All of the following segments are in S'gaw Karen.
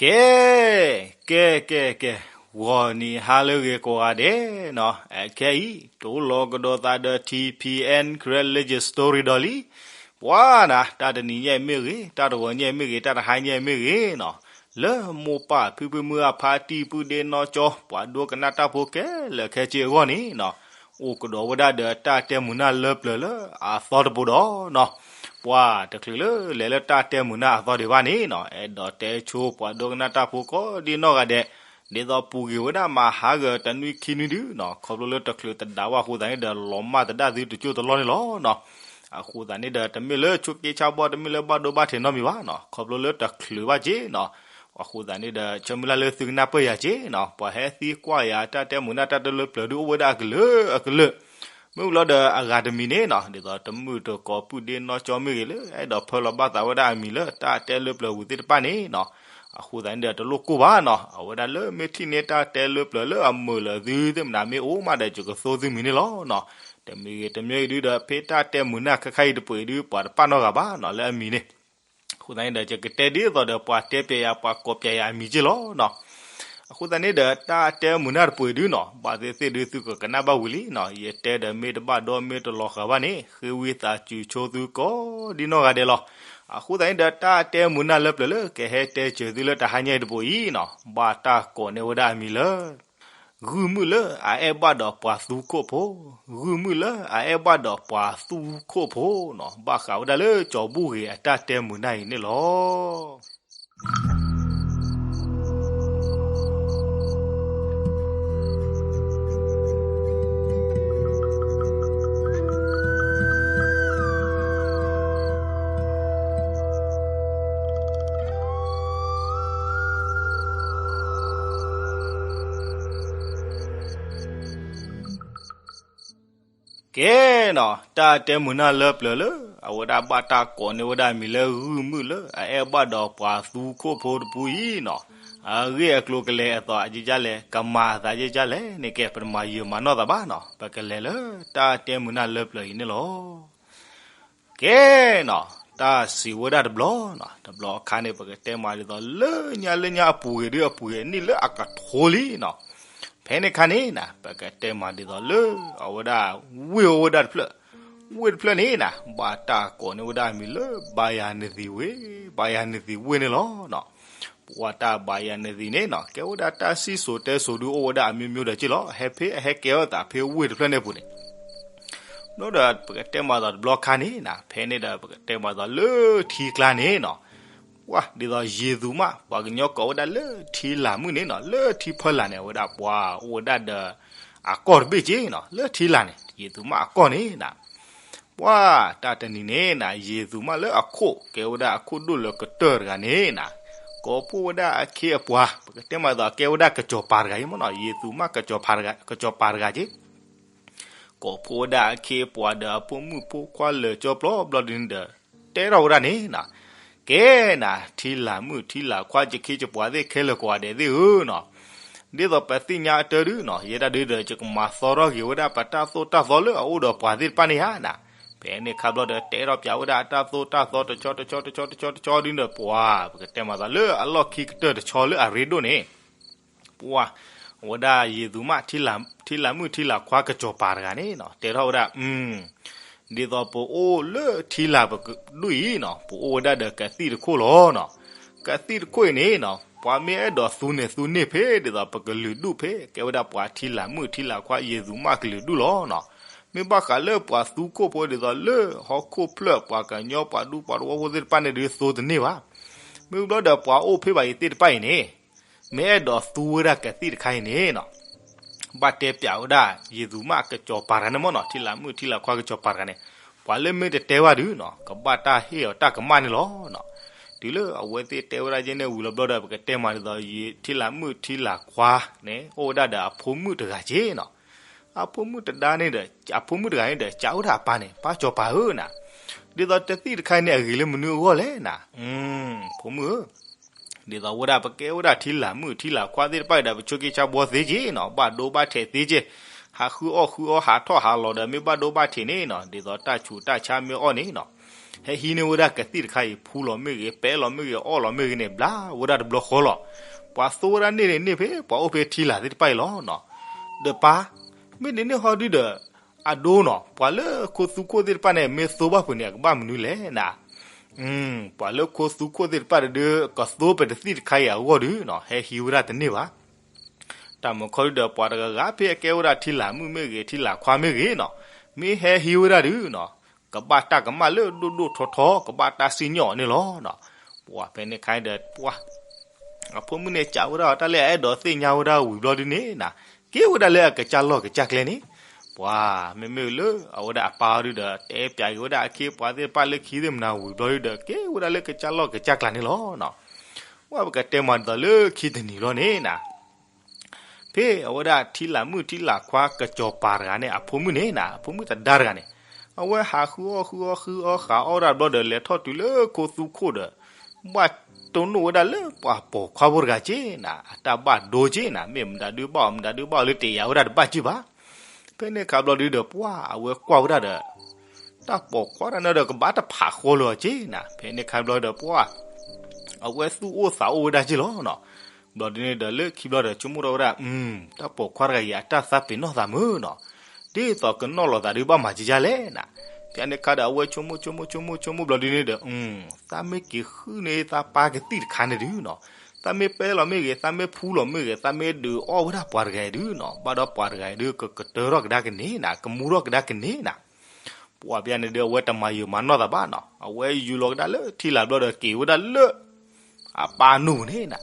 ကဲ, ကဲ ကဲ ကဲ, ဂီၤနံၤဟါလၢအဂ့ၤကိးဂၤဒဲးနီၤ, အခဲအံၤ တအိၣ်လီၤကဒီးသးဒီး ထံၣ်ဖံၣ်အဲၣ် Karen Legend Story ဒီးလံ. ပှၤနၤ တၢ်တနံၤညါအံၤမ့ၢ်ဂ့ၤ, တၢ်တဂီၤညါအံၤမ့ၢ်ဂ့ၤ, တၢ်တဟါညါအံၤမ့ၢ်ဂ့ၤနီၤ, လၢမိၢ်ပၢ်ဖံဖုမုၢ်အဖါတံၢ်ပုၢ်ဒ့နီၢ်ကၠီ ပှၤဒိကနၣ်တၢ်ဖိခဲလၢာ်ခဲဆ့အဂီၢ်န့ၣ်နီၤ, အိၣ်ကဒီးဝဲဒၣ်ဒီးတၢ်တဲမုာ်နၢ်လၢပျၢၤလၢအသီတပူၤဒီးနီၤ, ပှၤတချုးလၢလဲၤလၢတၢ်တဲမုာ်နၢ်အသီဒံးဘၣ်န့ၣ်နီၤ, အဲၣ်ဒိးတဲဆိပှၤဒိကနၣ်တၢ်ဖိကိးဒံနီၢ်ဂၤဒဲး, ဒ်သိးပူၤကွံာ်ဝဲဒၣ်မဟါဂီၤတနွံခံနွံဒုနီၤ, ခီဖျိလၢတချုးတဒၣ်ဝဲအဃိသတးန့ၣ်ဒီး လီၤမၢ်သဒၣ်သုတကၠိၢ်တလီၢ်န့ၣ်လီၤနီၤ. အဃိသတးန့ၣ်ဒီး တမ့ၢ်လၢဆိးက့ဆါဘီ တမ့ၢ်လၢဘၣ်ဒိဘၣ်ထံးနီတမံၤဘၣ်နီၤ, ခီဖျိလၢတချုးဘၣ်က့နီၤ. အဃိသတးန့ၣ်ဒီး ဆၢမုၢ်လၢ်လၢသုကနၢ်ပၢၢ်ယၤက့နီၤ, ပှၤဟဲသံကွၢ်ယၤတၢ်တဲမုာ်နၢ်တၢ်တဲလၢပျၢၤဒုအိၣ်ဝဲဒၣ်အကလုာ်အကလုာ်, မ့ၢ်လီၤဒီးအဂၤတမံၤန့ၣ်နီၤ, ဒ်သိးတမုၣ်တကိးပုၢ်ဒ့နီၢ်ကၠီမ့ၢ်ဂ့ၤလၢ အဲၣ်ဒိးဖၢလီၤဘၣ်သးဝဲဒၣ်အမံၤလၢတၢ်တဲလၢပျၢၤဝံၤသ့ၣ်တဖၣ်န့ၣ်နီၤ. အဃိသတးန့ၣ်ဒီးတလိၣ်ကိၢ်ဘၣ်နီၤ, အဝဲဒၣ်လၢမ့ၢ်ထံၣ်န့ၢ်တၢ်တဲလၢပျၢၤလၢအမုာ်လၢသုသ့ၣ်မနၤမ့ၢ်အိၣ်မးဒီး ယကသိသုမံၤန့ၣ်လီၤနီၤ. တမံၤဂ့ၤတမံၤဂ့ၤဒုဒီး ဖဲတၢ်တဲမုာ်နၢ်ခဲခါအံၤတပှဲၤဒု ပှၤတပာ်နီၢ်ဂၤဘၣ်နီၤ လၢအမံၤန့ၣ်. အဃိသတးန့ၣ်ဒီး ယကတဲဒ်သိးဒီးပှၤတဲပျဲယၤ ပှၤကိးပျဲယၤအမံၤက့လီၤနီၤ. အဃိသတးန့ၣ်ဒီး တၢ်တဲမုာ်နၢ်တပှဲၤဒုနီၤ, ဘၣ်သ့ၣ်သ့ၣ်ဒုသုကကနၣ်ဘၣ်ဝံၤလံနီၤ, ယတဲဒီးမ့ၢ်တဘၣ်ဒီမ့ၢ်တလီၤဃာ်ဘၣ်န့ၣ် ဃ့ဝံသးစူၤဆိသုကိးဒံနီၢ်ဂၤဒဲးလီၤ. အဃိသတးန့ၣ်ဒီး တၢ်တဲမုာ်နၢ်လၢပျၢၤလၢကဟဲတဲစၢၤသုလၢတဟါညါအံၤတပူၤအံၤနီၤ, ဘၣ်တၢ်ကိးန့ၢ်ဝဲဒၣ်အမံၤလၢ ဂုၢ်မုၣ်လၢအအဲၣ်ဘၣ်ဒီးပှၤသူခိၣ်ဖိ, ဂုၢ်မုၣ်လၢအအဲၣ်ဘၣ်ဒီးပှၤသူခိၣ်ဖိနီၤ, ဘၣ်ဃးဝဲဒၣ်လၢကၠီၤဘူၣ်ဂ့ၤအတၢ်တဲမုာ်နၢ်အံၤန့ၣ်လီၤ. ကဲနီၤ, တၢ်တဲမုာ်နၢ်လၢပျၢၤလၢ အဝဲဒၣ်ဘၣ်တၢ်ကိးန့ၢ်ဝဲဒၣ်အမံၤလၢဂုၢ်မုၣ်လၢအအဲၣ်ဘၣ်ဒီးပှၤသူခိၣ်ဖိတပူၤအံၤနီၤ, အဂ့ၢ်အကျိၤကလဲၤအသးအယ့ၢ်ကလဲၣ်, ကမၤအသးယ့ၢ်ကလဲၣ်န့ၣ် ကဲပတမၤယံာ်မၤနီၢ်သးဘၣ်နီၤ, ပကလဲၤလၢတၢ်တဲမုာ်နၢ်လၢပျၢၤအံၤန့ၣ်လီၤ. ကဲနီၤ, တၢ်စံးဝဲဒၣ်တဘျီနီၤ, တဘျီအခါန့ၣ် ပကတဲမးဒ်သိးလၢညါလၢညါအပူၤဂ့ၤဒုအပူၤဂ့ၤ နံၣ်လၢအကထိလံနီၤ, ဖဲန့ၣ်အခါန့ၣ်နီၤ ပကတဲမးဒ်သိးလၢ အဝဲဒၣ်ဝ့ၢ်အိၣ်ဝဲဒၣ်တဖျၢၣ်, ဝ့ၢ်တဖျၢၣ်န့ၣ်နီၤ ဘၣ်တၢ်ကိးန့ၢ်ဝဲဒၣ်အမံၤလၢ ဘါယၤနသံၣ်ဝ့ၢ်, ဘါယၤနသံၣ်ဝ့ၢ်န့ၣ်လီၤနီၤ. ပှၤတၢ်ဘါယၤနသံၣ်န့ၣ်နီၤ ကဲဝဲဒၣ်တၢ်စံၣ်စိၤတဲစိၤဒုအိၣ်ဝဲဒၣ်အမျိုးမျိုးဒီးက့လီၤ, ဟဲဖဲအဟဲကဲထီၣ်သးဖဲဝ့ၢ်တဖျၢၣ်န့ၣ်အပူၤန့ၣ် ဘျီဒီးပကတဲမးဒ်သိးတဘျီခါန့ၣ်နီၤ, ဖဲန့ၣ်ဒီးပကတဲမးဒ်သိးလၢထံကျါန့ၣ်နီၤ, ပှၤဒ်သိးယ့ၢ်သူၤမး ပှၤကညီကိးဝဲဒၣ်လၢထံလာ်မုၣ်န့ၣ်နီၤ, လၢထံဖၢလာ်န့ၣ် အဝဲဒၣ်ပှၤအိၣ်ဝဲဒၣ်ဒီး အကီၢ်တဘ့ၣ်က့နီၤ, လၢထံလာ်န့ၣ် ယ့ၢ်သူၤမးအကီၢ်န့ၣ်နီၤ ပှၤတၢ်တနံၤန့ၣ်နီၤ ယ့ၢ်သူၤမးလၢအခိၣ် ကဲဝဲဒၣ်အခိၣ်ဒိၣ်လၢကတၢၢ်တဂၤန့ၣ်နီၤ, ကိးဖှိၣ်ဝဲဒၣ်အခ့အပှၤ ပကတဲမးဒ်သိးကဲဝဲဒၣ်ကစီၤပၤတဂၤအံၤမ့ၢ်နီၤ, ယ့ၢ်သူၤမး ကစီၤပၤတဂၤက့ ကိးဖှိၣ်ဝဲဒၣ်အခ့အပှၤဒီးအဖိမုၣ်ဖိခွါလၢာ်ကၠီပျီဘျီဒုန့ၣ်ဒီး တဲထီၣ်ဝဲဒၣ်န့ၣ်နီၤ, ကဲနီၤ ထံလာ်မုၣ်ထံလာ်ခွါယခ့ယပှၤသ့ၣ်ခဲလၢာ်ကိးဂၤဒဲးသ့ၣ်ဧၢနီၤ, ဒ်သိးပသ့ၣ်ညါအတၢ်ဒုနီၤ ယဲဒၣ်ဒုဒီးယကမၤသီထီၣ်က့ၤဝဲဒၣ်ပတၢ်သိၣ်တၢ်သီလၢအအိၣ်ဒီးပှၤသ့ၣ်တဖၣ်န့ၣ်ဧါနီၤ, ဖဲန့ၣ်ခါဘျီဒီးတဲထီၣ်ပၠးဝဲဒၣ်အတၢ်သိၣ်တၢ်သီတဆီတဆီတဆီတဆီတဆီဒုဒီးပှၤ ပကတဲမးဒ်သိးလၢအလီၢ်ခံကတၢၢ်တဆီလၢအရ့ဒိၣ်န့ၣ် ပှၤ အဝဲဒၣ်ယ့ၢ်သူၤမး ထံလာ်မုၣ်ထံလာ်ခွါကစီၤပၤတဂၤန့ၣ်နီၤ တဲထီၣ်ဝဲဒၣ် ဒ်သိးပအိၣ်လၢထံလာ်ပဒိၣ်အံၤနီၤ ပအိၣ်ဝဲဒၣ်ဒီးကသံၣ်တခိၣ်လီၤနီၤ. ကသံၣ်တခိၣ်အံၤန့ၣ်နီၤ ပှၤမ့ၢ်အဲၣ်ဒိးသူန့ၣ်သူန့ၢ်ဖဲဒ်သိးပကလုာ်ဒူၣ်ဖဲ ကဲဝဲဒၣ်ပှၤထံလာ်မုၣ်ထံလာ်ခွါယ့ၢ်သူၤမးကလုာ်ဒူၣ်လီၤနီၤ. မ့ၢ်ဘၣ်ဃးလၢပှၤသူခိၣ်ဖိဒ်သိးလၢဟီၣ်ခိၣ်ဖျၢၣ် ပှၤကညီပှၤဒူပှၤသဝီဖိသ့ၣ်တဖၣ်န့ၣ်ဒီးသိတန့ၢ်ဘၣ်. မ့ၢ်ဘျီဒီးပှၤအိၣ်ဖဲဘၣ်အံၤသ့ၣ်တဖၣ်အံၤန့ၣ် မ့ၢ်အဲၣ်ဒိးသူဝဲဒၣ်ကသံၣ်တခါအံၤန့ၣ်နီၤ ဘၣ်တဲပၠးဝဲဒၣ် ယ့ၢ်သူၤမးကစီၤပၤတဂၤန့ၣ်မ့ၢ်နီၤ ထံလာ်မုၣ်ထံလာ်ခွါကစီၤပၤတဂၤန့ၣ် ပှၤလၢမ့ၢ်တတဲဘၣ်ဒုးနီၤ ကဘၣ်တၢ်ဟ့ၣ်အီၤတၢ်ကမၣ်န့ၣ်လီၤနီၤ. တုၤလၢအဝဲသ့ၣ်တဲဝဲဒၣ်ယဲၢ်န့ၣ်ဝံၤလီၤဘျီဒီး ပကတဲမးဒ်သိး ယ့ၢ်ထံလာ်မုၣ်ထံလာ်ခွါန့ၣ် အိၣ်ဝဲဒၣ်ဒီးအဖိမုၣ်တဂၤက့နီၤ. အဖိမုၣ်တဒါန့ၣ်ဒီး အဖိမုၣ်တဂၤန့ၣ်ဒီး ကးဝဲဒၣ်အပၢ်န့ၣ် ပၢ်ကစီၤပၤဧၢနီၤ ဒ်သိးတသံၣ်တခါအံၤန့ၣ် အဂ့ၤလၢမနုၤအဂီၢ်လဲၣ်နီၤ. ဖိမုၣ်ဧၢ ဒ်သိးဝဲဒၣ်ပကဲဝဲဒၣ်ထံလာ်မုၣ်ထံလာ်ခွါသ့ၣ်တဖၣ်အံၤဒီး ပဆိကမိၣ်ဆါဘှီသ့က့နီၤ ဘၣ်ဒိဘၣ်ထံးသ့က့ ဟးဃုအီၣ်ဃုအီ ဟးထီၣ်ဟးလီၤဒီး မ့ၢ်ဘၣ်ဒိဘၣ်ထံးန့ၣ်နီၤ ဒ်သိးတၢ်ဆူးတၢ်ဆါမ့ၢ်အီၣ်န့ၣ်နီၤ ဟဲဟံးန့ၢ်ဝဲဒၣ်ကသံၣ်တခါအံၤ ဖူလီၤမ့ၢ်ဂ့ၤ ပဲလီၤမ့ၢ်ဂ့ၤ အီၣ်လီၤမ့ၢ်ဂ့ၤန့ၣ် ဘျါဝဲဒၣ်တဘျီဃီလီၤ. ပှၤသိဝဲဒၣ်န့ၣ်န့ၣ် န့ၢ်ဖဲပှၤအိၣ်ဖဲထံလာ်သ့ၣ်တဖၣ်အံၤလီၤနီၤ. ဒီးပၢ် မ့ၢ်န့ၣ်န့ၣ်ဟီဒုဒီး အဒိနီၤ ပှၤလၢခိသူခိၣ်သ့ၣ်တဖၣ်န့ၣ် မ့ၢ်သိဘၣ်ဖုးန့ၣ် အကဘၣ်မနုၤလဲၣ်နၤ. ပှၤလၢခိသူခိၣ်သ့ၣ်တဖၣ်ဒု ကသိပတသံၣ်တခါအံၤအဂီၢ်ဒုနီၤ ဟဲဟံးဝဲဒၣ်တန့ၢ်ဘၣ်. တၢ်မုၢ်ခီဒုဒီး ပှၤတဂၤဂၤဖဲအကဲဝဲဒၣ်ထံလာ်မုၣ်မ့ၢ်ဂ့ၤ ထံလာ်ခွါမ့ၢ်ဂ့ၤနီၤ မ့ၢ်ဟဲဟံးဝဲဒၣ်ဒုနီၤ ကဘၣ်တၢ်ကမၣ်လၢဒိၣ်ဒိၣ်ထီထီ ကဘၣ်တၢ်စံၣ်ညီၣ်အီၤန့ၣ်လီၤ. ပှၤဖဲန့ၣ်ခါဒီး ပှၤ အဖိမုၣ်န့ၣ် စံးဝဲဒၣ်အီၤတၢ်လၢအအဲၣ်ဒိးသ့ၣ်ညါဝဲဒၣ်ဝံၤဘျီဒုန့ၣ်နၤ က့ၤဝဲဒၣ်လၢအကစၢ်လီၢ်ကစၢ်ကျဲန့ၣ် ပှၤ မ့မ့ၢ်လၢအဝဲဒၣ်အပၢ်အီၤဒုဒီး တဲပၠးက့ၤဝဲဒၣ်အခ့အပှၤသ့ၣ်တဖၣ်လၢခံသ့ၣ်မနၤဝံၤဘျီဒုဒီး က့ၤဝဲဒၣ်လၢကစၢ်လီၢ်ကစၢ်ကျဲန့ၣ်လီၤ. ပှၤပကတဲမၤဒ်သိးလၢခံတနံၤလီၤန့ၣ်နၤ ဖဲအဝဲဒၣ်ထံလာ်မုၣ်ထံလာ်ခွါကစီၤပၤတဂၤန့ၣ် အဖိမုၣ်န့ၣ်နၤ အဖိမုၣ်သဒါတဂၤန့ၣ် အဝဲဟးဃုအီၣ်ဃုအီဃုအီဃုအီဃုအီဒၣ်ဘျီဒီး လဲၤထီၣ်တုၤလၢခိသူခိၣ်ဒီး ဘၣ်တိၢ်နီၣ်ဝဲဒၣ်လၢပှၤပိာ်ခွါဖိတဂၤက့ၤနၤ အတၢ်ဘၣ်ဒိက့ၤနၤ မ့ၢ်မတၤဒုဘၣ်အီၤ မတၤဒုဘၣ်အီၤလၢတယာ်ဝဲဒၣ်တဘၣ်က့ၤဘၣ်. ဖဲန့ၣ်ခါဘျီဒုဒီး ပှၤအဝဲကွၢ်ဝဲဒၣ်ဒီး တၢ်ပိာ်ခွါတဂၤန့ၣ်ဒီး ကဘၣ်တဖးဃီလၢအီၤက့ၤနၤ ဖဲန့ၣ်ခါဘျီဒီး ပှၤ အဝဲသူၣ်အိၣ်သးအိၣ်ဝဲဒၣ်က့ၤလီၤနီၤ. ဘျီဒုန့ၣ်ဒီး လၢခံဘျီဒီး ဆိကမိၣ်ထီၣ်ဝဲဒၣ် တၢ်ပိာ်ခွါတဂၤအံၤ အတၢ်သးပ့ၤနီၣ်သးမုာ်နီၤ ဒ်သိးကနီၣ်လီၤသးဒုဘၣ်မၤကကလဲၣ်နၤ. ဖဲန့ၣ်ခါဒီး အဝဲဆိကမိၣ်ဆိကမိၣ်ဆိကမိၣ်ဆိကမိၣ်ဘျီဒုန့ၣ်ဒီး သးမ့ၢ်က့ၤဃုန့ၢ်သးပၢ်ကသံၣ်တခါန့ၣ်ဒုနီၤ သးမ့ၢ်ပဲလီၤမ့ၢ်ဂ့ၤ သးမ့ၢ်ဖူလီၤမ့ၢ်ဂ့ၤ သးမ့ၢ်ဒုးအီၣ်ဝဲဒၣ်ပှၤတဂၤအံၤဒုနီၤ ဘၣ်ဒီးပှၤတဂၤအံၤဒု ကကတၢၢ်ထီၣ်ကဒါကန့ၢ်နၤ ကမူထီၣ်ကဒါကန့ၢ်နၤ. ပှၤဖဲန့ၣ်ဒု အဝဲတမၤယုာ်မၤနီၢ်သးဘၣ်နီၤ အဝဲယူၤလီၤကဒါလၢထံလာ်ဘျီဒီး က့ၤဝဲဒၣ်လၢ အပၢ်နူၢ်န့ၣ်နၤ.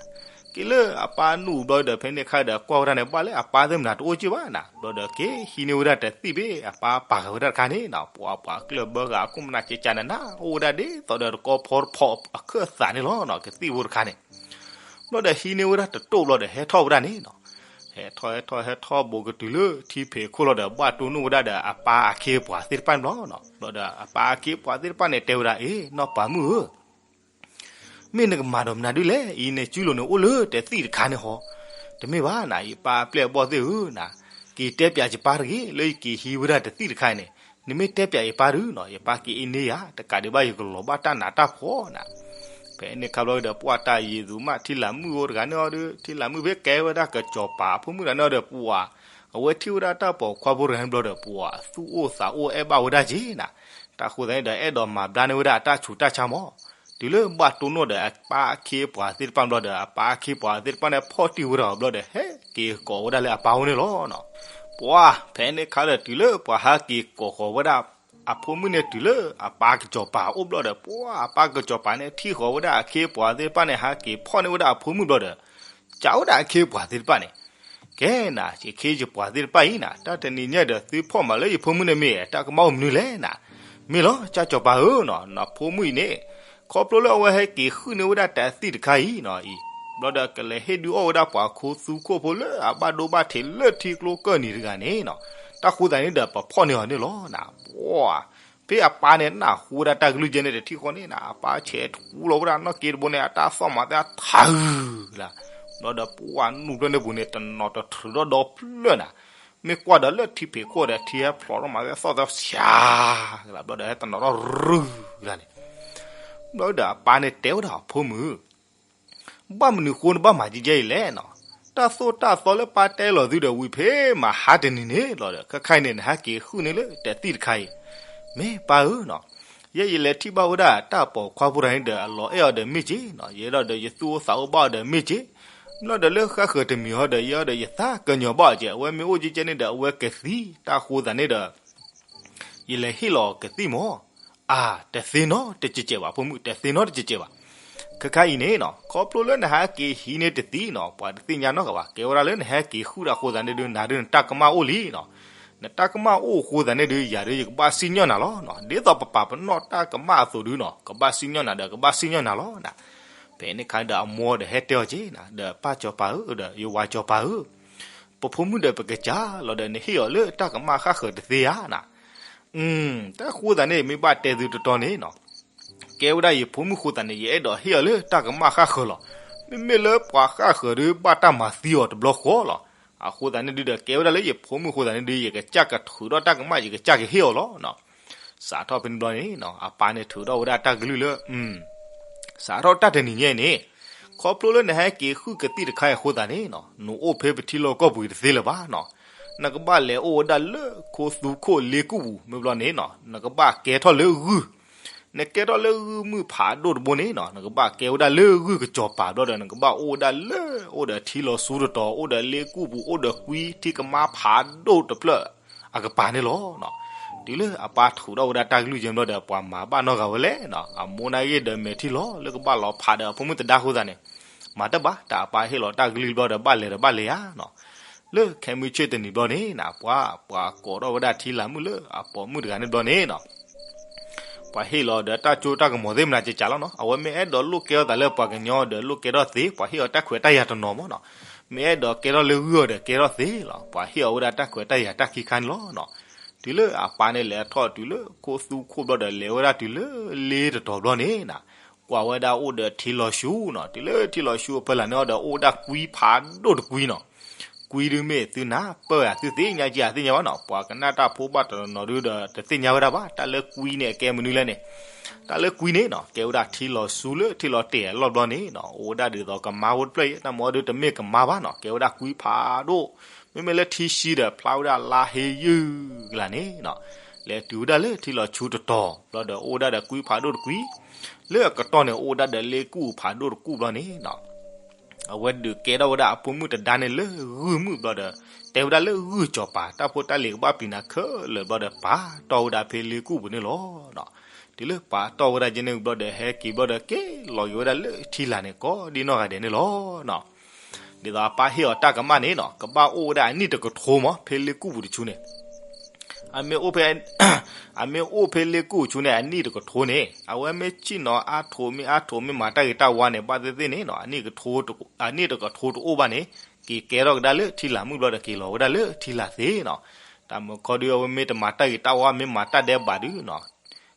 က့ၤလၢအပၢ်နူၢ်ဘျီဒီး ဖဲန့ၣ်ခါဒီး ကွၢ်ဝဲဒၣ်န့ၣ် ဘၣ်လၢအပၢ်သ့ၣ်မနၤတအိၣ်က့ၤဘၣ်နၤ ဘျီဒီးက့ၤဟံးန့ၢ်ဝဲဒၣ်တသံၣ်ဖဲအပၢ်ပာ်ဃာ်ဝဲဒၣ်တခါန့ၣ်နီၤ ပှၤပှၤကျၢၢ်ဘၢဂၤ အခိၣ်မနၤကကနၤနၤ အိၣ်ဝဲဒၣ်ဒ်သိးဒီးတကီဖီတဖီအခၢၣ်သးန့ၣ်လီၤနီၤ ကသံၣ်ဖိတခါန့ၣ်. ဘျီဒီးဟံးန့ၢ်ဝဲဒၣ်တတိၢ်ဘျီဒီး ဟဲထီၣ်ဝဲဒၣ်န့ၣ်နီၤ ဟဲထီၣ်ဟဲထီၣ်ဟဲထီၣ်ဘူးကတုၤလၢထံဖံးခိၣ်လီၤဒီး ဘၣ်တိၢ်နီၣ်ဝဲဒၣ်ဒီးအပၢ်အခ့အပှၤသ့ၣ်တဖၣ်န့ၣ်ဘျီနီၤ ဘျီဒီးအပၢ်အခ့အပှၤသ့ၣ်တဖၣ်န့ၣ် တဲဝဲဒၣ် အ့ နီၢ်ပၢ်မုၣ်ဧၢ မ့ၢ်နကမၤဒီးမနုၤဒုလဲၣ် အံၤန့ၣ်စုလိၤန့ၣ်အိၣ်လၢတသံၣ်တခါန့ၣ်ဟီ တမ့ၢ်ဘၣ်နၤ ယပၢ်အပျဲၢ်အဘီၣ်သ့ၣ်ဧၢနၤ က့ၤတဲပၠးယပၢ်တဂ့ၤ လၢယက့ၤဟံးဝဲဒၣ်တသံၣ်တခါအံၤန့ၣ် နမ့ၢ်တဲပၠးယပၢ်ဒုနီၤ ယပၢ်က့ၤအ့န့ၢ်ယၤ တကးဒံးဘၣ် ယကလီၤဘၣ်တၢ်နးတၢ်ဖှီၣ်နၤ. ဖဲန့ၣ်ခါဘျီဒီး ပှၤတၢ်ယံာ်သူမး ထံလာ်မုၣ်အိၣ်တဂၤန့ၣ်အီၤဒီး ထံလာ်မုၣ်ဖဲကဲဝဲဒၣ်ကစီၤပၤအဖိမုၣ်တဂၤန့ၣ်အီၤဒီး ပှၤ အဝဲထံၣ်ဝဲဒၣ်တၢ်ပိာ်ခွါဖိတဂၤန့ၣ်ဘျီဒီး ပှၤသူၣ်အိၣ်သးအိၣ်အဲၣ်ဘၣ်ဝဲဒၣ်က့ၤနၤ တၢ်ဃိသတးန့ၣ်ဒီး အဲၣ်ဒိးမၤဘျါန့ၢ်ဝဲဒၣ်အတၢ်ဆူးတၢ်ဆါမး တုၤလၢဘၣ်တိၢ်နီၣ်ဒီးအပၢ်အခ့အပှၤသ့ၣ်တဖၣ်ဘျီဒီး အပၢ်အခ့အပှၤသ့ၣ်တဖၣ်န့ၣ် ဖီၣ်တံၢ်ဝဲဒၣ်အီၤဘျီဒီး ဟဲက့ၤကိးဝဲဒၣ်လၢအပၢ်အိၣ်န့ၣ်လီၤနီၤ. ပှၤ ဖဲန့ၣ်ခါဒီးတုၤလၢပှၤဟဲက့ၤကိးဃီၤဝဲဒၣ် အဖိမုၣ်န့ၣ်တုၤလၢ အပၢ်ကစီၤပၤအိၣ်ဘျီဒီး ပှၤအပၢ်ကစီၤပၤန့ၣ် ထံၣ်ဃီၤဝဲဒၣ်အခ့အပှၤသ့ၣ်တဖၣ်န့ၣ် ဟဲက့ၤဖီၣ်န့ၢ်ဝဲဒၣ်အဖိမုၣ်ဘျီဒီး ကးဝဲဒၣ်အခ့အပှၤသ့ၣ်တဖၣ်န့ၣ် ကဲနၤ ယခ့ယပှၤသ့ၣ်တဖၣ်အံၤနၤ တၢ်တနံၤညါဒီး သုဖီၣ်မးလၢယဖိမုၣ်န့ၣ်မ့ၢ် တၢ်ကမၣ်အိၣ်မနုၤလဲၣ်နၤ. မ့ၢ်လီၤ ကၢ်စီၤပၤဧၢနီၤ နဖိမုၣ်အံၤန့ၣ် ခီဖျိလၢအဝဲဟဲက့ၤဃုန့ၢ်ဝဲဒၣ်တသံၣ်တခါအံၤနီၤအံၤ ဘျီဒီးကလဲၤဟ့ၣ်ဒုးအီၣ်ဝဲဒၣ်ပှၤခိသူခိၣ်ဖိလၢအဘၣ်ဒိဘၣ်ထံးလၢထံကျိကၢၢ်နံၤတဂၤန့ၣ်နီၤ တၢ်ဃိသတးန့ၣ်ဒီး ပဖီၣ်န့ၢ်အီၤန့ၣ်လီၤနၤ. ပှၤ ဖဲအပၢ်န့ၣ် နၢ်ဟူဝဲဒၣ်တၢ်ကလုၢ်ကဲန့ၣ်ဒီး ထံၣ်ဃီန့ၣ်နၤ အပၢ်ဆဲးထူလီၤဝဲဒၣ်နီၢ်က့တဘိန့ၣ် အတၢ်သီၣ်မၤသဲအထးဂုၤလၢ် ဘျီဒီးပှၤနူၢ်ဖျၢၣ်န့ၣ်ပူၤန့ၣ် တနီၤတထြူးဒီးဒီဖျၢၣ်နၤ မ့ၢ်ကွၢ်ဒီးလၢထံဖံးခိၣ်ဒီး ထံဟဲဖျိးထီၣ်မၤသဲသီၣ်သဲဆှးလၢ် ဘျီဒီးဟဲတနီၤထီၣ်ရုၢ်လၢ်န့ၣ် ဘျီဒီးအပၢ်န့ၣ်တဲဝဲဒၣ်အဖိမုၣ် ဘၣ်မနုၤဃိနဘၣ်မၤကဲကဲအံၤလဲၣ်နီၤ. တၢ်သိၣ်တၢ်သီလၢပၢ်တဲလီၤသုဒီးဝံၤဖဲမဟါတနံၤန့ၣ်လီၤဒီး ခဲခါအံၤန့ၣ် နဟဲက့ၤဃုန့ၢ်လၢတသံၣ်တခါအံၤ မ့ၢ်ပၢ်ဧၢနီၤ. ယဲယလဲၤထံၣ်ဘၣ်ဝဲဒၣ်တၢ်ပိာ်ခွါဖိတဂၤန့ၣ်ဒီး အလီၤအဲၣ်အီၤဒီးမ့ၢ်က့ၤနီၤ ယဲဒီးယသူၣ်အိၣ်သးအိၣ်ဘၣ်အီၤဒီးမ့ၢ်က့ၤ ဘျီဒီးလၢဃၣ်ဃၢၤတမံၤဟီဒီး ယဲဒီးယသးကညီၤဘၣ်အီၤက့ၤ အဝဲမ့ၢ်အိၣ်ကဲကဲန့ၣ်ဒီး အဝဲကသံ တၢ်ဃိသတးန့ၣ်ဒီး ယလဲၤဟ့ၣ်လီၤကသံၣ်မး အါ တသ့နီတကဲးကဲးဘၣ် ဖိမုၣ် တသ့နီတကဲးကဲးဘၣ်. ခဲခါအံၤန့ၣ်နီၤ ခီဖျိလၢနဟဲက့ၤဟံးန့ၢ်တသံၣ်နီၤ ပှၤတသ့ၣ်ညါနီတဂၤဘၣ် ကဲဝဲဒၣ်လၢနဟဲက့ၤဃုတၢ်အဃိသတးန့ၣ်ဒုး နၤဒုးနတၢ်ကမၣ်အိၣ်လံနီၤ. နတၢ်ကမၣ်အိၣ်အဃိသတးန့ၣ်ဒုး ယၤဒုးယကဘၣ်စံၣ်ညီၣ်နၤလီၤနီၤ ဒ်သိးပပာ်ပနီၣ်တၢ်ကမၣ်အသိးဒုးနီၤ ကဘၣ်စံၣ်ညီၣ်နၤဒီးကဘၣ်စံၣ်ညီၣ်နၤလီၤနၤ. ဖဲန့ၣ်ခါဒီးအမိၢ်ဒီးဟဲတဲအီၤက့ၤနၤ ဒီးပၢ်စီၤပၤဧၢ ဒီးယဝၤစီၤပၤဧၢ ပဖိမုၣ်ဒီးပကစၢ်လီၤဒီး နဟ့ၣ်အီၤလၢတၢ်ကမၣ်ဃၣ်ဃၢၤတသ့ဧါနၤ. တၢ်ဃိသတးန့ၣ် မ့ၢ်ဘၣ်တဲသုတတီန့ၣ်နီၤ ကဲဝဲဒၣ်ယဖိမုၣ်ဃိသတးန့ၣ် ယအဲၣ်ဒိးဟ့ၣ်အီၤလၢတၢ်ကမၣ်ဃၣ်ဃၢၤလီၤ. မ့မ့ၢ်လၢပှၤဃၣ်ဃၢၤဒုး ဘၣ်တၢ်မၤသံအီၤတဘျီဃီလီၤ. အဃိသတးန့ၣ်ဒုးဒီး ကဲဝဲဒၣ်လၢယဖိမုၣ်ဃိသတးန့ၣ်ဒုး ယကစၢ်ကထုးထီၣ်တၢ်ကမၣ် ယကစၢ်ကဟ့ၣ်အီၤလီၤနီၤ. စးထီၣ်ဖဲန့ၣ်ဘျီန့ၣ်နီၤ အပၢ်န့ၣ်ထုးထီၣ်ဝဲဒၣ်တၢ်ကလုၢ်လၢ စးထီၣ်တၢ်တနံၤညါအံၤန့ၣ် ခီဖျိလၢနဟဲက့ၤဃုကသံၣ်တခါအံၤအဃိသတးန့ၣ်နီၤ နအိၣ်ဖဲပထံလီၢ်ကီၢ်ပူၤတသ့လၢၤဘၣ်နီၤ. နကဘၣ်လဲၤအိၣ်ဝဲဒၣ်လၢခိသူခိၣ်လ့ကူၣ်ပူၤ မ့ၢ်ဘျီန့ၣ်နီၤ နကဘၣ်ကဲထီၣ်လၢဂုၢ် နကဲထီၣ်လၢဂုၢ်မုၣ်ဖးဒိၣ်တဘိန့ၣ်နီၤ နကဘၣ်ကဲဝဲဒၣ်လၢဂုၢ်ကစီၤပၤဘျီဒီး နကဘၣ်အိၣ်ဝဲဒၣ်လၢ အိၣ်ဒီးထံလီၤဆူတတီၤ အိၣ်ဒီးလ့ကူၣ်ပူၤ အိၣ်ဒီးကွံထံကမါဖးဒိၣ်တဖျၢၣ်အကပၤန့ၣ်လီၤ. တုၤလၢအပၢ်ထုးထီၣ်ဝဲဒၣ်တၢ်ကလုၢ်ကဲဘျီဒီး ပှၤမၤဘၣ်နီတဂၤဝဲလဲၣ်နီၤ အမိၢ်န့ၣ်ဂ့ၤဒီးမဲာ်ထံလီၤ လၢကဘၣ်လီၤဖးဒီးအဖိမုၣ်သဒါအဃိသတးန့ၣ် မၤတဘၣ် တၢ်အပၢ်ဟ့ၣ်လီၤတၢ်ကလုၢ်ဘျီဒီးဘၣ်လဲၤဒီးဘၣ်လဲၤဧါနီၤ လၢခဲမုၢ်ဆ့ၣ်တနံၤဘျီန့ၣ်နီၤ ပှၤ ပှၤကိးထီၣ်ဝဲဒၣ်ထံလာ်မုၣ်လၢအပိာ်မုၣ်တဂၤန့ၣ်ဘျီန့ၣ်နီၤ ပှၤဟ့ၣ်လီၤဒီးတၢ်ကၠိတၢ်ကမီၤသ့ၣ်မနၤကကးလီၤနီၤ အဝဲမ့ၢ်အဲၣ်ဒိးလိၣ်ကဲအီၤသးလၢပှၤကညီဒီးလိၣ်ကဲထီၣ်သ့ ပှၤဟ့ၣ်အီၤတၢ်ခွဲးတၢ်ယာ်တနီၤမးနီၤ မ့ၢ်အဲၣ်ဒိးကဲထီၣ်လၢဂုၢ်အီၤဒီးကဲထီၣ်သ့လီၤ ပှၤဟ့ၣ်အီၤဝဲဒၣ်တၢ်ခွဲးတၢ်ယာ်တၢ်ခံခါန့ၣ်လီၤနီၤ တုၤလၢအပၢ်န့ၣ်လဲၤထီၣ်တုၤလၢခိသူခိၣ်ဘျီဒီးလဲၤဝဲဒၣ်တုၤလၢလ့တတီၤဘျီန့ၣ်နီၤ ကွၢ်ဝဲဒၣ်အိၣ်ဒီးထံလီၤဆူနီၤ တုၤလၢထံလီၤဆူအဖီလာ်န့ၣ်အီၤဒီးအိၣ်ဝဲဒၣ်ကွံဖးဒိၣ်တကွံနီၤ ကွံဒုးမ့ၢ်သုနၢ်ပၢၢ်ဧါ သုသ့ၣ်ညါက့ၤဧါ သ့ၣ်ညါဘၣ်နီၤ ပှၤကနၣ်တၢ်ဖိဘၣ်တနီၤဒုးဒီးတသ့ၣ်ညါဝဲဒၣ်ဘၣ် တၢ်လၢကွံန့ၣ်အကဲမနုၤလဲၣ်န့ၣ် တၢ်လၢကွံန့ၣ်နီၤ ကဲဝဲဒၣ်ထံလီၤဆူလၢထံလီၤတဲာ်အလီၢ်ဘျီန့ၣ်နီၤ အိၣ်ဝဲဒၣ်ဒ်သိးကမါဖိတဖျၢၣ်အံၤ တၢ်မၤအီၤဒုးတမ့ၢ်ကမါဘၣ်နီၤ ကဲဝဲဒၣ်ကွံဖးဒိၣ် မ့မ့ၢ်လၢထံဆှံဒီးဖျါဝဲဒၣ်လါဟ့ယုၢ်ကလာ်န့ၣ်နီၤ လဲၤတုၤဝဲဒၣ်လၢထံလီၤဆူတတီၤ ဘျီဒီးအိၣ်ဝဲဒၣ်ဒီးကွံဖးဒိၣ်တကွံ လၢအကတီၢ်န့ၣ်အိၣ်ဝဲဒၣ်ဒီးလ့ကူၣ်ဖးဒိၣ်တကူၣ်ဘျီန့ၣ်နီၤ အဝဲဒုးကဲထီၣ်ဝဲဒၣ်အဖိမုၣ်တဒါန့ၣ်လၢဂုၢ်မုၣ်ဘျီဒီး တဲဝဲဒၣ်လၢဂုၢ်ကစီၤပၤ တၢ်ဖိတၢ်လံၤကဘၣ်ပျံၤနၤခဲလၢာ်ဘျီဒီး ပာ်တီၢ်ဝဲဒၣ်ဖဲလ့ကူၣ်ပူၤန့ၣ်လီၤ. တုၤလၢပာ်တီၢ်ဝဲဒၣ်ကဲန့ၣ်ဘျီဒီး ဟဲက့ၤဘျီဒီးက့ၤလီၤက့ၤဝဲဒၣ်လၢထံလာ်န့ၣ် ကိးဒံနီၢ်ဂၤဒဲးန့ၣ်လီၤ. ဒ်သိးအပၢ်ဟ့ၣ်အီၤတၢ်ကမၣ်န့ၣ်နီၤ ကဘၣ်အိၣ်ဝဲဒၣ်အနံၣ်တကထိမး ဖဲလ့ကူၣ်ပူၤတဆူန့ၣ် အမ့ၢ်အိၣ်ဖဲ အမ့ၢ်အိၣ်ဖဲလ့ကူၣ်ပူၤတဆူန့ၣ် အနံၣ်တကထိန့ၣ် အဝဲမ့ၢ်ဆ့ၣ်နီၤအါထိးမ့ၢ်အါထိးမ့ၢ်မၤတၢ်ဂ့ၤတၢ်ဝါန့ၣ် ဘၣ်သ့ၣ်သ့ၣ်န့ၣ်နီၤ အနံၣ်တကထိတအိၣ်ဘၣ်န့ၣ် က့ၤကဲထီၣ်ကဒါလၢထံလာ်မုၣ်ဘျီဒီးက့ၤလီၤဝဲဒၣ်လၢထံလာ်သ့နီၤ. တၢ်မုၢ်ခီဒုးအဝဲမ့ၢ်တမၤတၢ်ဂ့ၤတၢ်ဝါ မ့ၢ်မၤတၢ်ဒဲးဘးဒုးနီၤ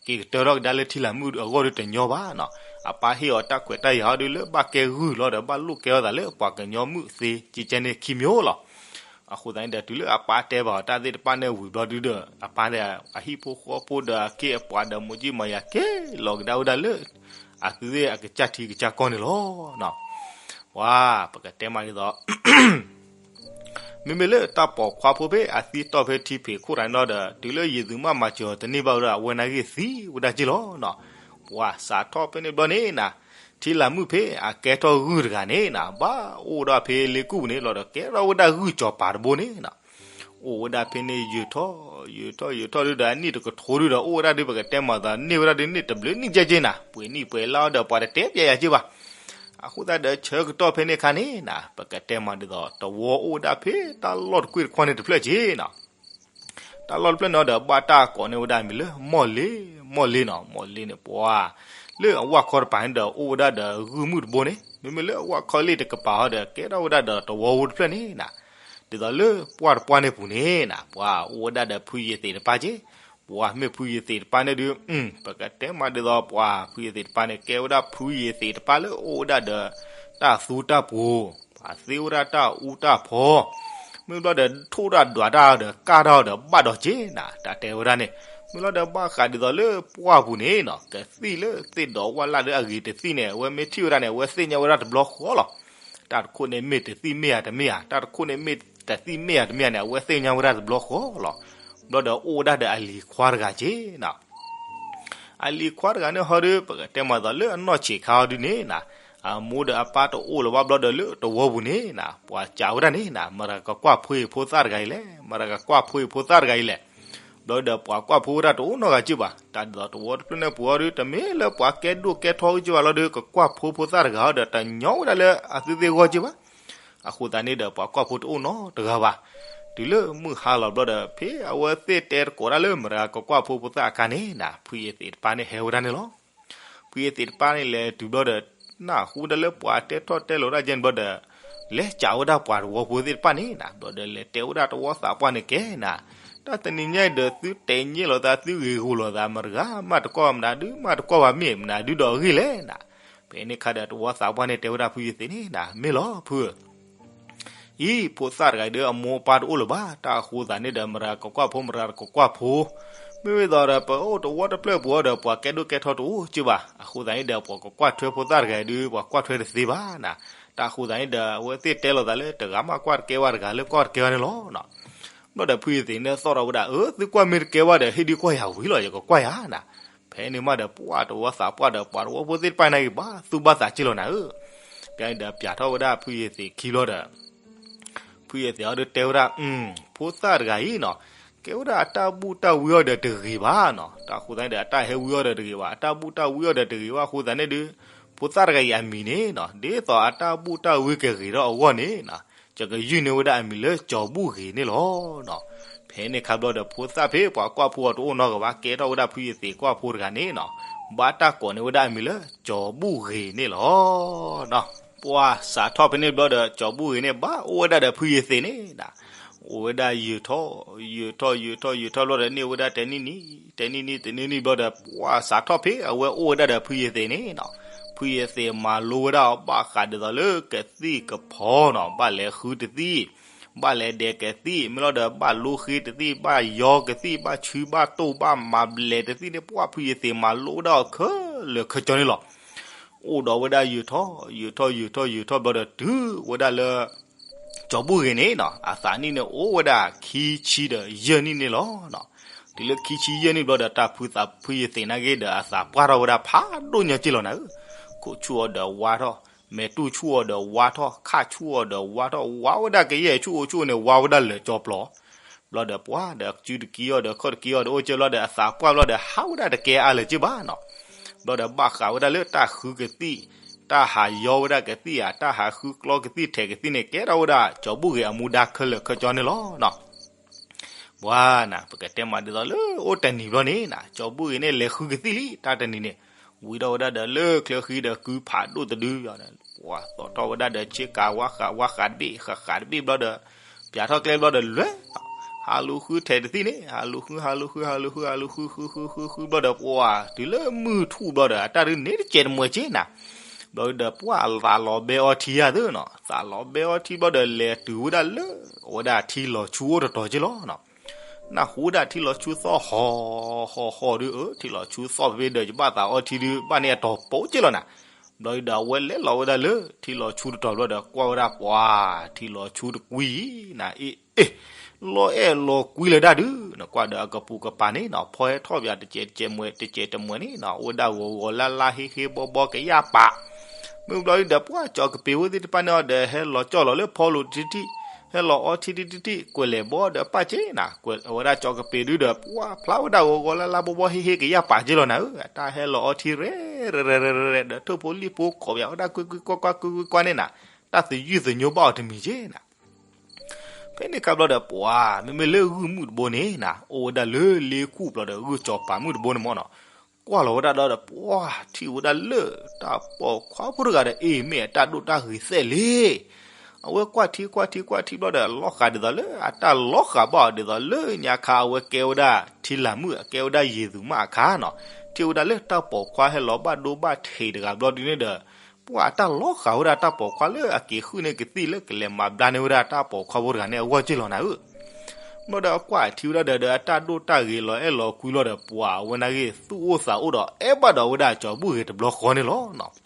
က့ၤကတၢၢ်ထီၣ်ကဒါလၢထံလာ်မုၣ်အဂီၢ်ဒုးတညီဘၣ်နီၤ. အပၢ်ဟ့ၣ်အီၤတၢ်ခွဲးတၢ်ယာ်အီၤဒုးလၢဘၣ်ကဲဂုၢ်လီၤဒီး ဘၣ်လိၣ်ကဲအီၤသးလၢပှၤကညီမုၣ်သ့ ကကဲန့ၣ်ခံမျိုးလီၤ. အဃိသတးန့ၣ်ဒီး တုၤလၢအပၢ်တဲဘၣ်အီၤတၢ်သ့ၣ်တဖၣ်န့ၣ်ဝံၤဘျီဒုးဒီး အပၢ်န့ၣ် အဟံၣ်ဖိဃီဖိဒီးအခ့အပှၤဒီးမိၢ်ကၠံမၤယၤက့ၤလီၤကဒါဝဲဒၣ်လၢ အသုသ့ၣ်အကစၢ်ထံကစၢ်ကီၢ်န့ၣ်လီၤ. ပှၤ ပကတဲမးဒ်သိး မ့မ့ၢ်လၢတၢ်ပိာ်ခွါဖိဖဲအသံတီၢ်ဖဲထံဖံးခိၣ်တၢ်န့ၣ်လီၤဒီး တုၤလၢယသးမ့ၢ်မၤစၢၤအီၤတန့ၢ်ဘၣ်ဝဲဒီး အဝဲန့ၣ်ဂ့ၤသံဝဲဒၣ်က့ၤလီၤ. ပှၤစးထီၣ်ဖဲန့ၣ်ဘျီန့ၣ်နီၤ ထံလာ်မုၣ်ဖဲအကဲထီၣ်ဂုၢ်တဂၤန့ၣ်နီၤ ဘၣ်အိၣ်ဒီးဖဲလ့ကူၣ်ပူၤန့ၣ်လီၤဒီး ကဲထီၣ်ဝဲဒၣ်ဂုၢ်ကစီၤပၤတဘိန့ၣ်နီၤ အိၣ်ဝဲဒၣ်ဖဲန့ၣ်ယံာ်ထီၣ် ယံာ်ထီၣ်ယံာ်ထီၣ်ဒုးဒီး အနံၣ်တကထိဒုးဒီး အိၣ်ဝဲဒၣ်ဒုး ပကတဲမးသးန့ၢ်ဝဲဒၣ်ဒုးန့ၣ် တဘျုးနံၣ်ကဲက့ၤနီၤ ပှဲၤနံၣ်ပှဲၤလါဒီး ပှၤတတဲပျဲယၤက့ၤဘၣ်. အဃိသတးဒီးဆၢကတီၢ်ဖဲန့ၣ်အခါန့ၣ်နီၤ ပကတဲမးဒ်သိး တဝီအိၣ်ဝဲဒၣ်ဖဲတၢ်လီၢ်တကွ့ၢ်တခီန့ၣ်တဖျၢၣ်က့ၤနီၤ တၢ်လီၢ်တဖျၢၣ်န့ၣ်ဒီး ဘၣ်တၢ်ကိးန့ၢ်ဝဲဒၣ်မံၤလၢ မီၢ်လ့ မီၢ်လ့နီၤ မီၢ်လ့န့ၣ်ပှၤ လၢအဝၣ်ခီတပၤန့ၣ်ဒီး အိၣ်ဝဲဒၣ်ဒီးဂုၢ်မုၣ်တဘိန့ၣ် မ့မ့ၢ်လၢအဝၣ်ခီလ့ၣ်တကပၤဟီဒီး ကဲထီၣ်ဝဲဒၣ်ဒီးတဝီဖိတဖျၢၣ်န့ၣ်နီၤ ဒ်သိးလၢပှၢ်တပှၢ်န့ၣ်ပူၤန့ၣ်နီၤ ပှၤအိၣ်ဝဲဒၣ်ဒီးဖုယ့ၤသ့းတပၢ်က့ၤ ပှၤမ့ၢ်ဖုယ့ၤသ့းတပၢ်န့ၣ်ဒုး ပကတဲမးဒ်သိး ပှၤဖုယ့ၤသ့းတပၢ်န့ၣ် ကဲဝဲဒၣ်ဖုယ့ၤသ့းတပၢ်လၢအိၣ်ဝဲဒၣ်ဒီး တၢ်သူတၢ်ပှိၤ ပှၤသ့ဝဲဒၣ်တၢ်အူတၢ်ဖီ မ့ၢ်ဘျီဒီး ထိၣ်တၢ်ဒွးတၢ်ဒီး ကၢ်တၢ်ဒီး ဘၣ်ဒီးက့ၤနီၤ တၢ်တဲဝဲဒၣ်န့ၣ် မ့ၢ်လီၤဒီး ဘၣ်ဃးဒ်သိးလၢပှၢ်ပူၤန့ၣ်နီၤ ကသံၣ်လၢသ့ၣ်ဒီးဝၣ်လၢ်လၢအဂ့ၤတသံၣ်န့ၣ် အဝဲမ့ၢ်ထံၣ်ဝဲဒၣ်န့ၣ် အဝဲသ့ၣ်ညါဝဲဒၣ်တဘျီဃီလီၤ. တၢ်တခိၣ်န့ၣ်မ့ၢ်တသံၣ်မ့ၢ်ဧါတမ့ၢ်ဧါ တၢ်တခိၣ်န့ၣ်မ့ၢ်တသံၣ်မ့ၢ်ဧါတမ့ၢ်ဧါန့ၣ် အဝဲသ့ၣ်ညါဝဲဒၣ်တဘျီဃီလီၤ. ဘျီဒီးအိၣ်ဝဲဒၣ်ဒီးအလံၤခွါတဂၤက့ၤနီၤ အလံၤခွါတဂၤန့ၣ်ဟီဒီး ပကတဲမးသိးလၢအနီၢ်ဆံးခါဟီဒုန့ၣ်နီၤ အမိၢ်ဒီးအပၢ်တအိၣ်လၢၤဘၣ်ဘျီဒီးလၢတဝီပူၤန့ၣ်နီၤ ပှၤစံးဝဲဒၣ်န့ၣ်နီၤ မတၤကကွၢ်ဖိအံၤဖိသၣ်တဂၤအံၤလဲၣ် မတၤကကွၢ်ဖိအံၤဖိသၣ်တဂၤအံၤလဲၣ် ဘျီဒီးပှၤကွၢ်ဖိဝဲဒၣ်တအိၣ်နီတဂၤက့ၤဘၣ် တၢ်ဒ်သိးတဝီတဖျၢၣ်န့ၣ်ပူၤဟီဒီး တမ့ၢ်လၢပှၤကဲဒိၣ်ကဲထီက့ၤဘၣ်လီၤဒီး ကကွၢ်ဖိဖိသၣ်တဂၤဟီဒီး တညီဝဲဒၣ်လၢအသုသ့ၣ်ဂီၢ်က့ၤဘၣ် အဃိသတးန့ၣ်ဒီး ပှၤကွၢ်ဖိတအိၣ်နီတဂၤဘၣ်. တုၤလၢမုၢ်ဟါလီၤဘျီဒီး ဖဲအဝဲသ့ၣ်တဲတကိးတၢ်လၢမတၤကကွၢ်ဖိဖိသၣ်အခါန့ၣ်နီၤ ဖုယ့ၤသ့းတပၢ်န့ၣ်ဟဲဝဲဒၣ်န့ၣ်လီၤ. ဖုယ့ၤသ့းတပၢ်န့ၣ်လဲၤတုၤဘျီဒီး နၢ်ဟူဒၣ်လၢပှၤတဲထီၣ်တဲလိာ်ဒၣ်ကဲန့ၣ်ဘျီဒီး လဲၤစံးဝဲဒၣ်ပှၤတဝီဖိသ့ၣ်တဖၣ်န့ၣ်နီၤ ဘျီဒီးလဲၤတဲဝဲဒၣ်တဝီသးပှၢ်န့ၣ်ကဲနီၤ တၢ်တနံၤညါအံၤဒီး သုတဲညံလိာ်သး သုဂ့ၤဂီၤလိာ်သး မတၤတဂၤမးတကွၢ် မနုၤဒုမးတကွၢ်ဘၣ်မ့ၢ် မနုၤဒုဒီးအဂ့ၢ်လဲၣ်နီၤ ဖဲန့ၣ်အခါဒီးတဝီသးပှၢ်န့ၣ်တဲဝဲဒၣ်ဖုယ့ၤသ့းန့ၣ်နီၤ မ့ၢ်လီၤဖုဧၢ အံၤ ဖိသၣ်တဂၤအံၤဒီး အမိၢ်အပၢ်တအိၣ်လၢၤဘၣ် တၢ်အဃိသတးန့ၣ်ဒီး မတၤကကွၢ်ဖိ မတၤကကွၢ်ဖိ မ့မ့ၢ်သိးဒီး ပအိၣ်တဝီတဖျၢၣ်ပူၤဒီး ပှၤကဲဒိၣ်ကဲထီတအိၣ်က့ဘၣ်. အဃိသတးန့ၣ်ဒီး ပှၤကကွၢ်ထွဲဖိသၣ်တဂၤအံၤဒုး ပှၤကွၢ်ထွဲတသ့ဘၣ်နၤ. တၢ်အဃိသတးန့ၣ်ဒီး အဝဲသ့ၣ်တဲလိာ်သးလၢ တဂၤမးကွၢ်တကဲဘၣ် တဂၤလၢကွၢ်တကဲဘၣ်န့ၣ်လီၤ. ဘျီဒီးဖုယသ့းန့ၣ်သီၣ်ထီၣ်ဝဲဒၣ်, အၢ သုကွၢ်မ့ၢ်တကဲဘၣ်ဒီး ဟ့ၣ်ဒုးကွၢ်ယၤဝံၤလီၤ, ယကကွၢ်ယၤနၤ. ဖဲန့ၣ်မးဒီး ပှၤတဝီသးပှၢ်ဒီး ပှၤတဝီဖိသ့ၣ်တဖၣ်န့ၣ်ဂ့ၤ ဘၣ်သူၣ်ဘၣ်သးက့လီၤနၤဧၢ. ဖဲန့ၣ်ဒီး ပျးထီၣ်ဝဲဒၣ်ဖုယသ့းခံဘျီဒီး ဖုယသ့းအီၤဒုးတဲဝဲဒၣ်, ဖိသၣ်တဂၤအံၤနီၤ, ကဲဝဲဒၣ်အတၢ်ဘူၣ်တၢ်ဝံအီၤဒီးတဂ့ၤဘၣ်နီၤ. တၢ်အဃိသတးန့ၣ်ဒီး အတၢ်ဟဲဝံအီၤဒီးတဂ့ၤဘၣ်, အတၢ်ဘူၣ်တၢ်ဝံအီၤဒီးတဂ့ၤဘၣ်အဃိသတးန့ၣ်ဒီး ဖိသၣ်တဂၤအံၤအမံၤန့ၣ်နီၤ, ဒ်သိးအတၢ်ဘူၣ်တၢ်ဝံကဂ့ၤထီၣ်အဂီၢ်န့ၣ်နီၤ, ယကယုၢ်န့ၢ်ဝဲဒၣ်အမံၤလၢကၠီၤဘူၣ်ဂ့ၤန့ၣ်လီၤနီၤ. ဖဲန့ၣ်ခါဘျီဒီး ဖိသၣ်ဖဲပှၤကွၢ်ဖိအီၤတအိၣ်နီတဂၤဘၣ်, ကဲထီၣ်ဝဲဒၣ်ဖုယသ့းကွၢ်ဖိတဂၤန့ၣ်နီၤ, ဘၣ်တၢ်ကိးန့ၢ်ဝဲဒၣ်အမံၤလၢ ကၠီၤဘူၣ်ဂ့ၤန့ၣ်လီၤ. ပှၤစးထီၣ်ဖဲန့ၣ်ဘျီဒီး ကၠီၤဘူၣ်ဂ့ၤန့ၣ် ဘၣ်အိၣ်ဝဲဒၣ်ဒီးဖုယသ့းန့ၣ်နီၤ, အိၣ်ဝဲဒၣ်ယုာ်ထီၣ် ယုာ်ထီၣ် ယုာ်ထီၣ် ယုာ်ထီၣ်ဘျီဒီး န့ၢ်ဝဲဒၣ်တနံၣ်နံၣ် တနံၣ်နံၣ် တနံၣ်နံၣ်ဘျီဒီး ပှၤစးထီၣ်ဖဲအဝဲအိၣ်ဝဲဒၣ်ဒီးဖုယသ့းန့ၣ်နီၤ, ဖုယသ့းမၤလိဝဲဒၣ်အီၤဘၣ်ဃးဒ်သိးလၢကသံၣ်ကဖီနီၤ, ဘၣ်လဲၤဃုတသံၣ် ဘၣ်လဲၤဒဲးကသံၣ် မ့ၢ်လီၤဒီး ဘၣ်လိဃ့တသံၣ် ဘၣ်ယီကသံၣ် ဘၣ်ဆူဘၣ်တိၢ် ဘၣ်မၤဘျဲးတသံၣ်န့ၣ် ပှၤဖုယသ့းမၤလိဝဲဒၣ်အီၤခဲလၢာ်ခဲဆ့န့ၣ်လီၤ. အိၣ်ဒီးဝဲဒၣ်ယုာ်ထီၣ် ယုာ်ထီၣ် ယုာ်ထီၣ် ယုာ်ထီၣ်ဘျီဒီး တုၤဝဲဒၣ်လၢ ကၠီၤဘူၣ်ဂ့ၤန့ၣ်နီၤ အသးနံၣ်န့ၣ်အိၣ်ဝဲဒၣ်ခံဆံဒီးယဲၢ်နံၣ်န့ၣ်လီၤ. တုၤလၢခံဆံယဲၢ်နံၣ်ဘျီဒီး တၢ်ဖုသးဖုယသ့းနာ်က့ဒီး အသးပှၢ်ထီၣ်ဝဲဒၣ်ဖးဒိၣ်ညါက့လီၤနၤဧၢ, ခိၣ်ဆူၣ်အီၤဒီးဝါထီၣ်, မဲာ်တူၢ်ဆူၣ်အီၤဒီးဝါထီၣ်, ခၣ်ဆူၣ်အီၤဒီးဝါထီၣ်, ဝါဝဲဒၣ်ကယဲၢ်ဆူၣ်အိၣ်ဆူၣ်န့ၣ် ဝါဝဲဒၣ်လၢာ်ကၠီပျီ ဘျီဒီးပှၤဒီးစုတကံအီၤဒီးခီၣ်တကံအီၤဒီးအိၣ်က့ဘျီဒီး အသးပှၢ်ဘျီဒီး ဟးဝဲဒၣ်တကဲအါလၢၤက့ဘၣ်နီၤ. ဘျီဒီးဘၣ်ဃးဝဲဒၣ်လၢတၢ်ဃုကသံၣ်, တၢ်ဟးယီဝဲဒၣ်ကသံၣ်ဧါ, တၢ်ဟးဃုကျီကသံၣ်ထဲးကသံၣ်န့ၣ် ကဲထီၣ်ဝဲဒၣ်ကၠီၤဘူၣ်ဂ့ၤအမူဒါခဲလၢာ်ခဲဆ့န့ၣ်လီၤနီၤ. ပှၤနၤ ပကတဲမးဒ်သိးလၢအိၣ်တနံၤဘျီန့ၣ်နၤ ကၠီၤဘူၣ်ဂ့ၤန့ၣ် လဲၤဃုကသံၣ်လံ တၢ်တနံၤန့ၣ်, ဝံၤထီၣ်ဝဲဒၣ်ဒီးလၢချၢဃံဒီးကုဖးဒိၣ်တဒု, ပှၤသိးထီၣ်ဝဲဒၣ်ဒီးဆ့ကၤဝါဃး ဝါဃးတဘ့ၣ် ဃးဃးတဘ့ၣ်ဘျီဒီး ပျးထီၣ်ကျဲဘျီဒီးလဲၤ ဟးလူၤဃုထဲးတသံၣ်န့ၣ် ဟးလူၤဃု ဟးလူၤဃု ဟးလူၤဃု ဟးလူၤဃု ဃုဃုဃုဃုဘျီဒီး ပှၤတုၤလၢမုၢ်ထူၣ်ဘျီဒီး အတၢ်ဒုးန့ၣ်တစဲးတမှဲးက့နၤ, ဘျီဒီးပှၤသးလီၤဘဲအီထံယၤသ့နီၤ, သးလီၤဘဲအီထံဘျီဒီး လဲၤတုၤဝဲဒၣ်လၢ အဝဲဒၣ်ထံလီၤဆူအိၣ်တတီၤက့လီၤနီၤ. နၢ်ဟူဒၣ်ထံလီၤဆူသီၣ်ဟီၣ်ဟီၣ်ဟီၣ်ဒုး အၢ ထံလီၤဆူသီၣ်ဖဲဒီး ယဘၣ်သးအီထံဒုး ဘၣ်န့ၢ်အတီၤပိက့လီၤနၤ. ဘျီဒီး အဝဲလဲၤလီၤဝဲဒၣ်လၢထံလီၤဆူတတီၤဘျီဒီး ကွၢ်ဝဲဒၣ်ပှၤ ထံလီၤဆူတကွံနၤ အ့ၣ်အ့ၣ် လီၤအဲၣ်လီၤကွံလၢၤဒၣ်ဒုး နကွၢ်ဒီးအကပူၤကပၤန့ၣ်နီၤ ဖီဟဲထီၣ်ပၠးတစဲးတစဲးမွဲး တစဲးတမှဲးန့ၣ်နီၤ အိၣ်ဝဲဒၣ်ဂီၤဂီၤလၢ်လၢ် ဟ့ၣ်ဟ့ၣ်ဘီဘီကယၢ်ပာ် မုၢ်ဘျီဒုးဒီး ပှၤကၠီၤကပ့ၤဝဲသ့ၣ်တဖၣ်န့ၣ်အီၤဒီး ဟဲလီၤကၠီၣ်လီၤလၢဖီလိာ်တထံၣ် ဟဲလီၤအီထံတထံၣ်တထံၣ် ကွဲးလဲၤဘီဒီးပၣ်က့နၤ ကွဲးဝဲဒၣ်ကၠီၤကပ့ၤဒုးဒီး ပှၤဖျါဝဲဒၣ်ဂီၤဂီၤလၢ်လၢ် ဘီဘီဟ့ၣ်ဟ့ၣ်ကယၢ်ပာ်က့လီၤနၤဧၢ အတၢ်ဟဲလီၤအီထံရဲၣ်ရဲၣ်ရဲၣ်ရဲၣ်ဒီး ထိၣ်ဖိလံၣ်ဖိခိးပၠးဝဲဒၣ်ကွံကွံကွၢ်ကွၢ်ကွံကွံကွၢ်န့ၣ်နၤ တၢ်သယုၢ်သညိဘၣ်အီၤတမံၤက့နၤ ဖဲန့ၣ်ခါဘျီဒီး ပှၤမ့မ့ၢ်လၢဂုၢ်မုၣ်တဘိန့ၣ်နၤ အိၣ်ဝဲဒၣ်လၢလ့ခူၣ်ဘျီဒီး ဂုၢ်ကၠီၤပၤမုၣ်တဘိန့ၣ်မ့ၢ်နီၤ ကွၢ်လီၤဝဲဒၣ်ဒီး ပှၤထံၣ်ဝဲဒၣ်လၢ တၢ်ပိာ်ခွါဖိတဂၤဒီး အ့ၣ် မ့ၢ်အတၢ်ဒိၣ်တၢ်ဂ့ၤသဲးလံ အဝဲကွၢ်ထံကွၢ်ထံကွၢ်ထံဘျီဒီး လီၤဃာ်ဒ်သိးလၢ အတၢ်လီၤဃာ်ဘၣ်အီၤဒ်သိးလၢညါခါ အဝဲကဲဝဲဒၣ်ထံလာ်မုၣ် အကဲဝဲဒၣ်ယ့ၢ်သူၣ်မးအခါနီၤ ထံၣ်ဝဲဒၣ်လၢတၢ်ပိာ်ခွါဟဲလီၤဘၣ်ဒိဘၣ်ထံးတဂၤဘျီဒုးန့ၣ်ဒီး ပှၤအတၢ်လီၤဃာ်ဝဲဒၣ်တၢ်ပိာ်ခွါလၢအက့ၤဃုန့ၢ်ကသံၣ်လၢ ကလဲၤမၤဘျါန့ၢ်ဝဲဒၣ်တၢ်ပိာ်ခွါဖိတဂၤန့ၣ်အဂီၢ်က့လီၤနၤဧၢ ဘျီဒီးအကွၢ်ထံဝဲဒၣ်ဒီး ဒီးအတၢ်ဒိၣ်တၢ်ဂ့ၤလီၤအဲၣ်လီၤကွံလီၤဒီး ပှၤအဝဲနာ်က့ သူၣ်အိၣ်သးအိၣ်ဒီး အဲၣ်ဘၣ်ဒီးဝဲဒၣ်ကၠီၤဘူၣ်ဂ့ၤတဘျီဃီန့ၣ်လီၤနီၤ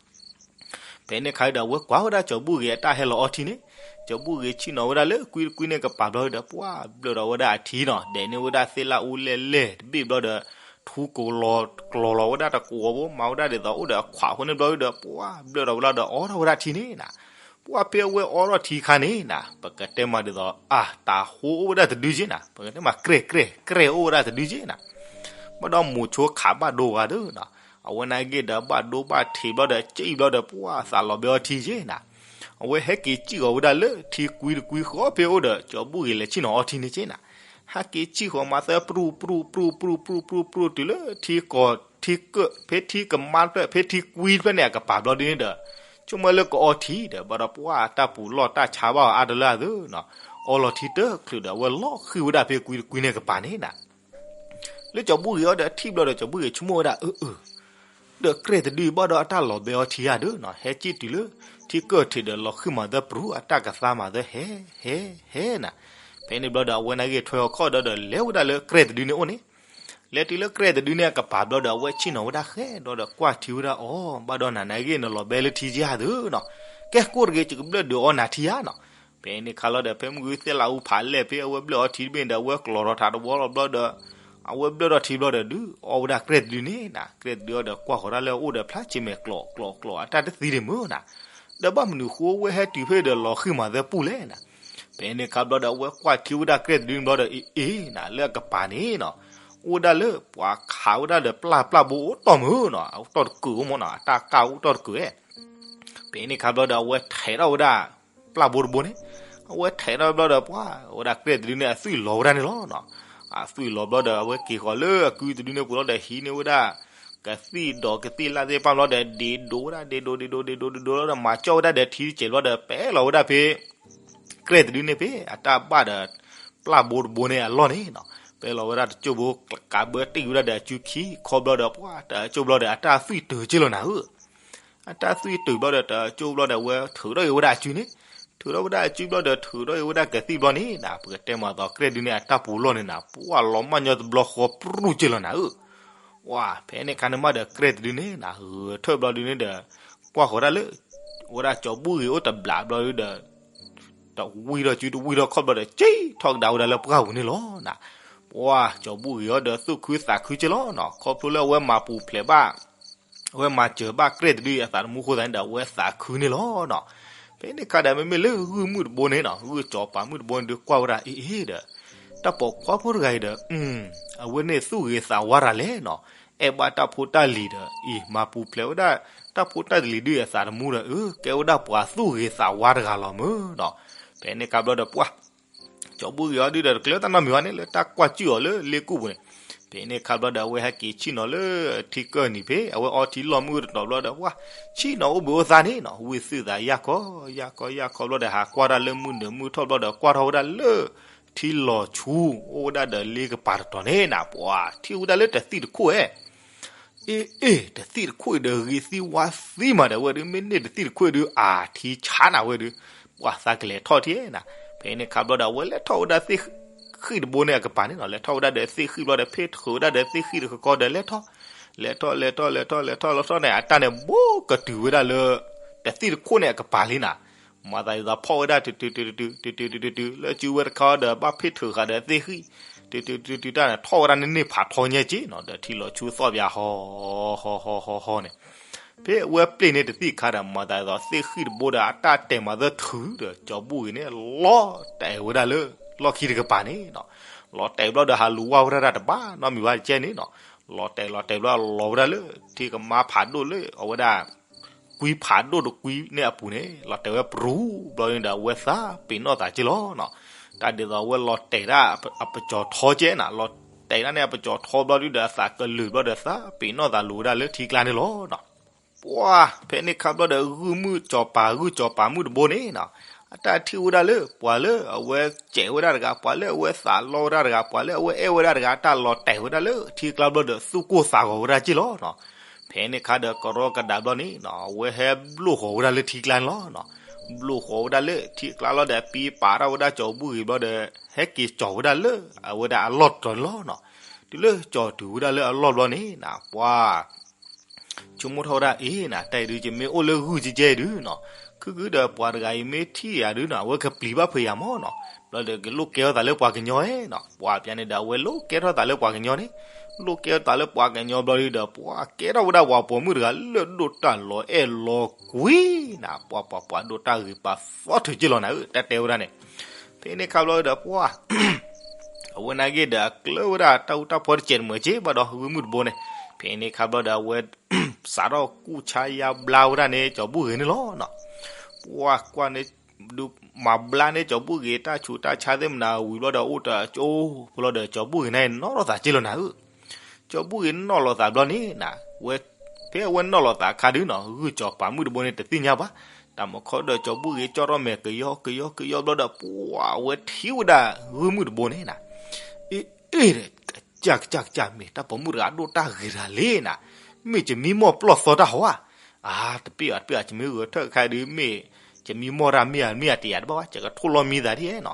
ဖဲန့ၣ်ခါဒီး အဝဲကွၢ်ဝဲဒၣ်ကၠီၤဘူၣ်ဂ့ၤအတၢ်ဟဲလီၤအီထံန့ၣ် ကၠီၤဘူၣ်ဂ့ၤဆ့ၣ်နီၤဝဲဒၣ်လၢကွံတကွံန့ၣ်ကပၤဘျီဒီး ပှၤဘျၢၣ်ဒီးဝဲဒၣ်အထံနီၤ ဒဲးန့ၢ်ဝဲဒၣ်သ့ၣ်လၣ်အူလဲၣ်လဲၣ်တဘ့ၣ်ဘျီဒီး ထူကလီၤကလီၤလီၤဝဲဒၣ်တကွီၤဘိ မၤဝဲဒၣ်ဒ်သိးအိၣ်ဒီးအခွးဖိန့ၣ်ဘျီဒီး ပှၤဘျၢၣ်ဒီးဝဲလီၤဒီး အိးထီၣ်ဝဲဒၣ်ထံန့ၣ်နၤ ပှၤဖဲအဝဲအိးထီၣ်ထံခါန့ၣ်နၤ ပကတဲမးဒ်သိး အၢ တၤဟိအိၣ်ဝဲဒၣ်တဒုက့နၤ ပကတဲမး ကြဲၢ်ကြဲၢ် ကြဲၢ်အိၣ်ဝဲဒၣ်တဒုက့နၤ ဘၣ်ဒီးမိၤဆိခးဘၣ်ဒိဂၤဒီး အဝဲနာ်က့ဒီးဘၣ်ဒိဘၣ်ထံးဘျီဒီး ကၠံၣ်ဘျီဒီး ပှၤသးလီၤဘဲအီထံက့နၤ အဝဲဟဲက့ၤစံၣ်ဃီၤဝဲဒၣ်လၢထံကွံတကွံဃီဖဲအိၣ်ဒီး ကၠီၤဘူၣ်ဂ့ၤလဲၤဆ့ၣ်နီၤအီထံန့ၣ်က့နၤ ဟဲက့ၤစံၣ်ဃီၤမၤသၢ ပြူၢ်ပြူၢ်ပြူၢ်ပြူၢ်ပြူၢ်ပြူၢ် တုၤလၢထံကီၢ်ထံကၢၢ် ဖဲထံကမါတဖျၢၣ် ဖဲထံကွံတဖျၢၣ်န့ၣ် အကပၤဘျီဒုးန့ၣ်ဒီး ဆိကမိၣ်လၢကအီထံဒီး ဘၣ်ဒီးပှၤတၢ်ပူၤလီၢ်တၢ်ဆါဘၣ်အီၤအါတလၢအသးနီၤ အီလီၤထံတချုးဒီး အဝဲလီၤဃံၤဝဲဒၣ်ဖဲကွံတကွံန့ၣ်ကပၤန့ၣ်နၤ လၢကၠီၤဘူၣ်ဂ့ၤအီၤဒီးထံၣ်ဘျီဒီး ကၠီၤဘူၣ်ဂ့ၤဆိကမိၣ်ဝဲဒၣ် အၢ အၢ ဒီးကြဲၢ်တဒုဘၣ်ဒီးအတၢ်လီၤဘဲအီထံဧါဒီးနီၤ ဟဲက့ၤတုၤလၢထံကၢၢ်ထံးဒီးလီၤဃံၤမၤသၢ ပြူၢ်အတၢ်ကသါမၤသၢ ဟဲ ဟဲ ဟဲနၤ ဖဲန့ၣ်ဘျီဒီး အဝဲနာ်က့ထွဲအီၤခီၣ်ဒီး ဒီးလဲၤဝဲဒၣ်လၢကြဲၢ်တဒုန့ၣ်အိၣ်န့ၣ် လဲၤတုၤလၢကြဲၢ်တဒုန့ၣ်အကပၤဘျီဒီး အဝဲဆ့ၣ်နီၤဝဲဒၣ်ဃဲဒီး ကွၢ်ထံဝဲဒၣ်အီၤ, ဘၣ်ဒီးနၤနဂ့ၢ်နလီၤဘဲလၢထံယါသုနီၤ, ကဲကိၢ်တဂ့ၤ ယကဘျၢၣ်ဒုးအီနၤထံယါနီၤ. ဖဲန့ၣ်ခါလီၤဒီး ဖဲမုၢ်ဂုၤသဲလးအူဖးလဲၢ်ဖဲအဝဲဘျၢၣ်အီထံတဘ့ၣ်ဒီး အဝဲကျီၤထီၣ်ထးတဝီလီၤဘျီဒီး အဝဲဘျၢၣ်ထီၣ်ထံဘျီဒီး ဒုးအီဝဲဒၣ်ကြဲၢ်တဒုန့ၣ်နီၤ, ကြဲၢ်တဒုအီၤဒီးကွၢ်ဃီၤဒၣ်လၢအအိၣ်ဒီးဖျါဆ့မဲာ်ကျီၤ ကျီၤ ကျီၤ အတၢ်တသံဒံးမုၢ်နီၤ, ဒီးဘၣ်မနုၤဃိဝဲဟဲတုၤဖဲဒီးလီၤဃံၢ်မၤသၢပူၢ်လဲၣ်နီၤ. ဖဲန့ၣ်ခါဘျီဒီး အဝဲကွၢ်ထံဝဲဒၣ်ကြဲၢ်တဒုန့ၣ်ဘျီဒီး အ့ အ့ နၤလၢအကပၤန့ၣ်နီၤ, အိၣ်ဝဲဒၣ်လၢပှၤခးဝဲဒၣ်ဒီးပျၢ် ပျၢ်ဘိအိၣ်တီၢ်မုၢ်နီၤ, အိၣ်တီၢ်တကုာ်အိၣ်မးနီၤ, အတၢ်ကၢ်အိၣ်တီၢ်တကုာ်ဝဲ ဖဲန့ၣ်ခါဘျီဒီး အဝဲထဲးထီၣ်ဝဲဒၣ်ပျၢ်ဘိတဘိန့ၣ်, အဝဲထဲးထီၣ်ဘျီဒီး ပှၤဝဲဒၣ်ကြဲၢ်တဒုန့ၣ် အသွံၣ်လီၤဝဲဒၣ်န့ၣ်လီၤနီၤ. အသွံၣ်လီၤဘျီဒီး အဝဲက့ၤဃီၤလၢအကုတဒုန့ၣ်ပူၤလီၤဒီး ဟံးန့ၢ်ဝဲဒၣ်ကသံၣ်ဒီးကသံၣ်လၣ်သ့ၣ်တဖၣ်ဘျီဒီး ဒ့ဒိဝဲဒၣ် ဒ့ဒိ ဒ့ဒိ ဒ့ဒိ ဒ့ဒိလီၤဒီး မၤကၠီၣ်ဝဲဒၣ်ဒီးထံတစဲးဘျီဒီး ပဲလီၤဝဲဒၣ်ဖဲ ကြဲၢ်တဒုန့ၣ်ဖဲအတၢ်ဘၣ်ဒီး ပျၢ်ဘိတဘိန့ၣ်အလီၢ်န့ၣ်နီၤ, ပဲလီၤဝဲဒၣ်တကၠိၢ်ဘိ ကးဘၢတ့ၢ်ဝဲဒၣ်ဒီးအစုခံ ခီဘျီဒီး ပှၤတကၠိၢ်ဘျီဒီး အတၢ်သွံၣ်တုၤက့လီၤနၤဧၢ. အတၢ်သွံၣ်တုၤဘျီဒီး တကၠိၢ်ဘျီဒီး အဝဲထုးထီၣ်က့ၤဝဲဒၣ်အစုန့ၣ်, ထုးထီၣ်ဝဲဒၣ်အစုဘျီဒီး ထုးထီၣ်က့ၤဝဲဒၣ်ကသံၣ်ဘျီန့ၣ်နီၤ, ပကတဲမၤသီကြဲၢ်တဒုန့ၣ် အတၢ်ပူၤလီၢ်န့ၣ်နီၤ ပှၤလီၤမၢ်ညီတဘျီဃီပြူၢ်က့လီၤနၤဧၢ. ဝါ ဖဲန့ၣ်ခါန့ၣ်မးဒီး ကြဲၢ်တဒုန့ၣ်နီၤ ဂဲၤထၢၣ်ဘျီဒုန့ၣ်ဒီး ကွၢ်ဃီၤဒၣ်လၢ ဝဲဒၣ်ကၠီၤဘူၣ်ဂ့ၤအိၣ်တဘျးဘျီဒုဒီး တဝံၢ်ထီၣ်စု တဝံၢ်ထီၣ်ခီၣ်ဘျီဒီး ကၠံၣ်ထီၣ်ကဒါဝဲဒၣ်လၢပှၢ်ပူၤန့ၣ်လီၤနီၤ. ပှၤကၠီၤဘူၣ်ဂ့ၤအီၤဒီးသူၣ်ခုသးခုက့လီၤနီၤ, ခီဖျိလၢအဝဲမၤပူၤဖျဲးဘၣ် အဝဲမၤစၢၤဘၣ်ကြဲၢ်တဒုအသးသမူအဃိသတးန့ၣ်ဒီး အဝဲသးခုန့ၣ်လီၤနီၤ. ဖဲန့ၣ်ခါဒီး မ့မ့ၢ်လၢဂုၢ်မုၣ်တဘိန့ၣ်နီၤ ဂုၢ်ကၠီၤပၤမုၣ်တဘိန့ၣ်ဒုးကွၢ်ဝဲဒၣ် အ့ အ့ဒီး တၢ်ပိာ်ခွါဖိတဂၤအံၤဒီး အဝဲန့ၣ်သူၣ်ဂ့ၤသးဝါတဂၤလဲၣ်နီၤ, အဲၣ်ဘၣ်တၢ်ဖိတၢ်လံၤဒီး အံၤ မၤပူၤဖျဲးဝဲဒၣ် တၢ်ဖိတၢ်လံၤဒုးအသးသမူဒီး အၢ ကဲဝဲဒၣ်ပှၤသူၣ်ဂ့ၤသးဝါတဂၤလီၤမုၢ်နီၤ. ဖဲန့ၣ်ခါဘျီဒီး ပှၤ ကၠီၤဘူၣ်ဂ့ၤအီၤဒုဒီး တကျၢၤတၢ်နီတမံၤဘၣ်န့ၣ် လၢတၢ်ကွၢ်စူၣ်အီၤလၢလ့ကူၣ်ပူၤန့ၣ်, ဖဲန့ၣ်ခါဘျီဒီး အဝဲဟဲက့ၤဆ့ၣ်နီၤလၢထံကၢၢ်နံၤဖဲ အဝဲအီထံလီၢ်မုၢ်တတီၤဘျီဒီး ပှၤ ဆ့ၣ်နီၤအိၣ်ဘှံးအိၣ်သါန့ၣ်နီၤ, ဝံၢ်သုသးယၢ်ခီ ယၢ်ခီ ယၢ်ခီဘျီဒီး ဟးကွၢ်တၢ်လၢမုၢ်နုာ်မုၢ်ထီၣ်ဘျီဒီး ကွၢ်ထီၣ်ဝဲဒၣ်လၢ ထံလီၤဆူ အိၣ်ဝဲဒၣ်ဒီးလ့ကပၤတတီၤန့ၣ်နီၤ, ပှၤထံၣ်ဝဲဒၣ်လၢတသံၣ်တခိၣ်ဧဲ အ့ အ့ တသံၣ်တခိၣ်အံၤဒီး ဂ့ၤသံဝါသံမးဒီး အဝဲဒုး မ့ၢ်န့ၢ်တသံၣ်တခိၣ်အံၤဒုး အထံဆါနၤဝဲဒုး ပှၤသးကလဲၤထီၣ်ထံၣ်နၤ. ဖဲန့ၣ်ခါဘျီဒီး အဝဲလဲၤထီၣ်ဝဲဒၣ်သ့ၣ်ဃံၣ်တဘိန့ၣ်အကပၤန့ၣ်နီၤ, လဲၤထီၣ်ဝဲဒၣ်ဒီးသ့ၣ်ဃံၣ်ဘျီဒီး ဖဲထုးဝဲဒၣ်ဒီးသ့ၣ်ဃံၣ်တခီခီဒီး လဲၤထီၣ် လဲၤထီၣ် လဲၤထီၣ် လဲၤထီၣ် လဲၤထီၣ်န့ၣ် အတၢ်န့ၣ် ဘူးကတုၤဝဲဒၣ်လၢ တသံၣ်တခိၣ်န့ၣ်အကပၤလံနၤ. မၤသးဒ်သိးဖီၣ်ဝဲဒၣ် တုၤတုၤတုၤတုၤ တုၤတုၤတုၤတုၤတုၤ လၢစုဝဲတခါဒီး ဘၣ်ဖ့ၣ်ထုးဃာ်ဒီးသ့ၣ်ဃံၣ် တုၤတုၤတုၤတုၤတၢ်န့ၣ် ထီၣ်ဝဲဒၣ်န့ၣ်န့ၢ်ဖးထီညါက့နီၤ, ဒီးထံလီၤဆူသီၣ်ပၠးဟီ ဟီ ဟီ ဟီ ဟီန့ၣ် ဖဲအဝဲပျ့ၢ်န့ၢ်တသံၣ်ခါဒီး မၤသးဒ်သိးသ့ၣ်ဃံၣ်တဘိဒီး အတၢ်တဲာ်မၤသၢထုးဒီး ကၠီၤဘူၣ်ဂ့ၤန့ၣ် လီၤတဲာ်ဝဲဒၣ်လၢ လီၢ်ခံတကပၤန့ၣ်နီၤ. လီၤတဲာ်ဘျီဒီး ဟးလူၤဝါဝဲဒၣ်တဘၣ်နီတမံၤဘၣ်တကဲန့ၣ်နီၤ. လီၤတဲာ်လီၤတဲာ်ဘျီ လီၤဝဲဒၣ်လၢ ထံကမါဖးဒိၣ်လၢအဝဲဒၣ် ကွံဖးဒိၣ်တကွံန့ၣ်အပူၤန့ၣ် လီၤတဲာ်ဝဲပြူၤဘျီန့ၣ်ဒီး အဝဲသးပ့ၤနီၣ်သးက့လီၤနီၤ. တၢ်ဒ်သိးအဝဲလီၤတဲာ်ဒၣ်အပစီၤထီကဲနီၤ, လီၤတဲာ်ဒၣ်န့ၣ်အပစီၤထီဘျီဒုဒီး အသးကလုာ်ဘျီဒီး သးပ့ၤနီၣ်သးလိၤဝဲဒၣ်လၢထံကျါန့ၣ်လီၤနီၤ. ပှၤ ဖဲန့ၣ်ခါဘျီဒီး ဂုၢ်မုၣ်ကၠီၤပၤ ဂုၢ်ကၠီၤပၤမုၣ်တဘိန့ၣ်နီၤ, အတၢ်ထံၣ်ဝဲဒၣ်လၢ ပှၤလၢအဝဲစဲးဝဲဒၣ်တဂၤ, ပှၤလၢအဝဲသးလီဝဲဒၣ်တဂၤ, ပှၤလၢအဝဲအဲၣ်ဝဲဒၣ်တဂၤ အတၢ်လီၤတဲာ်ဝဲဒၣ်လၢထံကျါဘျီဒီး သူၣ်ကိၢ်သးဂီၤဝဲဒၣ်က့လီၤနီၤ. ဖဲန့ၣ်ခါဒီးကရီကဒးဘျီန့ၣ်နီၤ, အဝဲဟဲဘျိၣ်ဃီၤဝဲဒၣ်လၢထံကျါန့ၣ်လီၤနီၤ. ဘျိၣ်ဃီၤဝဲဒၣ်လၢထံကျါလီၤဒီး ပံပာ်ထီၣ်ဝဲဒၣ်ကၠီၤဘူၣ်ဂ့ၤဘျီဒီး ဟဲက့ၤကၠီၤဝဲဒၣ်လၢအဝဲဒၣ်အလီၢ်တတီၤန့ၣ်လီၤနီၤ. တုၤလၢကၠီၤတုၤဝဲဒၣ်လၢအလီၢ်ဘျီန့ၣ်နီၤ, ပှၤ ဆိကမိၣ်ထီၣ်ဝဲဒၣ်အံၤနီၤ, တၢ်အံၤဒုး ယမ့ၢ်အိၣ်လၢဂုၢ်ကဲကဲအံၤဒုးနီၤ, ခုၣ်ခုၣ်ဒီးပှၤတဂၤအံၤမ့ၢ်ထံၣ်ယၤဒုးနီၤ, အဝဲကပျံၤဘၣ်ဖုးယၤမးနီၤ. ဘျီဒီးကလိၣ်ကဲထီၣ်သးလၢပှၤကညီဧဲနီၤ. ပှၤပျၢၤန့ၣ်ဒီး အဝဲလိၣ်ကဲထီၣ်သးလၢပှၤကညီန့ၣ်, လိၣ်ကဲထီၣ်သးလၢပှၤကညီဘျီဒုးဒီး ပှၤကဲထီၣ်ဝဲဒၣ်ပှၤပိာ်မုၣ်တဂၤလၢဒိၣ်တၢ်လီၤအဲၣ်လီၤကွံနီၤ, ပှၤပှၤပှၤဒိၣ်တၢ်ဂ့ၤပာ်သီထုးက့လီၤနၤဧၢ, တၢ်တဲဝဲဒၣ်န့ၣ်. ဖဲန့ၣ်ခါဘျီဒီး ပှၤ အဝဲနာ်က့ဒီး အကျၢၤဝဲဒၣ်တၢ်အူတၢ်ဖီတစဲးတမုာ်က့ဘၣ်ဒီး ဂုၢ်မုၣ်တဘိန့ၣ်. ဖဲန့ၣ်ခါဘျီဒီး အဝဲ စးထီၣ်ကူၣ်ဆါယါဘျါဝဲဒၣ်န့ၣ် ကၠီၤဘူၣ်ဂ့ၤန့ၣ်လီၤနီၤ. ပှၤကွၢ်န့ၣ် ဒုးမၤဘျါန့ၢ်ကၠီၤဘူၣ်ဂ့ၤ တၢ်ဆူးတၢ်ဆါသ့ၣ်မနၤဝံၤဘျီဒီး အိၣ်တကၠိဘျီဒီး ကၠီၤဘူၣ်ဂ့ၤန့ၣ် နီၣ်ထီၣ်သးက့လီၤနၤဧၢ. ကၠီၤဘူၣ်ဂ့ၤနီၣ်လီၤသးဘျီန့ၣ်နီၤ, ဝဲ ဖဲအဝဲနီၣ်လီၤသးအခါဒုးနီၤ, ဂုၢ်ကၠီၤပၤမုၣ်တဘိန့ၣ် တသ့ၣ်ညါဘၣ်. တၢ်မၤခီဒီး ကၠီၤဘူၣ်ဂ့ၤကၠီထီၣ်မဲာ်ကယီကယီကယီဘျီဒီး ပှၤဝဲထံၣ်ဝဲဒၣ်ဂုၢ်မုၣ်တဘိန့ၣ်နီၤ, အ့ အ့ ကစၢ်ကစၢ်ကစၢ် မ့ၢ်တၢ်ပိာ်မုၣ်တဂၤဒိၣ်တၢ်ဂ့ၤတဂၤလံနီၤ, မ့ၢ်ကမံမီၢ်ပျီၢ်သီတၢ်ဟီဧါ. အါ တပ့ၢ်အါ တပ့ၢ်အါ ကမ့ၢ်ဂဲၤထၢၣ်ခါဒုး မ့ၢ်ကမံမီၢ်တၢ်မ့ၢ်ဧါ မ့ၢ်ဧါတယၤတဘၣ်ဘၣ် ကကထိၣ်လီၤမံသးဒ်နီၤ.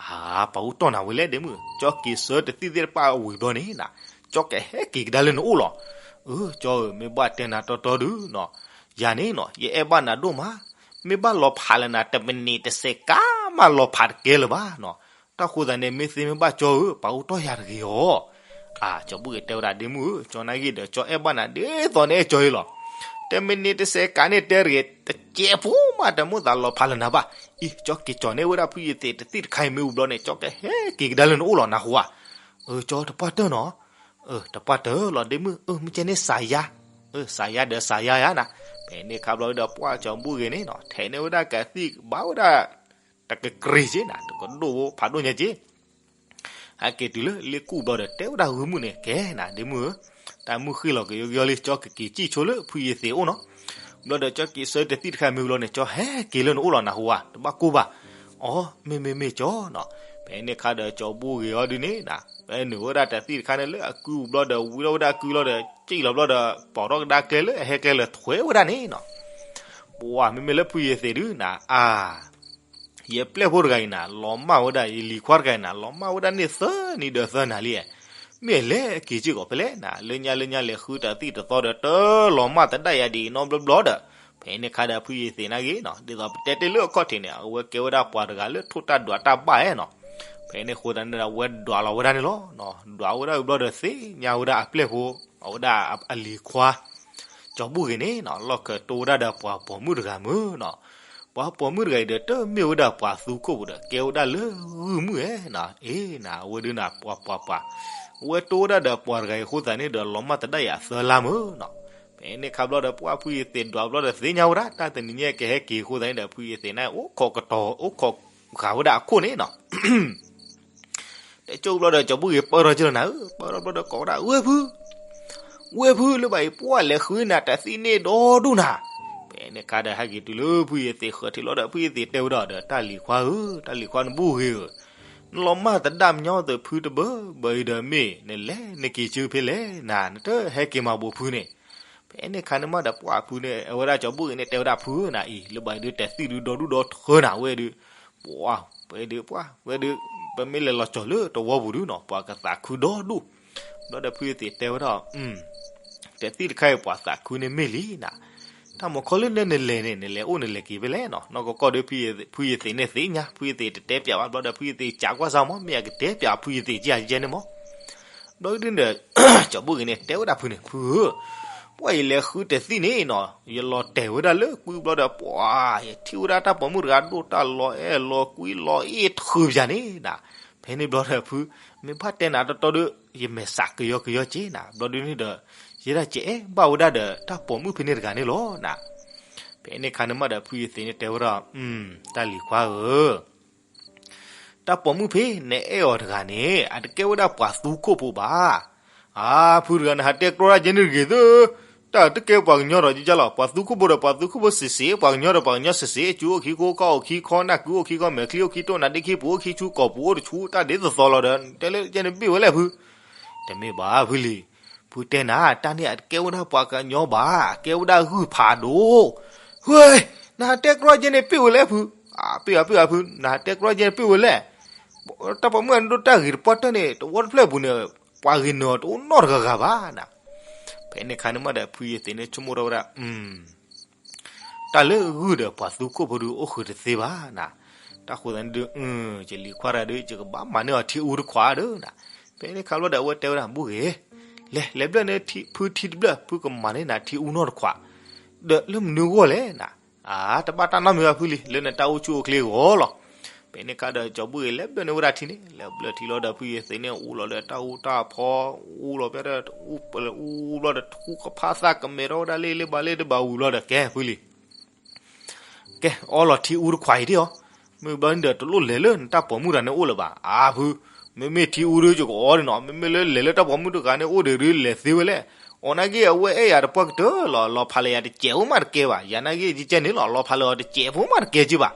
အၢ ပှၤအိၣ်တီၢ်နၤဝဲလဲၣ်ဒ့မုၣ်, ကၠီက့ၤဆၢတသံၣ်သ့ၣ်တဖၣ်ဝံၤဘျီန့ၣ်နၤ, ကၠီကဟဲက့ၤကဒါလၢနအိၣ်လီၤ. အၢ ကၠီဧၢ, မ့ၢ်ဘၣ်တဲနၤတီတီဒုးနီၤ, ယၤန့ၣ်နီၤ ယအဲၣ်ဘၣ်နၤဒိၣ်မး, မ့ၢ်ဘၣ်လီၤဖးလၢနၤ တမံးနံးတစဲးကးမးလီၤဖးတကဲလၢၤဘၣ်နီၤ. တၢ်ဃိသတးန့ၣ် မ့ၢ်သ့မ့ၢ်ဘၣ်ကၠီဧၢ, ပှၤအိၣ်တီၢ်ယၤတဂ့ၤအီၤ. အၢ ကၠီဘိၣ်ဂ့ၤတဲဝဲဒၣ်ဒ့မုၣ်ဧၢ, ကၠီနာ်က့ဒီး ကၠီအဲၣ်ဘၣ်နၤဒ်သိးနအဲၣ်ကၠီအံၤလီၤ. တမံးနံးတစဲးကးန့ၣ်တဲတဂ့ၤ, တစဲးဖိမးတမိၣ်သးလီၤဖးလၢနၤဘၣ်. အံၤ ကၠီက့ၤကၠီၤန့ၢ်ဝဲဒၣ်ဖုယသ့းတသံၣ်တခါအံၤမ့ၢ်ဝံၤဘျီန့ၣ် ကၠီကဟဲက့ၤကဒါလၢနအိၣ်လီၤနဟူဧါ. အၢ ကၠီတပှၢ်တၢၢ်နီၤ. အၢ တပှၢ်တၢၢ်လီၤဒ့မုၣ်, အၢ မ့ၢ်ကဲန့ၣ်စၤယါ, အၢ စၤယါဒီးစၤယါယါနၤ. ဖဲန့ၣ်ခါဘျီဒီးပှၢ်ကၠီဘိၣ်ဂ့ၤန့ၣ်နီၤ ထဲးန့ၢ်ဝဲဒၣ်ကသံၣ်ဘၣ်ဝဲဒၣ် တကကြ့ၤက့နၤ, တကဒိၣ်ဖးဒိၣ်ညါက့ ဟဲက့ၤတုၤလၢလ့ၣ်ကူၣ်ဘျီဒီး တဲဝဲဒၣ်ဂုၢ်မုၣ်န့ၣ် ကဲနၤဒ့မုၣ်ဧၢ, တၢ်မုၢ်ဃ့ၢ်လီၤကယီကယီလံ, ကၠီကက့ၤစံၣ်ဆိလၢဖုယသ့းအိၣ်နီၤ. ဘျီဒီးကၠီက့ၤဆၢတသံၣ်တခါမ့ၢ်ဝံၤလီၤန့ၣ် ကၠီဟဲက့ၤလၢနအိၣ်လီၤနဟူဧါ, တဘၣ်ကိၢ်ဘၣ်. အီ မ့မ့ၢ်မ့ၢ်ကၠီနီၤ. ဖဲန့ၣ်ခါဒီးကၠီဘိၣ်ဂ့ၤအီၤဒုန့ၣ်နၤ, ဖဲနုာ်ဝဲဒၣ်တသံၣ်တခါန့ၣ်လၢအကုၢ်ဘျီဒီး ဝံထီၣ်ဝဲဒၣ်ကုၢ်လီၤဒီး စံၣ်လီၤဘျီဒီး ပိာ်ထီၣ်ကဒါကျဲလၢအဟဲကျဲလၢထွဲဝဲဒၣ်န့ၣ်နီၤ. ပှၤမ့မ့ၢ်လၢဖုယသ့းဒုနၤ, အါ ယပျဲၢ်ဖိတဂၤအံၤနၤ လီၤမၢ်ဝဲဒၣ်, ယလံၤခွါတဂၤအံၤနၤ လီၤမၢ်ဝဲဒၣ်န့ၢ်သၢနံၤဒီးသၢနၤလံ. မ့ၢ်အလဲၤက့ၤစ့ၢ်ကီးဖဲလဲၣ်နၤ, လၢညါလၢညါလဲၤဃုတၢ်သံၣ်တသီဒီး တလီၤမၢ်သဒၣ်ယၤဒ်အံၤနီတဘျီဘျီဒီး, ဖဲန့ၣ်ခါဒီးဖုယသ့းနာ်က့နီၤ, ဒ်သိးပတဲတ့ၢ်လၢအခီၣ်ထံးန့ၣ် အဝဲကဲဝဲဒၣ်ပှၤတဂၤလၢထိၣ်တၢ်ဒွးတၢ်ဘၣ်အဲၣ်နီၤ. ဖဲန့ၣ်အဃိသတးန့ၣ်ဒီး အဝဲဒွးလီၤဝဲဒၣ်န့ၣ်လီၤ. ဒွးဝဲဒၣ်ဝံၤဘျီဒီးသ့ၣ်ညါဝဲဒၣ်အပျဲၢ်ဖိ, အဝဲဒၣ်အလံၤခွါ ကၠီဘိၣ်ဂ့ၤန့ၣ်နီၤ, လီၢ်ခၢၣ်တိဝဲဒၣ်ဒီးပှၤပိာ်မုၣ်တဂၤမုၢ်နီၤ. ပှၤပိာ်မုၣ်တဂၤအံၤဒီး တမ့ၢ်ဝဲဒၣ်ပှၤသူခိၣ်ပူၤဒီး ကဲဝဲဒၣ်လၢဂုၢ်မုၣ်ဧါနီၤ. အ့နၤ အဝဲဒုနၤ ပှၤပှၤပှၤ, အဝဲတိဝဲဒၣ်ဒီးပှၤတဂၤအံၤအဃိသတးန့ၣ်ဒီး လီၤမၢ်သဒၣ်ယၤသၢလါမုၢ်နီၤ. ဖဲန့ၣ်ခါဘျီဒီး ပှၢ်ဖုယသ့းဒွးဘျီဒီးသ့ၣ်ညါဝဲဒၣ် တၢ်တနံၤညါကဟဲက့ၤအဃိသတးန့ၣ်ဒီး ဖုယသ့းန့ၣ် အိၣ်ခိးကတီၤ အိၣ်ခိးဃာ်ဝဲဒၣ်အခိၣ်န့ၣ်နီၤ. တဲကၠိဘျီဒီး ကၠီဘိၣ်ဂ့ၤပၢၢ်ထီၣ်က့လီၤနၤဧၢ, ပၢၢ်ထီၣ်ဘျီဒီးကိးဝဲဒၣ် ဝဲၢ်ဖု, ဝဲၢ်ဖု လၢဘၣ်အံၤ ပှၢ်လဲၤဃုနၤတၢ်သံၣ်န့ၣ်ဒီဒူၣ်နၤ. ဖဲန့ၣ်ခါဒီး ဟဲက့ၤတုၤလၢဖုယသ့းဃၢၤထံးလီၤဒီး ဖုယသ့းတဲဝဲဒၣ်ဒီး တၢ်လံၤခွါဧၢ, တၢ်လံၤခွါနဘိၣ်ဂ့ၤဧၢ, နလီၤမၢ်သဒၣ်မညီသ့ၣ်ဖုတဘၢဘၢအံၤဒီး မ့ၢ်နလဲၤနက့ၤဆူဖဲလဲၣ်နၤ, နတဟဲက့ၤမၤဘိးဖုန့ၣ်. ဖဲန့ၣ်ခါန့ၣ်မးဒီး ပှၢ်ဖုန့ၣ် အဝဲဒၣ်ကၠီဘိၣ်ဂ့ၤန့ၣ် တဲဝဲဒၣ်ဖုဧၢနၤအံၤ လၢဘၣ်အံၤဒု တၢ်သံၣ်ဒုဒီဒူၣ်ဒီထၢနၤဝဲဒု, ပှၢ်ဝဲဒု ပှၢ်ဝဲဒု, ပမ့ၢ်လဲၤလီၤကၠီၤလၢတဝီပူၤဒုနီၤ ပှၤကသးခုဒီဒူၣ်. ဘျီဒီးဖုယသ့းတဲဝဲဒၣ် တၢ်သံၣ်တခါအံၤပှၤသးခုန့ၣ်မ့ၢ်လံနၤ, တၢ်မီၤခီလၢနနလဲၤန့ၣ် နလဲၤအိၣ်နလဲၤက့ၤဖဲလဲၣ်နီၤ. နီၢ်ကီၢ်ကီၢ်ဒီး ဖုယသ့းန့ၣ်သ့ၣ်ညါ, ဖုယသ့းတတဲပၠးဘၣ်. ဘျီဒီးဖုယသ့းစံးကွၢ်စၢ်မး မ့ၢ်အကတဲပၠးဖုယသ့းကဲကဲန့ၣ်မး. ဘျီဒုဒီး ကၠီဘိၣ်ဂ့ၤန့ၣ် တဲဝဲဒၣ်ဖုန့ၣ် ဖုဧၢ, ပှၢ်ယလဲၤဃုတၢ်သံၣ်န့ၣ်နီၤ ယလီၤတဲာ်ဝဲဒၣ်လၢကွံဘျီဒီး ပှၢ်ယထံၣ်ဝဲဒၣ်တၢ်ပိာ်မုၣ်တဂၤဒိၣ်တၢ်လီၤအဲၣ်လီၤကွံ လီၤအ့ၣ်ထုးပၠးန့ၣ်နၤ. ဖဲန့ၣ်ဘျီဒီးဖု မ့ၢ်ဘၣ်တဲနၤတီတီဒီး ယမဲာ်ဆှးကယီကယီက့နၤ. ဘျီဒုန့ၣ်ဒီး ယဲဒၣ်ကအဲၣ်ဘၣ်ဝဲဒၣ်ဒီးတၢ်ပိာ်မုၣ်ဖဲန့ၣ်တဂၤန့ၣ်လီၤနၤ. ဖဲန့ၣ်ခါန့ၣ်မးဒီး ဖုယသ့းန့ၣ်တဲဝဲဒၣ် တၢ်လံၤခွါဧၢ, တၢ်ပိာ်မုၣ်ဖဲနအဲၣ်အီၤတဂၤန့ၣ် အတကဲဝဲဒၣ်ပှၤသူခိၣ်ဖိဘၣ်. အါ ဖုတဂၤ နဟးတဲကြီတၢ်ကဲန့ၣ်တဂ့ၤသၢ, တၢ်တကဲပှၤကညီဒီးကလီၤ. ပှၤသူခိၣ်ဖိဒီးပှၤသူခိၣ်ဖိစ့ၢ်စ့ၢ်, ပှၤကညီဒီးပှၤကညီစ့ၢ်စ့ၢ်, အစုအိၣ်ခံခိၣ်, ကီၢ်အိၣ်ခံခီ, နၢ်ကုအိၣ်ခံခီ, မဲာ်ချံအိၣ်ခံတိၢ်, နါဒ့ခံပူၤ အိၣ်ခံဆူ, ကိာ်ပူၤအိၣ်တဆူ, တၢ်ဒ်သိးသိးလီၤဒီး တဲလၢကဲန့ၣ်ဘ့ၣ်ဝဲလဲၣ်ဖု. တမ့ၢ်ဘၣ်ဖုလံၤ, ဖုတဲနၤ တၢ်န့ၣ်အတကဲဝဲဒၣ်ပှၤကညီဘၣ်, အကဲဝဲဒၣ်ဂုၢ်ဖးဒိၣ်. ဟဲ, နဟးတဲကြီကဲန့ၣ်ပ့ၢ်ဝဲလဲၣ်ဖု. အပ့ၢ်အပ့ၢ်အဖု နဟးတဲကြီကဲန့ၣ်ပ့ၢ်ဝဲလဲၣ်. တၢ်ပိာ်မုၣ်အဒိၣ်တၢ်ဂ့ၤတပှၢ်တၢၢ်န့ၣ် တဝီတဖျၢၣ်အပူၤန့ၣ် ပှၤဂ့ၤနၢၤအီၤတအိၣ်နီတဂၤဂၤဘၣ်နၤ. ဖဲန့ၣ်ခါန့ၣ်မးဒီး ဖုယသ့ၣ်န့ၣ်ဆိကမိၣ်ထီၣ်ဝဲဒၣ် တၢ်လၢဂုၢ်ဒီးပှၤသူခိၣ်ဖိဒုအိၣ်ဃုာ်တသ့ဘၣ်နၤ. တၢ်ဃိသတးန့ၣ်ဒု ယလံၤခွါတဂၤဒီး ယကဘၣ်မၤန့ၢ်အီၤထံအူတခွးဒီးနၤ. ဖဲန့ၣ်ခါဘျီဒီး အဝဲတဲဝဲဒၣ် ဘိၣ်ဂ့ၤ, လဲၤ လဲၤဘျၢၣ်န့ၢ်ဖုထံတဘျၢၣ်, ဖုကမၤန့ၢ်နၤထံအူနီတခွး, ဒီးလၢမနုၤအဂီၢ်လဲၣ်နၤ. အါ တဘၣ်တၢ်နီတမံၤဘၣ်ဖုလံၤ, လၢနတၢ်အိၣ်ဆူၣ်အိၣ်ချ့အဂီၢ်လီၤ. ဖဲန့ၣ်ခါဒီး ကၠီဘိၣ်ဂ့ၤ လဲၤဘျၢၣ်န့ၢ်ဝဲဒၣ်ထံန့ၣ်, လဲၤဘျၢၣ်ထံလီၤဒီး ဖုယသ့ၣ်န့ၣ် အူလီၤဒီးတၢ်အူတၢ်ဖီ, အူလီၤဖဲဒၣ် အူပလၢအူဘျီဒီး ထူကဖၣ်သၣ်ကမဲာ်ထီၣ်ဝဲဒၣ်လၢလၢဘၣ်လၢတဘၣ်ဝံၤဘျီဒီး ကဲဖုလံၤ ကဲ အီလီၤထံအူတခွးအံၤဒ်အီၤ, မ့ၢ်ဘျီန့ၣ်ဒီးတလိၣ်လဲၤလၢနတၢ်ပိာ်မုၣ်တဂၤန့ၣ်အိၣ်လၢၤဘၣ်. အါဖု, မ့မ့ၢ်ထံအူဒီးယကအီဒ်နီၤ, မ့မ့ၢ်လၢလဲၤလၢတၢ်ပိာ်မုၣ်တဂၤန့ၣ်အိၣ်ဒီးဒုးလဲၤသ့ဝဲလဲၣ်. အီၤနာ်က့အဝဲအဲၣ်ယၤတပှၢ်ကတၢၢ်လီၤ, လီၤဖးလၢယၤတစဲးဖိမးတကဲဘၣ်, ယၤနာ်က့ယကဲန့ၣ်လီၤ, လီၤဖးလၢအီၤတစဲးဖိမးတကဲက့ဘၣ်.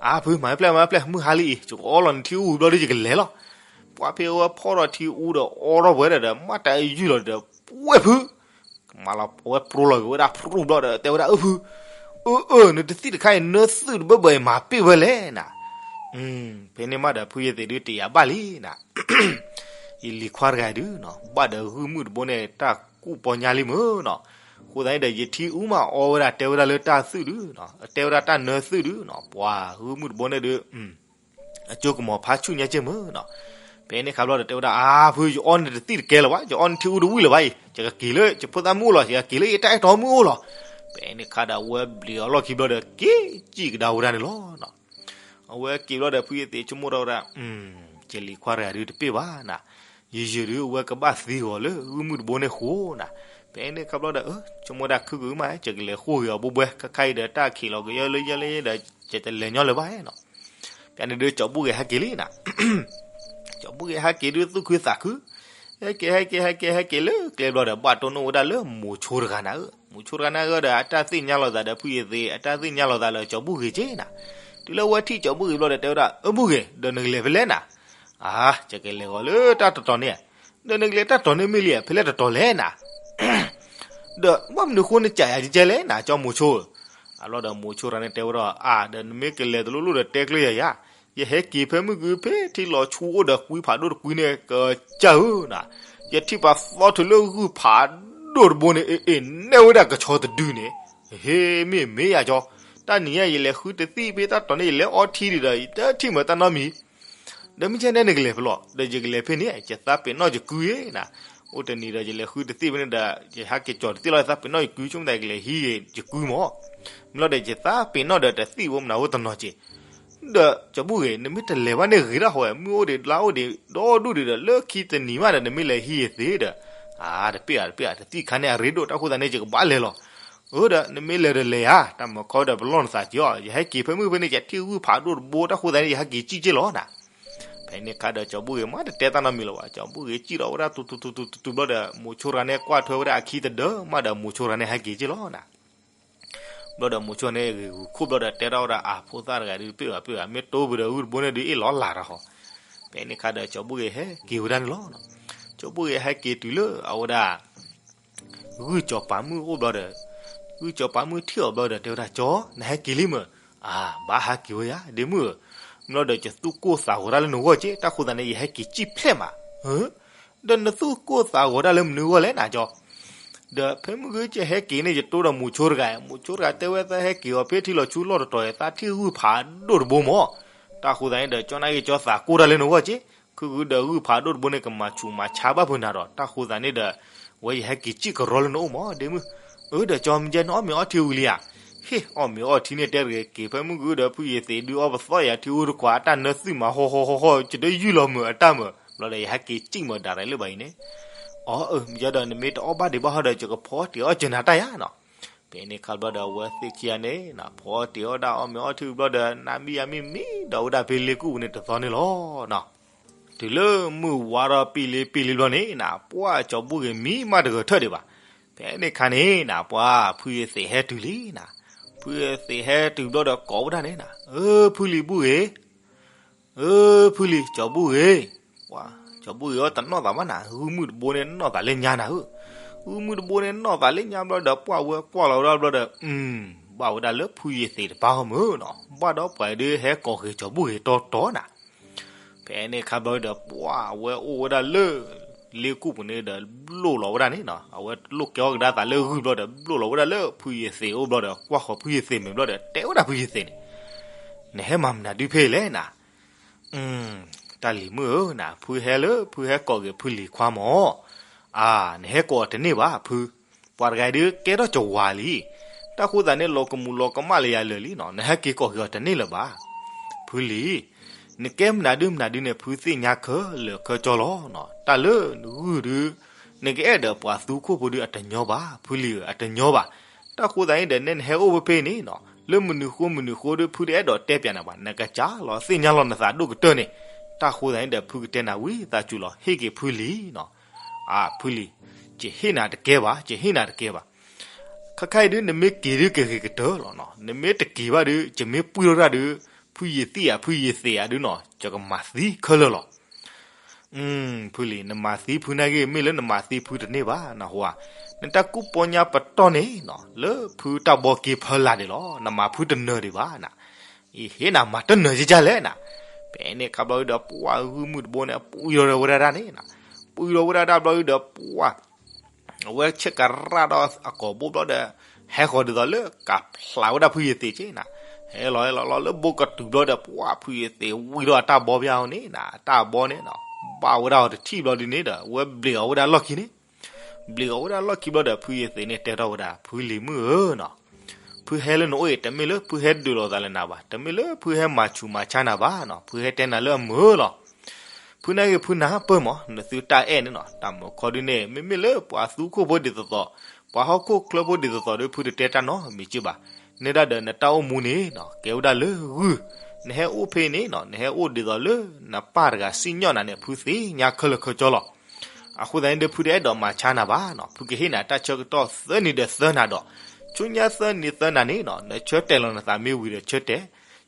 အါဖု မၤဖျဲၣ်မၤဖျဲၣ် မုၢ်ဟါလံအံၤ ယကအီလီၤနထံအူဝံၤဘျီဒီးယကလဲၤလီၤ. ပှၢ်ဖဲအဝဲဖီၣ်ထီၣ်ထံအူဒီးအီထီၣ်ပှဲၤဒီး မ့ၢ်တၢ်အယုၢ်လီၤဒီး ဝဲၢ်ဖု ကမၤလီၤ အဝဲပြိလီၤက့ၤဝဲဒၣ်ဖရူၣ်ဘျီဒီး တဲဝဲဒၣ်အၢဖု, အၢ အၢ နတသံၣ်တခါအံၤ နသုးတဘၢဘၢအံၤ မၤပ့ၢ်ဝဲလဲၣ်နၤ. ဖဲန့ၣ်မးဒီးဖုယသ့ၣ်ဒုးတယာ်ဘၣ်လံနၤ, ယလံၤခွါတဂၤဒုးနီၤ ဘၣ်ဒီးဂုၢ်မုၢ်တဘိန့ၣ် တၢ်ကူၣ်ပီညါလံမ့ၢ်နီၤ, အဃိသတးန့ၣ်ဒီး ယထံၣ်အူမးအီဝဲဒၣ် တဲဝဲဒၣ်လၢတၢ်သွံၣ်ဒုးနီၤ, တဲဝဲဒၣ်တၢ်နၢသုၣ်ဒုးနီၤ, ပှၤဂုၢ်မုၢ်တဘိန့ၣ်ဒုး အကၠိကမီၤဖးဆူၣ်ညါက့မ့ၢ်နီၤ. ဖဲန့ၣ်ခါဘျီဒီးတဲဝဲဒၣ် အါဖု ယအီန့ၣ်တသံၣ်တကဲလၢၤဘၣ်, ယအီန့ၣ်ထံၣ်အူတဝံၣ်လၢၤဘၣ်အံၤ, ယကက့ၤလၢယဖိသၣ်မုၣ်အိၣ်လီၤ, ယကက့ၤလၢယတၢ်အဲၣ်တီမုၣ်အိၣ်လီၤ. ဖဲန့ၣ်ခါဒီးအဝဲဘျံးအီၤလီၢ်ခံဘျီဒီး က့ၤစံၣ်ကဒါဝဲဒၣ်န့ၣ်လီၤ. အဝဲက့ၤဘျီဒီးဖုယသ့ၣ်ဆိကမိၣ်ထီၣ်ဝဲဒၣ် ယလံၤခွါတဂၤဒုးတပ့ၢ်ဘၣ်နၤ, ယယုၢ်ဒုးအဝဲကဘၣ်သံဂီၤလၢဂုၢ်မုၢ်တဘိန့ၣ်ဃိနၤ. ဖဲန့ၣ်ခါဘျီဒီး ဆိကမိၣ်ဝဲဒၣ် ခုကမး ယကလဲၤဃိဂ့ၤအီၤဘှဲဘှဲ ခါခါအံၤဒီးတၢ်ခံးလီၤကယီလၢယဲလၢယဲဒီး ယတလဲၤညီလၢၤဘၣ်နီၤ. ဖဲန့ၣ်ဒုးကၠီၤဘူၣ်ဂ့ၤဟဲက့ၤလံနၤ, ကၠီၤဘူၣ်ဂ့ၤဟဲက့ၤဒုးသူၣ်ခုသးခု, ဟဲက့ၤ ဟဲက့ၤ ဟဲက့ၤ ဟဲက့ၤလၢကျဲဘျီဒီး ဘၣ်တိၢ်နီၣ်ဝဲဒၣ်လၢမိၤဆိတဂၤနၤဧၢ, မိၤဆိတဂၤန့ၣ်အဂီၢ်ဒီး အတၢ်သ့ၣ်ညါလိာ်သးဒီးဖုယသ့ၣ် အတၢ်သ့ၣ်ညါလိာ်သးလၢကၠီၤဘူၣ်ဂ့ၤက့နၤ. တုၤလၢအဝဲထံၣ်ကၠီၤဘူၣ်ဂ့ၤဘျီဒီးတဲဝဲဒၣ် အၢ ဘူၣ်ဂ့ၤ ဒီးနကလဲၤဖဲလဲၣ်နၤ. အါ ယကလဲၤဂီၤလၢတၢ်တတီၤန့ၣ်, ဒီးနကလဲၤတၢ်တတီၤန့ၣ်မ့ၢ်လံ ဖဲလဲၣ်တတီၤလဲၣ်နၤ. ဒီးဘၣ်မနုၤဃိနကးယၤကဲလဲၣ်နၤ ကၠီၤမိၤဆိ. အလီၢ်ဒီးမိၤဆိတဂၤန့ၣ်တဲဝဲဒၣ် အါ ဒီးနမ့ၢ်ကလဲၤတလိၣ်လိၣ်ဒီးတဲကျၢၤယၤယၤ, ယဟဲက့ၤဖဲမုၢ်ဂုၢ်ဖဲထံလီၤဆူအိၣ်ဒီးကွံဖးဒိၣ်တကွံန့ၣ် ကစၢ်ဧၢနၤ, ယထံၣ်ပှၤသီထုးလၢဂုၢ်ဖးဒိၣ်တဘိန့ၣ် အ့ၣ် နဲၣ်ဝဲဒၣ်ကဆီတဒုန့ၣ်, ဟ့ မ့ၢ်မ့ၢ်ယၤကၠီၤ, တၢ်နံၤညါယလဲၤဃုတသံၣ်ဖဲတၢ်တီၤန့ၣ် ယလဲၤအီထံဒံးဒီး ယတထံၣ်မၤတၢ်နီတမံၤ ဒီးမ့ၢ်ကဲနဲနကလဲၤဖဲလဲၣ်, ဒီးယကလဲၤဖဲန့ၣ် ယသးပ့ၤနီၣ်ယကုၢ်ဧါနၤ. အိၣ်တနံၤဒီးယလဲၤဃုတသံၣ်ဖဲန့ၣ်ဒီး ယဟဲက့ၤကၠီၤတသံၣ်လီၤ ယသးပ့ၤနီၣ်ယကုၢ် ဆိကမိၣ်သးကလဲၤဟံးယကုၢ်မး. မ့ၢ်လီၤဒီးယသးပ့ၤနီၣ်ဒီးတသံၣ်ဖိမနုၤဖိတနီၤက့. ဒီးကၠီၤဘူၣ်ဂ့ၤ နမ့ၢ်တလဲၤဘၣ်န့ၣ်ဂ့ၤဒၣ်ဟီဝဲ မုၢ်အိၣ်ဒံးလါအိၣ်ဒံးဒီဒူၣ်ဒံးဒီး လၢခံတနံၤမးဒီး နမ့ၢ်လဲၤဟံးယသ့ဒီး, အါ တပ့ၢ်ဧါ တပ့ၢ်ဧါ တသံၣ်ခါန့ၣ်အရ့ဒိၣ် တၢ်ဃိသတးန့ၣ် ယကဘၣ်လဲၤလီၤ. အၢ ဒီးနမ့ၢ်လဲၤဒီးလဲၤဧါ တၢ်မၤခီဒီးပလီၢ်နသးက့ၤအီၤ ယဟဲက့ၤဖဲမုၢ်ဖဲန့ၣ် ယထံၣ်ဂုၢ်ဖးဒိၣ်တဘိ တၢ်ဃိသတးန့ၣ် ယဟဲက့ၤစံၣ်က့ၤလီၤနၤ. ဖဲန့ၣ်ခါဒီးကၠီၤဘူၣ်ဂ့ၤမးတတဲတၢ်နီတမံၤလၢၤဘၣ်, ကၠီၤဘူၣ်ဂ့ၤစံၣ်ထီၣ်ဝဲဒၣ်တူတူတူတူတူဘျီဒီး မိၤဆိတဂၤန့ၣ်ကွၢ်ထွဲဝဲဒၣ်အခံတဒၢမးဒီး မိၤဆိတဂၤန့ၣ်ဟဲက့ၤက့ၤလီၤနၤ. ဘျီဒီးမိၤဆိန့ၣ်ဂ့ၤဂုာ်ခိၣ်ဘျီဒီးတဲထီၣ်ဝဲဒၣ် အါ ဖိသၣ်တဂၤဒုးတပ့ၢ်ဘၣ်ပ့ၢ်ဘၣ် မ့ၢ်တိၢ်ပူၤဒီးဂုၢ်တဘိန့ၣ်ဒုးအ့ၣ်လီၤလၢ်တၢ်ဟီ. ဖဲန့ၣ်ခါဒီးကၠီၤဘူၣ်ဂ့ၤဟဲက့ၤဝဲဒၣ်န့ၣ်လီၤ. ကၠီၤဘူၣ်ဂ့ၤဟဲက့ၤတုၤလၢအဝဲဒၣ် ဂုၢ်စီၤပၤမုၣ်အိၣ်ဘျီဒီး, ဂုၢ်စီၤပၤမုၣ်ထံၣ်အီၤဘျီဒီး တဲဝဲဒၣ် ကၠီၤ နဟဲက့ၤလံမ့ၢ်, အါ ဘၣ်ဟဲက့ၤဝဲယၤ ဒ့မုၣ်ဧၢ, မ့ၢ်လီၤဒီးယသူၣ်ကိၢ်သးဂီၤတၢ်လၢနဂီၢ်က့ တၢ်ဃိသတးန့ၣ် ယဟဲက့ၤစံၣ်ဖျဲၣ်မး, ဒီးနသူၣ်ကိၢ်သးဂီၤတၢ်လၢမနုၤဂီၢ်လဲၣ်နၤကၠီၤ. ဒီးဖဲမုၢ်ဂ့ၤယဟဲက့ၤန့ၣ် ယတိၢ်ဒီးမိၤဆိတဂၤ, မိၤဆိတဂၤတဲဝဲသးဟဲက့ၤအီၤဖဲထံလီၤဆူလီၢ်တတီၤ သးထံၣ်ဂုၢ်ဖးဒိၣ်တဘိမး, တၢ်ဃိသတးန့ၣ်ဒီး ကၠီၤနၤဂ့ၤကၠီၤသးကိၢ်တၢ်လၢနဂီၢ်က့, ခုဂုၤဒီးဂုၢ်ဖးဒိၣ်တဘိန့ၣ်ကမၤဆူးမၤဆါဘၣ်ဖုးနၤဒီး တၢ်ဃိသတးန့ၣ်ဒီး ဝဲယဟဲက့ၤစံၣ်ကရီလၢနအိၣ်မး ဒ့မုၣ်. အၢ ဒီးကၠီၤမ့ၢ်ကဲနအီၣ်မ့ၤအီထံဝံၤလံဧါ. ဟ့ၣ် အီၣ်မ့ၤအီထံန့ၣ်တဲတဂ့ၤ က့ၤဖဲမုၢ်ဂ့ၤဒီးဖုယသ့ၣ်ဒုးအီပသီယၤ ထံအူတခွးအတၢ်နၢသုးမး ဟီၣ်ဟီၣ်ဟီၣ်ဟီၣ် ယတယုၢ်လီၤမုာ်အတၢ်မုာ် ဘျီဒီးယဟဲက့ၤစံၣ်မုာ်ဒၣ်ရဲၣ်လၢၤဘၣ်အံၤန့ၣ်. အီ အၢ မ့ၢ်ကဲဒီးနမ့ၢ်တအီၣ်ဘၣ်ဒံးဘၣ်ဟီဒီး ယကဖီအီၣ်တ့ၤအီၣ်ကၢနၤတၢ်ယၤနီၤ. ဖဲန့ၣ်ခါဘျီဒီးအဝဲသ့ၣ်ခံဂၤန့ၣ် ဖီအီၣ်တ့ၤအီၣ်ဒၣ်အီၣ်မ့ၤအီထံဘျီဒီး နမံယၤမံမံဒီးဝဲဒၣ်ဖဲလ့ကူၣ်ပူၤန့ၣ်တသီန့ၣ်လီၤ. တုၤလၢမုၢ်ဝါထီၣ်ပံာ်လံပံာ်လံဘျီန့ၣ်နၤ ပှၢ်ကၠီၤဘူၣ်ဂ့ၤမံမးတဂၢၢ်ထၢၣ်ဒံးဘၣ်. ဖဲန့ၣ်ခါန့ၣ်နၤ ပှၢ်ဖုယသ့ၣ်ဟဲတုၤလံနၤ. ဖုယသ့ၣ်ဟဲတုၤဘျီဒီးကိးဝဲဒၣ်န့ၣ်နၤ အၢ ဖုလံၤဘူၣ်ဂ့ၤ အၢ ဖုလံၤ ကၠီၤဘူၣ်ဂ့ၤ, ပှၤ ကၠီၤဘူၣ်ဂ့ၤအီၤတနီၣ်သးဘၣ်နၤ ဂုၢ်မုၢ်တဘိန့ၣ်နီၣ်သးလၢညါနၤဧၢ. ဂုၢ်မုၢ်တဘိန့ၣ်နီၣ်သးလၢညါဘျီဒီး ပှၢ်ဝဲကွၢ်လီၤဝဲဒၣ်ဘျီဒီး အု ဘၣ်ဝဲဒၣ်လၢဖုယသ့ၣ်တပၢ်ဂီၢ်မုၢ်နီၤ ဘၣ်ဒီးပှၤဒုးဟဲကိးဂ့ၤကၠီၤဘူၣ်ဂ့ၤတီတီနၤ. ဖဲန့ၣ်ခါဘျီဒီး ပှၢ်ဝဲအိၣ်ဝဲဒၣ်လၢ လ့ကူၣ်ပူၤန့ၣ်ဒီး ဘျိၣ်လီၤဝဲဒၣ်န့ၣ်နီၤ အဝဲတလိၣ်ကဲအီၣ်ကဒါသးလၢဂုၢ်ဘျီဒီး ဘျိၣ်လီၤဝဲဒၣ်လၢဖုယသ့ၣ်အိၣ်ဘျီဒီး ကွၢ်ဃီၤဖုယသ့ၣ်မဲာ်ဘျီဒီး တဲဝဲဒၣ်ဖုယသ့ၣ်န့ၣ် နဟဲမၤမနုၤဒုးဖဲလဲၣ်နၤ. တၢ်လံၤမုၣ်ဧၢနၤ ဖုဟဲလၢ ဖုဟဲကိးဂ့ၤဖုလံၤခွါမၢ်. အါ နဟဲကိးအီၤတန့ၢ်ဘၣ်ဖု, ပှၤတဂၤဒုးကဲထီၣ်ကဝၤလံ. တၢ်ဃိသးန့ၣ် လီၤကမူးလီၤကမၣ်လၢယၤလၢာ်လံနီၤ နဟဲက့ၤကိးဂ့ၤအီၤတန့ၢ်လၢၤဘၣ်. ဖုလံၤ နကဲမနုၤဒုးမနုၤဒုးန့ၣ် ဖုသ့ၣ်ညါခဲလၢာ်ခဲဆ့လီၤ. တၢ်လၢဂုၢ်ဒုး နကအဲၣ်ဒီးပှၤသူခိၣ်ဖိဒုးအတညီဘၣ် ဖုလံၤဧၢ အတညီဘၣ်. တၢ်ဃိသးန့ၣ်ဒီး နဲနဟဲအိၣ်ဖဲဖဲန့ၣ်နီၤ လၢမနုၤဃိမနုၤဃိဒုး ဖုတအဲၣ်ဒိးတဲပၠးနၤဘၣ် နကစၢ်လီၤသ့ၣ်ညါလီၤနသးဒိၣ်ကတၢၢ်န့ၣ်. တၢ်ဃိသးန့ၣ်ဒီး ဖုကတဲနၤဝံသးစူၤလီၤ ဟ့ၣ်က့ၤဖုလံၤနီၤ. အါ ဖုလံၤ ယဟ့ၣ်နၤတကဲဘၣ် ယဟ့ၣ်နၤတကဲဘၣ်. ခဲခါအံၤဒုး နမ့ၢ်က့ၤဒုးကဂ့ၤကတၢၢ်လီၤနီၤ နမ့ၢ်တက့ၤဘၣ်ဒုး ယမ့ၢ်ပှံၢ်ထီၣ်တၢ်ဒုး ဖုယသံၣ်ဧါ ဖုယသ့ၣ်ဧါဒုးနီၤ ယကမၤသံခဲလၢာ်လီၤ. ဖုလံၤ နမၤသံဖုနာ်က့ မ့ၢ်လၢနမၤသံဖုတန့ၢ်ဘၣ် နဟူဧါ. နတၢ်ကူၣ်ပီညါပတီၢ်န့ၣ်နီၤ လၢဖုတၢ်ဘီက့ၤဖၢလာ်ဒံးလီၤ နမၤဖုတနၢၤဒံးဘၣ်နၤ. အံၤ ဟ့ၣ်နၤမၤတနၢၤကကလဲၣ်နၤ. ဖဲန့ၣ်ခါဘျီဒီး ပှၢ်ဂုၢ်မုၢ်တဘိန့ၣ် ပှံၤထီၣ်ဝဲဒၣ်န့ၣ်နီၤ, ပှံၤထီၣ်ဝဲဒၣ်တၢ်ဘျီဒီး ပှၢ် အဝဲဆဲးကရၣ်ဒီးအကိာ်ဘိဘျီဒီး ဟဲဃီၤဒ်သိးလၢကဖျါဝဲဒၣ်ဖုယသ့ၣ်က့နီၤ. ဟဲလီၤဟဲလီၤလီၤလၢဘိကတုၤဘျီဒီး ပှၢ်ဖုယသ့ၣ်ဝံၤဒီးအတၢ်ဘီပၠါအီၤန့ၣ်နီၤ, အတၢ်ဘီန့ၣ်နီၤ ဘၣ်ဝဲဒၣ်အီၤတထံၣ်ဘျီဒ်န့ၣ်ဒီး အဝဲဘျ့းအီၤဝဲဒၣ်လီၢ်ခံန့ၣ် ဘျ့းအီၤဝဲဒၣ်လီၢ်ခံဘျီဒီး ဖုယသ့ၣ်န့ၣ်တဲထီၣ်ဝဲဒၣ် ဖုလံၤမုၣ်ဧၢနီၤ, ဖုဟဲလၢနအိၣ်အံၤ တမ့ၢ်လၢဖုဟဲဒုးလိာ်သးလၢနၤဘၣ်, တမ့ၢ်လၢဖုဟဲမၤဆူးမၤဆါနၤဘၣ်နီၤ, ဖုဟဲတဲနၤလၢအမုာ်လီၤ. ဖုနာ်က့ၤဖုနၢ်ပၢၢ်မး နသုတၢ်အဲၣ်န့ၣ်နီၤ, တၢ်မုာ်ခီဒ်န့ၣ် မ့မ့ၢ်လၢပှၤသူခိၣ်ဖိဒ်သိးသိး, ပှၤဟီၣ်ခိၣ်ချၢဖိဒ်သိးသိးဒီး ဖုတတဲတၢ်နီတမံၤက့ဘၣ်. နဲဒၣ်ဒီးနတၢ်အိၣ်မူန့ၣ်နီၤ ကဲဝဲဒၣ်လၢဂုၢ်, နဟဲအိၣ်ဖဲအံၤန့ၣ်နီၤ နဟဲအိၣ်ဒ်သိးလၢနပၢ်တဂၤစံၣ်ညီၣ်နၤန့ၣ် ဖုသ့ၣ်ညါခဲလၢာ်ခဲဆ့လီၤ. အဃိသတးန့ၣ်ဒီး ဖုတအဲၣ်ဒိးမၤဆါနၤဘၣ်နီၤ, ဖုကဟ့ၣ်နၤတၢ်ဆၢကတီၢ်သၢနံၤဒီးသၢနၤဒီး, ဆူညါသၢနံၤသၢနၤန့ၣ်နီၤ နဆၢတဲာ်လီၤနသးမ့ၢ်ဝံၤဒီးဆၢတဲာ်,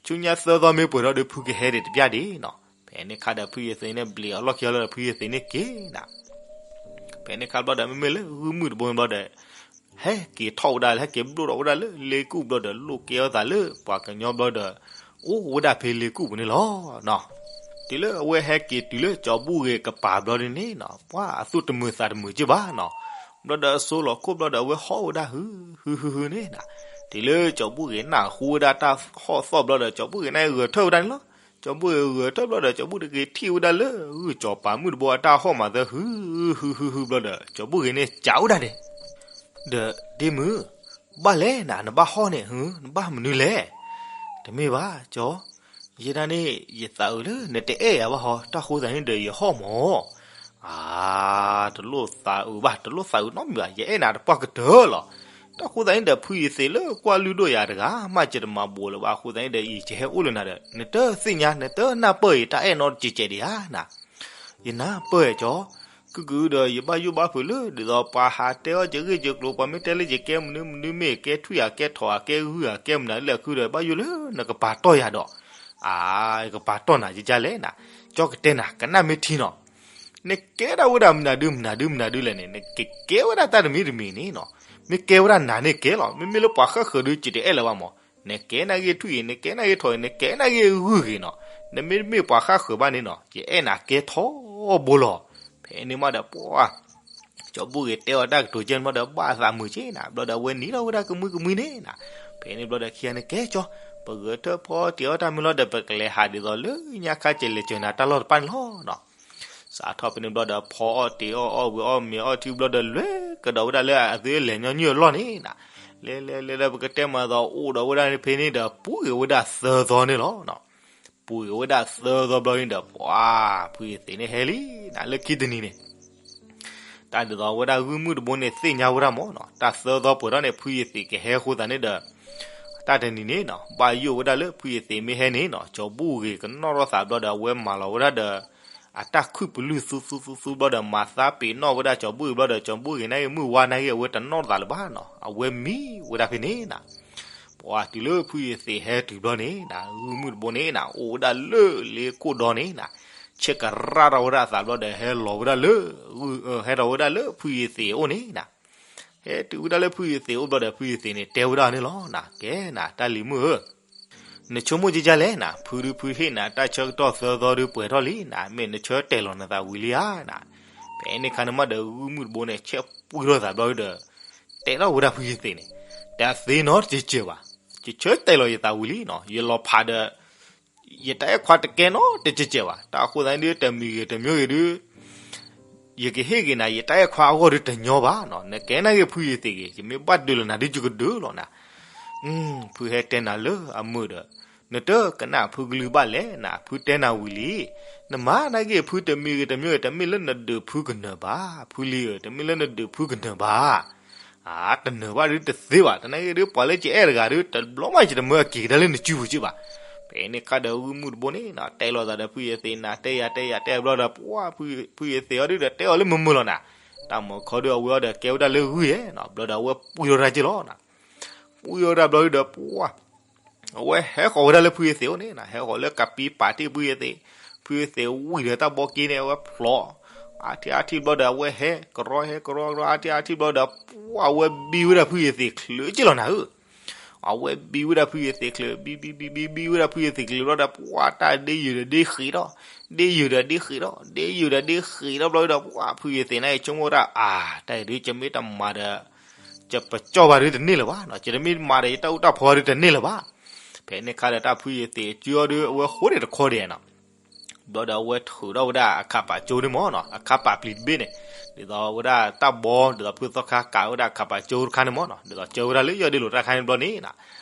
ဆူညါသၢသီမ့ၢ်ပှဲၤထီၣ်ဒီး ဖုကဟဲဒံးတပျၢ်ဒံးနီၤ. ဖဲန့ၣ်ခါဒီး ဖုယသ့ၣ်န့ၣ် ဘျ့းအီၤလီၢ်ခံအီၤလီၤဒီး ဖုယသ့ၣ်န့ၣ်က့ၤနၤ. ဖဲန့ၣ်ခါဘျီဒီး မ့မ့ၢ်လၢဂုၢ်မုၢ်တဘိန့ၣ်ဘျီဒီး ဟဲက့ၤထီၣ်ဝဲဒၣ်လၢ ဟဲက့ၤဘျိၣ်ထီၣ်ဝဲဒၣ်လၢလ့ကူၣ်ဘျီဒီး လိၣ်ကဲအသးလၢပှၤကညီဘျီဒီး အိၣ်ဝဲဒၣ်ဖဲလ့ကူၣ်ပူၤန့ၣ်လီၤ. တုၤလၢအဝဲဟဲက့ၤတုၤလၢကၠီၤဘူၣ်ဂ့ၤကပၤဘျီဒ်န့ၣ်နီၤ ပှၢ်အသူၣ်တမုာ်သးတမုာ်က့ဘၣ်နီၤ. ဘျီဒီးအစိလီၤခိၣ်ဘျီဒီး အဝဲဟီၣ်ဝဲဒၣ်ဟု ဟုဟုဟုန့ၣ်နၤ. တုၤလၢကၠီၤဘူၣ်ဂ့ၤနၢ်ဟူဝဲဒၣ်တၢ်ဟီၣ်သီၣ်ဘျီဒီး ကၠီၤဘူၣ်ဂ့ၤန့ၣ်ဂဲၤထၢၣ်ဝဲဒၣ်န့ၣ်လီၤ. ကၠီၤဘူၣ်ဂ့ၤဂဲၤထၢၣ်ဘျီဒီး ကၠီၤဘူၣ်တဂ့ၤထံၣ်ဝဲဒၣ်လၢဂုၢ်ကၠီၤပၤမုၣ်တဘိအတၢ်ဟီၣ်မၤသၢဟု ဟုဟုဟုဘျီဒီး ကၠီၤဘူၣ်ဂ့ၤန့ၣ်စံးဝဲဒၣ်န့ၣ် ဒီးဒ့မုၣ်, ဘၣ်လဲၣ်နၤ နဘၣ်ဟီၣ်န့ၣ် နဘၣ်မနုၤလဲၣ်. တမ့ၢ်ဘၣ်ကၠီၤ, ယဲဒၣ်န့ၣ် ယသးအုးလၢနတအဲၣ်ယၤဘၣ်ဟီ တၢ်ဃိသတးန့ၣ်ဒီးယဟီၣ်မး. အါ, တလိၣ်သးအုးဘၣ် တလိၣ်သးအုးနီတမံၤဘၣ် ယအဲၣ်နၤတပှၢ်ကတၢၢ်လီၤ. တၢ်ဃိသတးန့ၣ်ဒီး ဖုယသ့ၣ်လၢကွၢ်လုၢ်ဒိၣ်ယၤတဂၤ မ့ၢ်ယတမၤဘူးလၢၤဘၣ်အဃိသတးန့ၣ်ဒီး ယကဟဲအိၣ်လၢနၤဒီး နတသ့ၣ်ညါ နတနၢ်ပၢၢ်အံၤ တၢ်အဲၣ်နီတစဲးစဲးဒံးဧါနၤ. ယနၢ်ပၢၢ်ကၠီၤ, ကုၢ်ကုၢ်ဒီး ယဘၣ်ယိၣ်ဘၣ်ဖုးလၢ ဒ်သိးပှၤဟးတဲအီၣ်ယဂ့ၢ်ယကျိၤ ပှၤမ့ၢ်တဲလၢယကဲမနုၤမနုၤမ့ၢ် ကဲထွံၣ်ဧါ ကဲထိၣ်ဧါ ကဲဂုၢ်ဧါ ကဲမနုၤလၢအခုဒီး ဘၣ်ယိၣ်လၢနကပာ်တီၢ်ယၤဒီး, အါ, ယကပာ်တီၢ်နၤယကလဲၣ်နၤ, ကၠီၤကတဲနၤ ကနၣ်မ့ၢ်ထံနီၤ, နကဲဒၣ်ဝဲဒၣ်မနုၤဒု မနုၤဒု မနုၤဒုလဲၣ်န့ၣ် နကကဲဝဲဒၣ်တၢ်တမံၤတမံၤန့ၣ်နီၤ, မ့ၢ်ကဲဝဲဒၣ်နၤန့ၣ်ကဲလီၤ, မ့မ့ၢ်လၢပှၤဃၣ်ဃၢၤဒု ယတအဲၣ်လၢၤဘၣ်မး, နကဲနာ်က့ၤထွံၣ်အံၤ နကဲနာ်က့ၤထိၣ်အံၤ နကဲနာ်က့ၤဂုၢ်ဂ့ၤနီၤ, နမ့မ့ၢ်ပှၤဃၣ်ဃၢၤဘၣ်န့ၣ်နီၤ ယအဲၣ်နၤကဲထီဘိလီၤ. ဖဲန့ၣ်မးဒီးပှၢ် ကၠီၤဘူၣ်ဂ့ၤတဲအီၤတၢ်ကတိၤကဲန့ၣ်မးဒီး ဘၣ်သးမုာ်က့နၤ, ဘျီဒီးအဝဲနံၤထီၣ်ဝဲဒၣ်ကမှံကမှံန့ၣ်နၤ, ဖဲန့ၣ်ဘျီဒီးခံဂၤန့ၣ်ကဲကၠီၤ, ပဂဲၤထၢၣ်ဖီအီၣ်တ့ၤအီၣ်တၢ်မ့ၢ်လီၤဒီး ပကလဲၤဟးဒ်သိးလၢညါခါကလဲၤစၢၤနၤတၢ်လီၢ်တဖၣ်န့ၣ်လီၤနီၤ. စးထီၣ်ဖဲန့ၣ်ဘျီဒီး ဖီအီၣ်တ့ၤအီၣ်အီၣ်ဝံၤအီၣ်မ့ၤအီၣ်ထံဘျီဒီး လဲၤကဒီးဝဲဒၣ်လၢအသုလဲၤညီနုၢ်အလီၢ်န့ၣ်နၤ, လဲၤလဲၤလဲၤဒီး ပကတဲမၤသီအိၣ်ဒီးဝဲဒၣ်ဖဲန့ၣ်ဒီး ပှဲၤက့ၤဝဲဒၣ်သၢသီန့ၣ်လီၤ. ပှဲၤက့ၤဝဲဒၣ်သၢသီဘျီန့ၣ်ဒီး ပှၤဖုယသ့ၣ်န့ၣ်ဟဲလံနၤ လၢခံတနံၤန့ၣ် တၢ်ဒ်သိးဝဲဒၣ်ဂုၢ်မုၢ်တဘိန့ၣ်သ့ၣ်ညါဝဲဒၣ်မးနီၤ, တၢ်သၢသီပှဲၤထီၣ်န့ၣ် ဖုယသ့ၣ်ကဟဲအဃိသတးန့ၣ်ဒီး တၢ်တနံၤန့ၣ်နီၤ ဘၣ်ယိၣ်ဝဲဒၣ်လၢဖုယသ့ၣ်မ့ၢ်ဟဲန့ၣ်နီၤ ကၠီၤဘူၣ်ဂ့ၤကနီၣ်ထီၣ်သးဘျီဒီး အဝဲမၤလီၤဝဲဒၣ်ဒီး အတၢ်ခုၣ်ပလုၢ်သူသူသူသူဘျီဒီး မၤသးပ့ၤနီၣ်ဝဲဒၣ်ကၠီၤဘူၣ်ဂ့ၤဘျီဒီး ကၠီၤဘူၣ်ဂ့ၤနာ်က့ၤမုၢ်ဝါနာ်က့ၤ အဝဲတနီၣ်သးလၢၤဘၣ်နီၤ အဝဲမံဝဲဒၣ်ဖဲန့ၣ်နၤ. ပှၤတုၤလၢဖုယသ့ၣ်ဟဲတုၤဘျီန့ၣ်နၤ ဂုၢ်မုၢ်တဘိန့ၣ်နၤ အိၣ်ဝဲဒၣ်လၢလ့ကိၣ်ဒီန့ၣ်နၤ ဆဲးကရၣ်ထီၣ်ဝဲဒၣ်အသးဘျီဒီး ဟဲလီၤဝဲဒၣ်လၢ ဟဲထီၣ်ဝဲဒၣ်လၢဖုယသ့ၣ်အအိၣ်န့ၣ်နၤ ဟဲတုၤဝဲဒၣ်လၢဖုယသ့ၣ်အအိၣ်ဘျီဒီး ဖုယသ့ၣ်န့ၣ်တဲဝဲဒၣ်န့ၣ်လီၤနၤ ကဲနၤ တၢ်လံၤမုၣ်ဧၢ, နဆိကမိၣ်ကကလဲၣ်နၤ ဖုဒုဖုဟ့ၣ်နၤတၢ်ဆၢကတီၢ်သၢသီဒုပှဲၤထီၣ်လံနၤ မ့ၢ်နဆၢတဲာ်လီၤနသးဝံၤလံဧါနၤ. ဖဲန့ၣ်ခါန့ၣ်မးဒီး ဂုၢ်မုၢ်တဘိန့ၣ် ဆဲးပှံၢ်ထီၣ်သးဘျီဒီး တဲထီၣ်ဝဲဒၣ်ဖုယသ့ၣ်န့ၣ် တသ့နီတစဲးဘၣ်, ယဆၢတဲာ်လီၤယသးဝံၤလံနီၤ ယလီၤဖးဒီး ယတၢ်အဲၣ်ခွါတကဲနီတစဲးဘၣ်, တၢ်အဃိသတးန့ၣ်ဒု တမံၤဂ့ၤတမံၤဂ့ၤဒု ယကဟ့ၣ်ဂ့ၤနၤ ယတၢ်အဲၣ်ခွါအဂီၢ်ဒုတညီဘၣ်နီၤ, နကဲနာ်က့ၤဖုယသ့ၣ်ဂ့ၤ ယမ့ၢ်ဘၣ်ဒုးလီၤနၤဒု ယကဒုးလီၤနၤ. ဖုဟဲတဲနၤလၢအမုာ်ဒီး နတကနၣ်ဖုကလုၢ်ဘၣ်လဲၣ်နၤ, ဖုတဲနၤဝံၤလံ, နမၤနာ်က့ၤဖုတမံၤဂ့ၤတမံၤဂ့ၤ တမ့ၢ်လၢနဒုးဖုကနၢၤဘၣ်, ဖုလံဧၢ တမ့ၢ်လၢနဒုးဖုကနၢၤဘၣ် အါ တနၢၤဘၣ်ဒုတသ့ဘၣ်, တနာ်က့ၤဒု ပှၤလၢယအဲၣ်တဂၤဒု တဘျီမးယတမၢအက့ၤကဒါလၢနစုပူၤက့ဘၣ်. ဖဲန့ၣ်ခါဒီးဂုၢ်မုၢ်တဘိန့ၣ်နီၤ တဲလိာ်သးဒီးဖုယသ့ၣ်နၤ တဲယၤတဲယၤတဲဘျီဒီး ပှၤဖုယသ့ၣ်အီၤဒုဒီးတဲအီၤလၢမုာ်မုာ်လီၤနၤ, တၢ်မုာ်ခီဒုအဝဲအီၤဒီးကဲဝဲဒၣ်လၢဂုၢ်ယဲနီၤ, ဘျီဒီးအဝဲပှံၢ်ထီၣ်တၢ်က့လီၤနၤ, ပှံၢ်ထီၣ်တၢ်ဘျီဒုဒီးပှၤ အဝဲဟဲဃီၤဝဲဒၣ်လၢဖုယသ့ၣ်အိၣ်န့ၣ်နၤ, ဟဲဃီၤလၢကပံပာ်တ့ၢ်ဖုယသ့ၣ်, ဖုယသ့ၣ်ဝံၤဒီးတၢ်ဘီက့န့ၣ် အဝဲဖျိး, အါထံၣ်အါထံၣ်ဘျီဒီး အဝဲဟဲကရီဟဲကရီကရီ အါထံၣ်အါထံၣ်ဘျီဒီး ပှၤအဝဲဘံဝဲဒၣ်ဖုယသ့ၣ်ချုးက့လီၤနၤဧၢ, အဝဲဘံဝဲဒၣ်ဖုယသံးချၢး, ဘံဘံဘံဘံဘံဝဲဒၣ်ဖုယသံးချၢးဘျီဒီး ပှၤတၢ်ဒ့ယုာ်ဒီးဒ့ဃံးထီၣ်, ဒ့ယုာ်ဒီးဒ့ဃံးထီၣ်, ဒ့ယုာ်ဒီးဒ့ဃံးထီၣ်ဘျီဒီး ပှၤဖုယသံးန့ၣ် ဆိကမိၣ်ဝဲဒၣ် အၢ တၢ်အံၤဒုး ယမ့ၢ်တမၤဒီး ယပကၠီၣ်ဘၣ်ဒုးတန့ၢ်လၢၤဘၣ်နီၤ, ယတမ့ၢ်မၤဒီးယတၢ်အူတၢ်ဖီဒုးတန့ၢ်လၢၤဘၣ်. ဖဲန့ၣ်အခါဒီးတၢ်ဖုယသံးအစုအီၤဒုး အဝဲဃိန့ၣ်တခီဒံးနီၤ. ဘျီဒီးအဝဲထုးထီၣ်ဝဲဒၣ်အခးပာ်ကၠိန့ၣ်မၢ်နီၤ, အခးပာ်ပျံၤတဘ့ၣ်န့ၣ်, ဒ်သိးဝဲဒၣ်တၢ်ဘီ ဒ်သိးဖုသီခါကးဝဲဒၣ်အခးပာ်ကၠိတခါန့ၣ်မၢ်နီၤ, ဒ်သိးကၢဝဲဒၣ်လၢယီၢ်ဒ့လိာ်တၢ်ခါန့ၣ်ဘျီန့ၣ်နီၤ,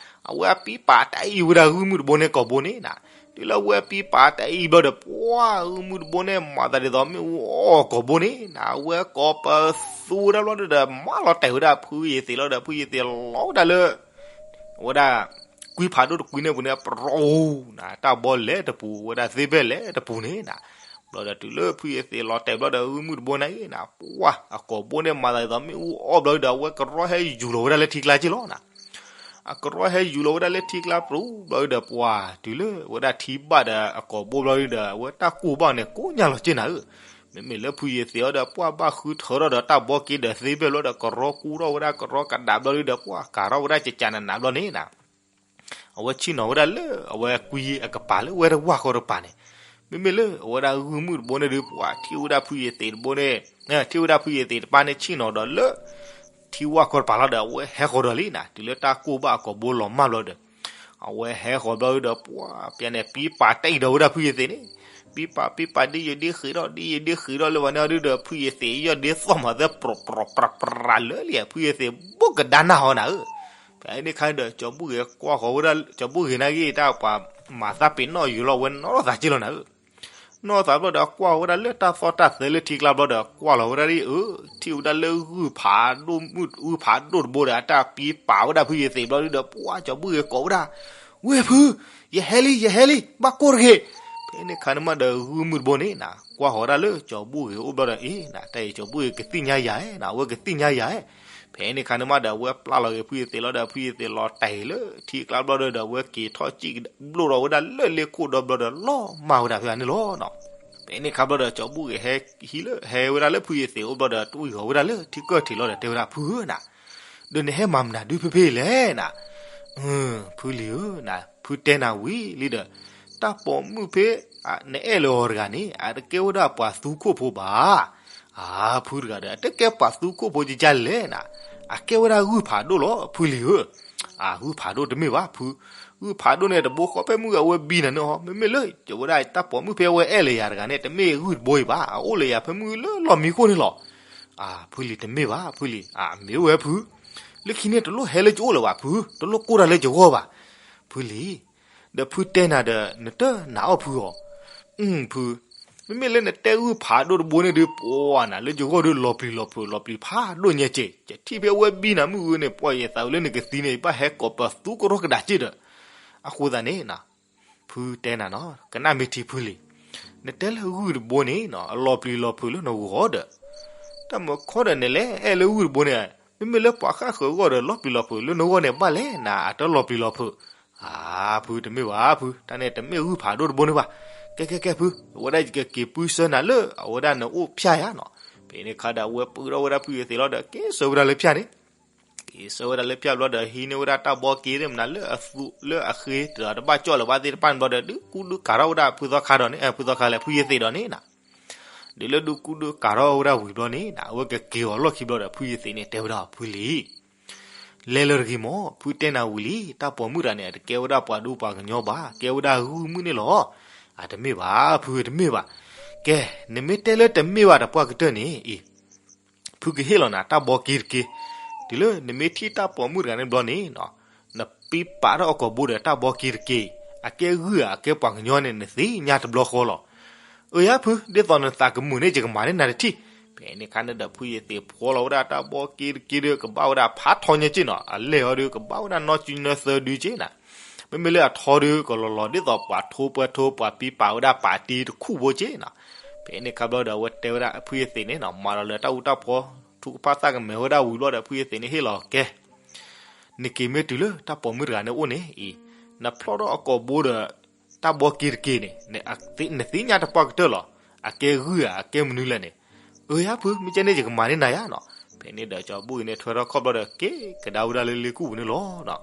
အဝဲအပံပာ်တၢ်အံၤဝဲဒၣ်ဂုၢ်မုၢ်တဘိန့ၣ်ကိာ်ဘိန့ၣ်နီၤ. တုၤလၢအဝဲပံပာ်တၢ်အံၤဘျီဒီး ပှၤဂုၢ်မုၢ်တဘိန့ၣ် မၤသးဒ်သိးမ့ၣ်အူအီၣ်ကိာ်ဘိန့ၣ်နီၤ, အဝဲကိးပသူဝဲဒၣ်ဘျီဒီး မၤလီၤတဲာ်ဝဲဒၣ်ဖုယသံးလီၤဒီး ဖုယသံးလီၤဝဲဒၣ်လၢ ဝဲဒၣ် ကွံဖးဒိၣ်တကွံန့ၣ်ပူၤန့ၣ် ပရီနီၤ, တၢ်ဘီလဲၤတပူၤ ဝဲဒၣ်သ့ၣ်ဘဲၣ်လဲၤတပူၤန့ၣ်နီၤ. ဘျီဒီးတုၤလၢဖုယသံးလီၤတဲာ်ဘျီဒီး ဂုၢ်မုၢ်တဘိန့ၣ်နီၤ, ပှၤအကိာ်ဘိန့ၣ် မၤသးဒ်သိးမ့ၣ်အူအီၣ်ဘျီဒီး အဝဲကရီဟဲယူၤလီၤဝဲဒၣ်လၢထံကျါက့လီၤနီၤ. အကရီဟဲယူၤလီၤဝဲဒၣ်လၢထံကျါပူၤဘျီဒီး ပှၤတုၤလၢဝဲဒၣ်ထံဘၣ်ဒီးအကိာ်ဘိဘျီဒီး အဝဲတၢ်ကိၢ်ဘၣ်န့ၣ် ကိညၢ်လီၤက့နၤဧၢ. မ့မ့ၢ်လၢဖုယသံးအီၤဒီး ပှၤဘၣ်ဃုထၢထီၣ်ဒီးတၢ်ဘီက့ဒီးသ့ၣ်ဘဲၣ်ဘျီဒီး ကရီကူထီၣ်ဝဲဒၣ် ကရီကဒါဘျီဒီး ပှၤကးထီၣ်ဝဲဒၣ်ကကးနးနးဘျီန့ၣ်နီၤ. အဝဲဆ့ၣ်နီၤဝဲဒၣ်လၢအဝဲကွံအကပၤလၢဝဲတဝၢ်ဃီတပၤန့ၣ်, မ့မ့ၢ်လၢအဝဲဒၣ်ဂုၢ်မုၢ်တဘိန့ၣ်ဒုး ပှၤထံၣ်ဝဲဒၣ်ဖုယသံးတဘိန့ၣ်, ထံၣ်ဝဲဒၣ်ဖုယသံးတပၢ်န့ၣ်ဆ့ၣ်နီၤဒီးလၢ ထံဝၢ်ဃီတပၤလီၤဒီး အဝဲဟဲဃီၤဒီးလံနီၤ, တုၤလၢတၢ်ကိၢ်ဘၣ်အကိာ်ဘိလီၤမၢ်ဘျီဒီး အဝဲဟဲဃီၤဘျီဒီး ပှၤပျဲန့ၣ် ပံပာ်တၢ်အံၤဒီးဝဲဒၣ်ဖုယသံးန့ၣ်, ပံပာ်ပံပာ်ဒ်ယုာ်ဒ်ဃံးထီၣ် ဒ်ယုာ်ဒ်ဃံးထီၣ်လၢဘၣ်န့ၣ်အီၤဒုးဒီး ဖုယသံးယီၢ်ဒ့သီၣ်မၤသၢ ပြးပြးပြးပြးလၢလံ, ဖုယသံးဘိၣ်ကဒါနၢ်ဟီနၤဧၢ. ဖဲန့ၣ်အခါဒီး ကၠီၤဘူၣ်ဂ့ၤကွၢ်ဃီၤဝဲဒၣ် ကၠီၤဘူၣ်ဂ့ၤနာ်က့ တၢ်ပှၤမၤသးပ့ၤနီၣ်ယုာ်လီၤ ဝဲနီၣ်ထီၣ်သးက့လီၤနၤဧၢ. နီၣ်သးဘျီဒီး ကွၢ်ဝဲဒၣ်လၢတၢ်သီၣ်တၢ်သဲလၢထံကျါဘျီဒီး ကွၢ်လီၤဝဲဒၣ်ဒ်အၢ, ထံၣ်ဝဲဒၣ်လၢဂုၢ်ဖးဒိၣ်မုၢ် ဂုၢ်ဖးဒိၣ်တဘိဒီးအတၢ်ပံပာ်ဝဲဒၣ်ဖုယသံးဘျီဒုးဒီး ပှၤကၠီၤဘူၣ်ဂ့ၤကိးဝဲဒၣ်, ဝ့ၢ်ဖု, ယဟဲလံ ယဟဲလံ ဘၣ်ကိၢ်တဂ့ၤ. ဖဲန့ၣ်အခါန့ၣ်မးဒီး ဂုၢ်မုၢ်တဘိန့ၣ်နီၤ ကွၢ်ဃီၤဝဲဒၣ်လၢကၠီၤဘူၣ်ဂ့ၤအိၣ်ဘျီဒီး အ့ နတၢ်အံၤ ကၠီၤဘူၣ်ဂ့ၤကသ့ၣ်ညါယၤဧါနီၤ, အဝဲကသ့ၣ်ညါယၤဧါ. ဖဲန့ၣ်အခါန့ၣ်မးဒီး အဝဲပျၢ်လီၤဂ့ၤဖုယသံးလီၤဒီး ဖုယသံးလီၤတဲာ်လၢထံကျါဘျီဒီး အဝဲက့ၤထီၣ်ကံၣ်ဘျိၣ်ထီၣ်ဝဲဒၣ်လၢလ့ခိၣ်ဒီဘျီဒီး လီၤမၢ်ဝဲဒၣ်ဖဲန့ၣ်လီၤနီၤ. ဖဲန့ၣ်အခါဘျီဒီး ကၠီၤဘူၣ်ဂ့ၤဟဲဟံးလၢ ဟဲဝဲဒၣ်လၢဖုယသံးအိၣ်ဘျီဒီး တဝံၢ်ဃီၤဝဲဒၣ်လၢထံကၢၢ်ထံးလီၤဒီး တဲဝဲဒၣ် ဖုဧၢနီၤ, ဒီးနဟဲမၤမနုၤဒုဖဲဖဲလဲၣ်နီၤ. ဖုလံၤဧၢနီၤ, ဖုတဲနၤဝံၤလံဒီး တၢ်ပိာ်မုၣ်ဖဲ နအဲၣ်လၢအီၤတဂၤန့ၣ် အတကဲဝဲဒၣ်ပှၤသူခိၣ်ဖိဘၣ်. အၢ ဖုတဂၤဒီး အတကဲပှၤသူခိၣ်ဖိကကလဲၣ်နီၤ, အကဲဝဲဒၣ်ဂုၢ်ဖးဒိၣ်လီၤ ဖုလံၤဧၢ. အၢ ဂုၢ်ဖးဒိၣ်တမ့ၢ်ဘၣ်ဖု, ဂုၢ်ဖးဒိၣ်န့ၣ် တဘိဃီဖဲမုၢ်ဂၤအဝဲဘံနၤန့ၣ်ဟီ, မ့မ့ၢ်လၢဝဲဒၣ်တၢ်ပိာ်မုၣ်ဖဲအဝဲအဲၣ်လၢယၤတဂၤန့ၣ် တမ့ၢ်ဂုၢ်တဘိအံၤဘၣ်, အအိၣ်လၢယၤဖဲမုၢ်လၢလီၢ်မံခိၣ်န့ၣ်လီၤ. အၢ ဖုလံၤတမ့ၢ်ဘၣ်ဖုလံၤ, အၢ မ့ၢ်ဝဲဖု, လၢခံန့ၣ်တလိၣ်ဟဲလၢယအိၣ်လၢၤဘၣ်ဖု, တလိၣ်ကိၢ်တၢ်လၢယဂီၢ်ဘၣ် ဖုလံၤ. ဒီးဖုတဲနၤဒီး နတနာ်အီၣ်ဖုအီၤ. ဖု, မ့မ့ၢ်လၢနတဲဂုၢ်ဖးဒိၣ်တဘိန့ၣ်ဒုး ပှၤနၤ လၢယဂီၢ်ဒုးလီၤပျံၤလီၤဖုး လီၤပျံၤဖးဒိၣ်ညါက့ၤ, ယထံၣ်ဖဲအဝဲဘံနၤမုၢ်ဂုၢ်န့ၣ် ပှၤယသးဝံၤလၢနကသံန့ၣ် ယဘၣ်ဟဲကိးပသူကရီကဒါက့ၤဒီး, အဃိသတးန့ၣ် ဖုတဲနၤနီၤ ကနၣ်မ့ၢ်ထံဖုလံၤ, နတဲလၢဂုၢ်တဘိန့ၣ်နီၤ အလီၤပျံၤလီၤဖုးလၢနဂီၢ်ဒီး, တၢ်မုၢ်ခီဒီးနလဲၤအဲၣ်လၢဂုၢ်တဘိန့ၣ်, မ့မ့ၢ်လၢပှၤဃၣ်ဃၢၤအဂီၢ်ဒီး လီၤပျံၤလီၤဖုးလၢနဂီၢ်န့ၣ်ဘၣ်လဲၣ်နၤ အတလီၤပျံၤလီၤဖုး. အၢ ဖုတမ့ၢ်ဘၣ်ဖု, တၢ်န့ၣ်တမ့ၢ်ဂုၢ်ဖးဒိၣ်တဘိန့ၣ်ဘၣ်. ကဲကဲကဲဖု, အဝဲဒၣ်ယကက့ၤပၢဆှၢနၤလၢအဝဲဒၣ်နအိၣ်ဖၠၣ်ယၤနီၤ. ဖဲန့ၣ်အခါဒီး အဝဲပၢထီၣ်ဝဲဒၣ်ဖုယသံးလီၤဒီး က့ၤဆှၢဝဲဒၣ်လၢဖၠၣ်န့ၣ် က့ၤဆှၢဝဲဒၣ်လၢဖၠၣ်ဘျီဒီး ဟံးန့ၢ်ဝဲဒၣ်တၢ်ဘီက့ၤသ့ၣ်မနုၤလၢအသူလၢအဃ့ တဘၣ်ကၠီၣ်လၢၤဘၣ်သ့ၣ်တဖၣ်န့ၣ်ဘျီဒီး ဒုးကူဒုးကၤထီၣ်ဝဲဒၣ်ဖုသီခါဒီးန့ၣ် ဖုသီခါလဲၣ် ဖုယသံးဒီးန့ၣ်နီၤ. ဒ်လၢဒုးကူဒုးကၤထီၣ်ဝဲဒၣ်ဝံၤဘျီန့ၣ်နီၤ အဝဲကက့ၤအီၤလီၢ်ခံဘျီဒီး ဖုယသံးန့ၣ်တဲဝဲဒၣ်ဖုလံၤ လဲၤလၢတဂ့ၤမး ဖုတဲနၤဝံၤလံ တၢ်ပိာ်မုၣ်တဂၤန့ၣ် အတကဲဝဲဒၣ်ပှၤဒူပှၤကညီဘၣ် ကဲဝဲဒၣ်ဂုၢ်မုၢ်န့ၣ်လီၤ. အတမ့ၢ်ဘၣ် ဖုတမ့ၢ်ဘၣ်. ကဲ နမ့ၢ်တဲလၢတမ့ၢ်ဘၣ်တပှၢ်ကတၢၢ်န့ၣ်အံၤ ဖုကဟ့ၣ်လီၤနၤတၢ်ဘီက့ၤတက့ၢ်. တုၤလၢနမ့ၢ်ထံၣ်တၢ်ပိာ်မုၣ်တဂၤန့ၣ်ဘျီန့ၣ် နပံပာ်ထီၣ်အကိာ်ဘိဒီးတၢ်ဘီက့ၤတက့ၢ်. အကဲဂုၢ်ဧါ အကဲပှၤကညီန့ၣ် နသ့ၣ်ညါတဘျီဃီလီၤ. အၢ ယါဖု ဒ်သိးနသးကမုာ်န့ၣ် ယကမၤန့ၢ်နၤတထံၣ်. ဖဲန့ၣ်အခါန့ၣ်ဒီး ဖုယသံးဖှီလီၤဝဲဒၣ်တၢ်ဘီက့ၤတက့ၢ်ဒီး ကဘၣ်ဝဲဒၣ်ဖးထီညါက့ၢ်နီၤ အလဲၢ်အီၤဒီး ကဘၣ်ဝဲဒၣ်နီၢ်စုနၢသၢဒုက့ၢ်နီၤ. မ့မ့ၢ်လၢအထီဒီး ကလီၤလီၤဒ်သိးပှၤထိပှဲၤထိ ပှၤပံပာ်ဝဲဒၣ်ပာ်တံၤတခူၣ်ဖိက့ၢ်နီၤ. ဖဲန့ၣ်အခါဘျီဒီး အဝဲတဲဝဲဒၣ်ဖုယသံးန့ၣ်နီၤ မၤဒီးလၢတၢ်အူတၢ်ဖီ ထုကဖၣ်သၣ်ကမဲာ်ဝဲဒၣ်ဝံၤဘျီဒီး ဖုယသံးန့ၣ်ဟ့ၣ်လီၤကဲ နက့ၤမ့ၢ်တုၤလၢတၢ်ပိာ်မုၣ်တဂၤန့ၣ်အိၣ်န့ၣ်အံၤ နဖျီၣ်ထီၣ်အကိာ်ဘိဒီး တၢ်ဘီက့ၤတက့ၢ်န့ၣ် နသ့ၣ်ညါတပှၢ်ကတၢၢ်လီၤ. အကဲဂုၢ်ဧါ အကဲမနုၤလဲၣ်န့ၣ်. အၢ ယါဖု မ့ၢ်ကဲန့ၣ် ယကမၤန့ၢ်နၤယါနီၤ. ဖဲန့ၣ်ဒီး ကၠီၤဘူၣ်အံၤန့ၣ် ထွဲထီၣ်ခီၣ်ဘျီဒီး က့ၤကဒါဝဲဒၣ်လၢလ့ကူၣ်ပူၤန့ၣ်လီၤ.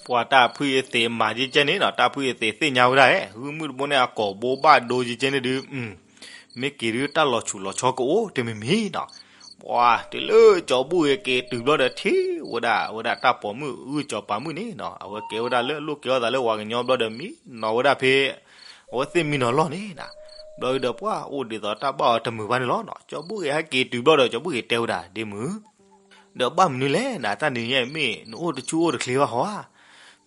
ပှၤတၢ်ဖုယသ့ၣ်မၤကဲကဲန့ၣ်နီၤ, တၢ်ဖုယသ့ၣ်သ့ၣ်ညါဝဲဒၣ်ဧၢ, ဂုၢ်မုၣ်တဘိန့ၣ် အကိာ်ဘိဘၣ်ဒိကဲကဲန့ၣ်ဒုး, မ့ၢ်က့ၤဒုးတၢ်လီၤဆူၣ်လီၤဆီကအိၣ်တမံၤမံၤနီၤ. ပှၤတုၤလၢကၠီၤဘူၣ်ဂ့ၤက့ၤတုၤဘျီဒီးထံၣ်ဝဲဒၣ် ဝဲဒၣ်တၢ်ပိာ်မုၣ်ဂုၢ်ကၠီၤပၤမုၣ်န့ၣ်နီၤ, အဝဲကဲဝဲဒၣ်လၢအလိၣ်ကဲထီၣ်သးလၢဝၤကညီဘျီဒီးမံနီၤဝဲဒၣ်ဖဲ အဝဲသ့ၣ်မံနီၤလီၢ်န့ၣ်နီၤ. ဘျီဒီးပှၤအိၣ်ဒ်သိးတၢ်ဘၣ်အီၤတမုာ်ဘၣ်န့ၣ်လီၤနီၤ. ကၠီၤဘူၣ်ဂ့ၤဟဲက့ၤတုၤဘျီဒီး ကၠီၤဘူၣ်ဂ့ၤတဲဝဲဒၣ် ဒ့မုၣ် ဒီးဘၣ်မနုၤလဲၣ်နၤ, တၢ်နံၤညါအံၤမ့ၢ်နအိၣ်တဆူၣ်အိၣ်တချ့ဘၣ်ဟီဧါ.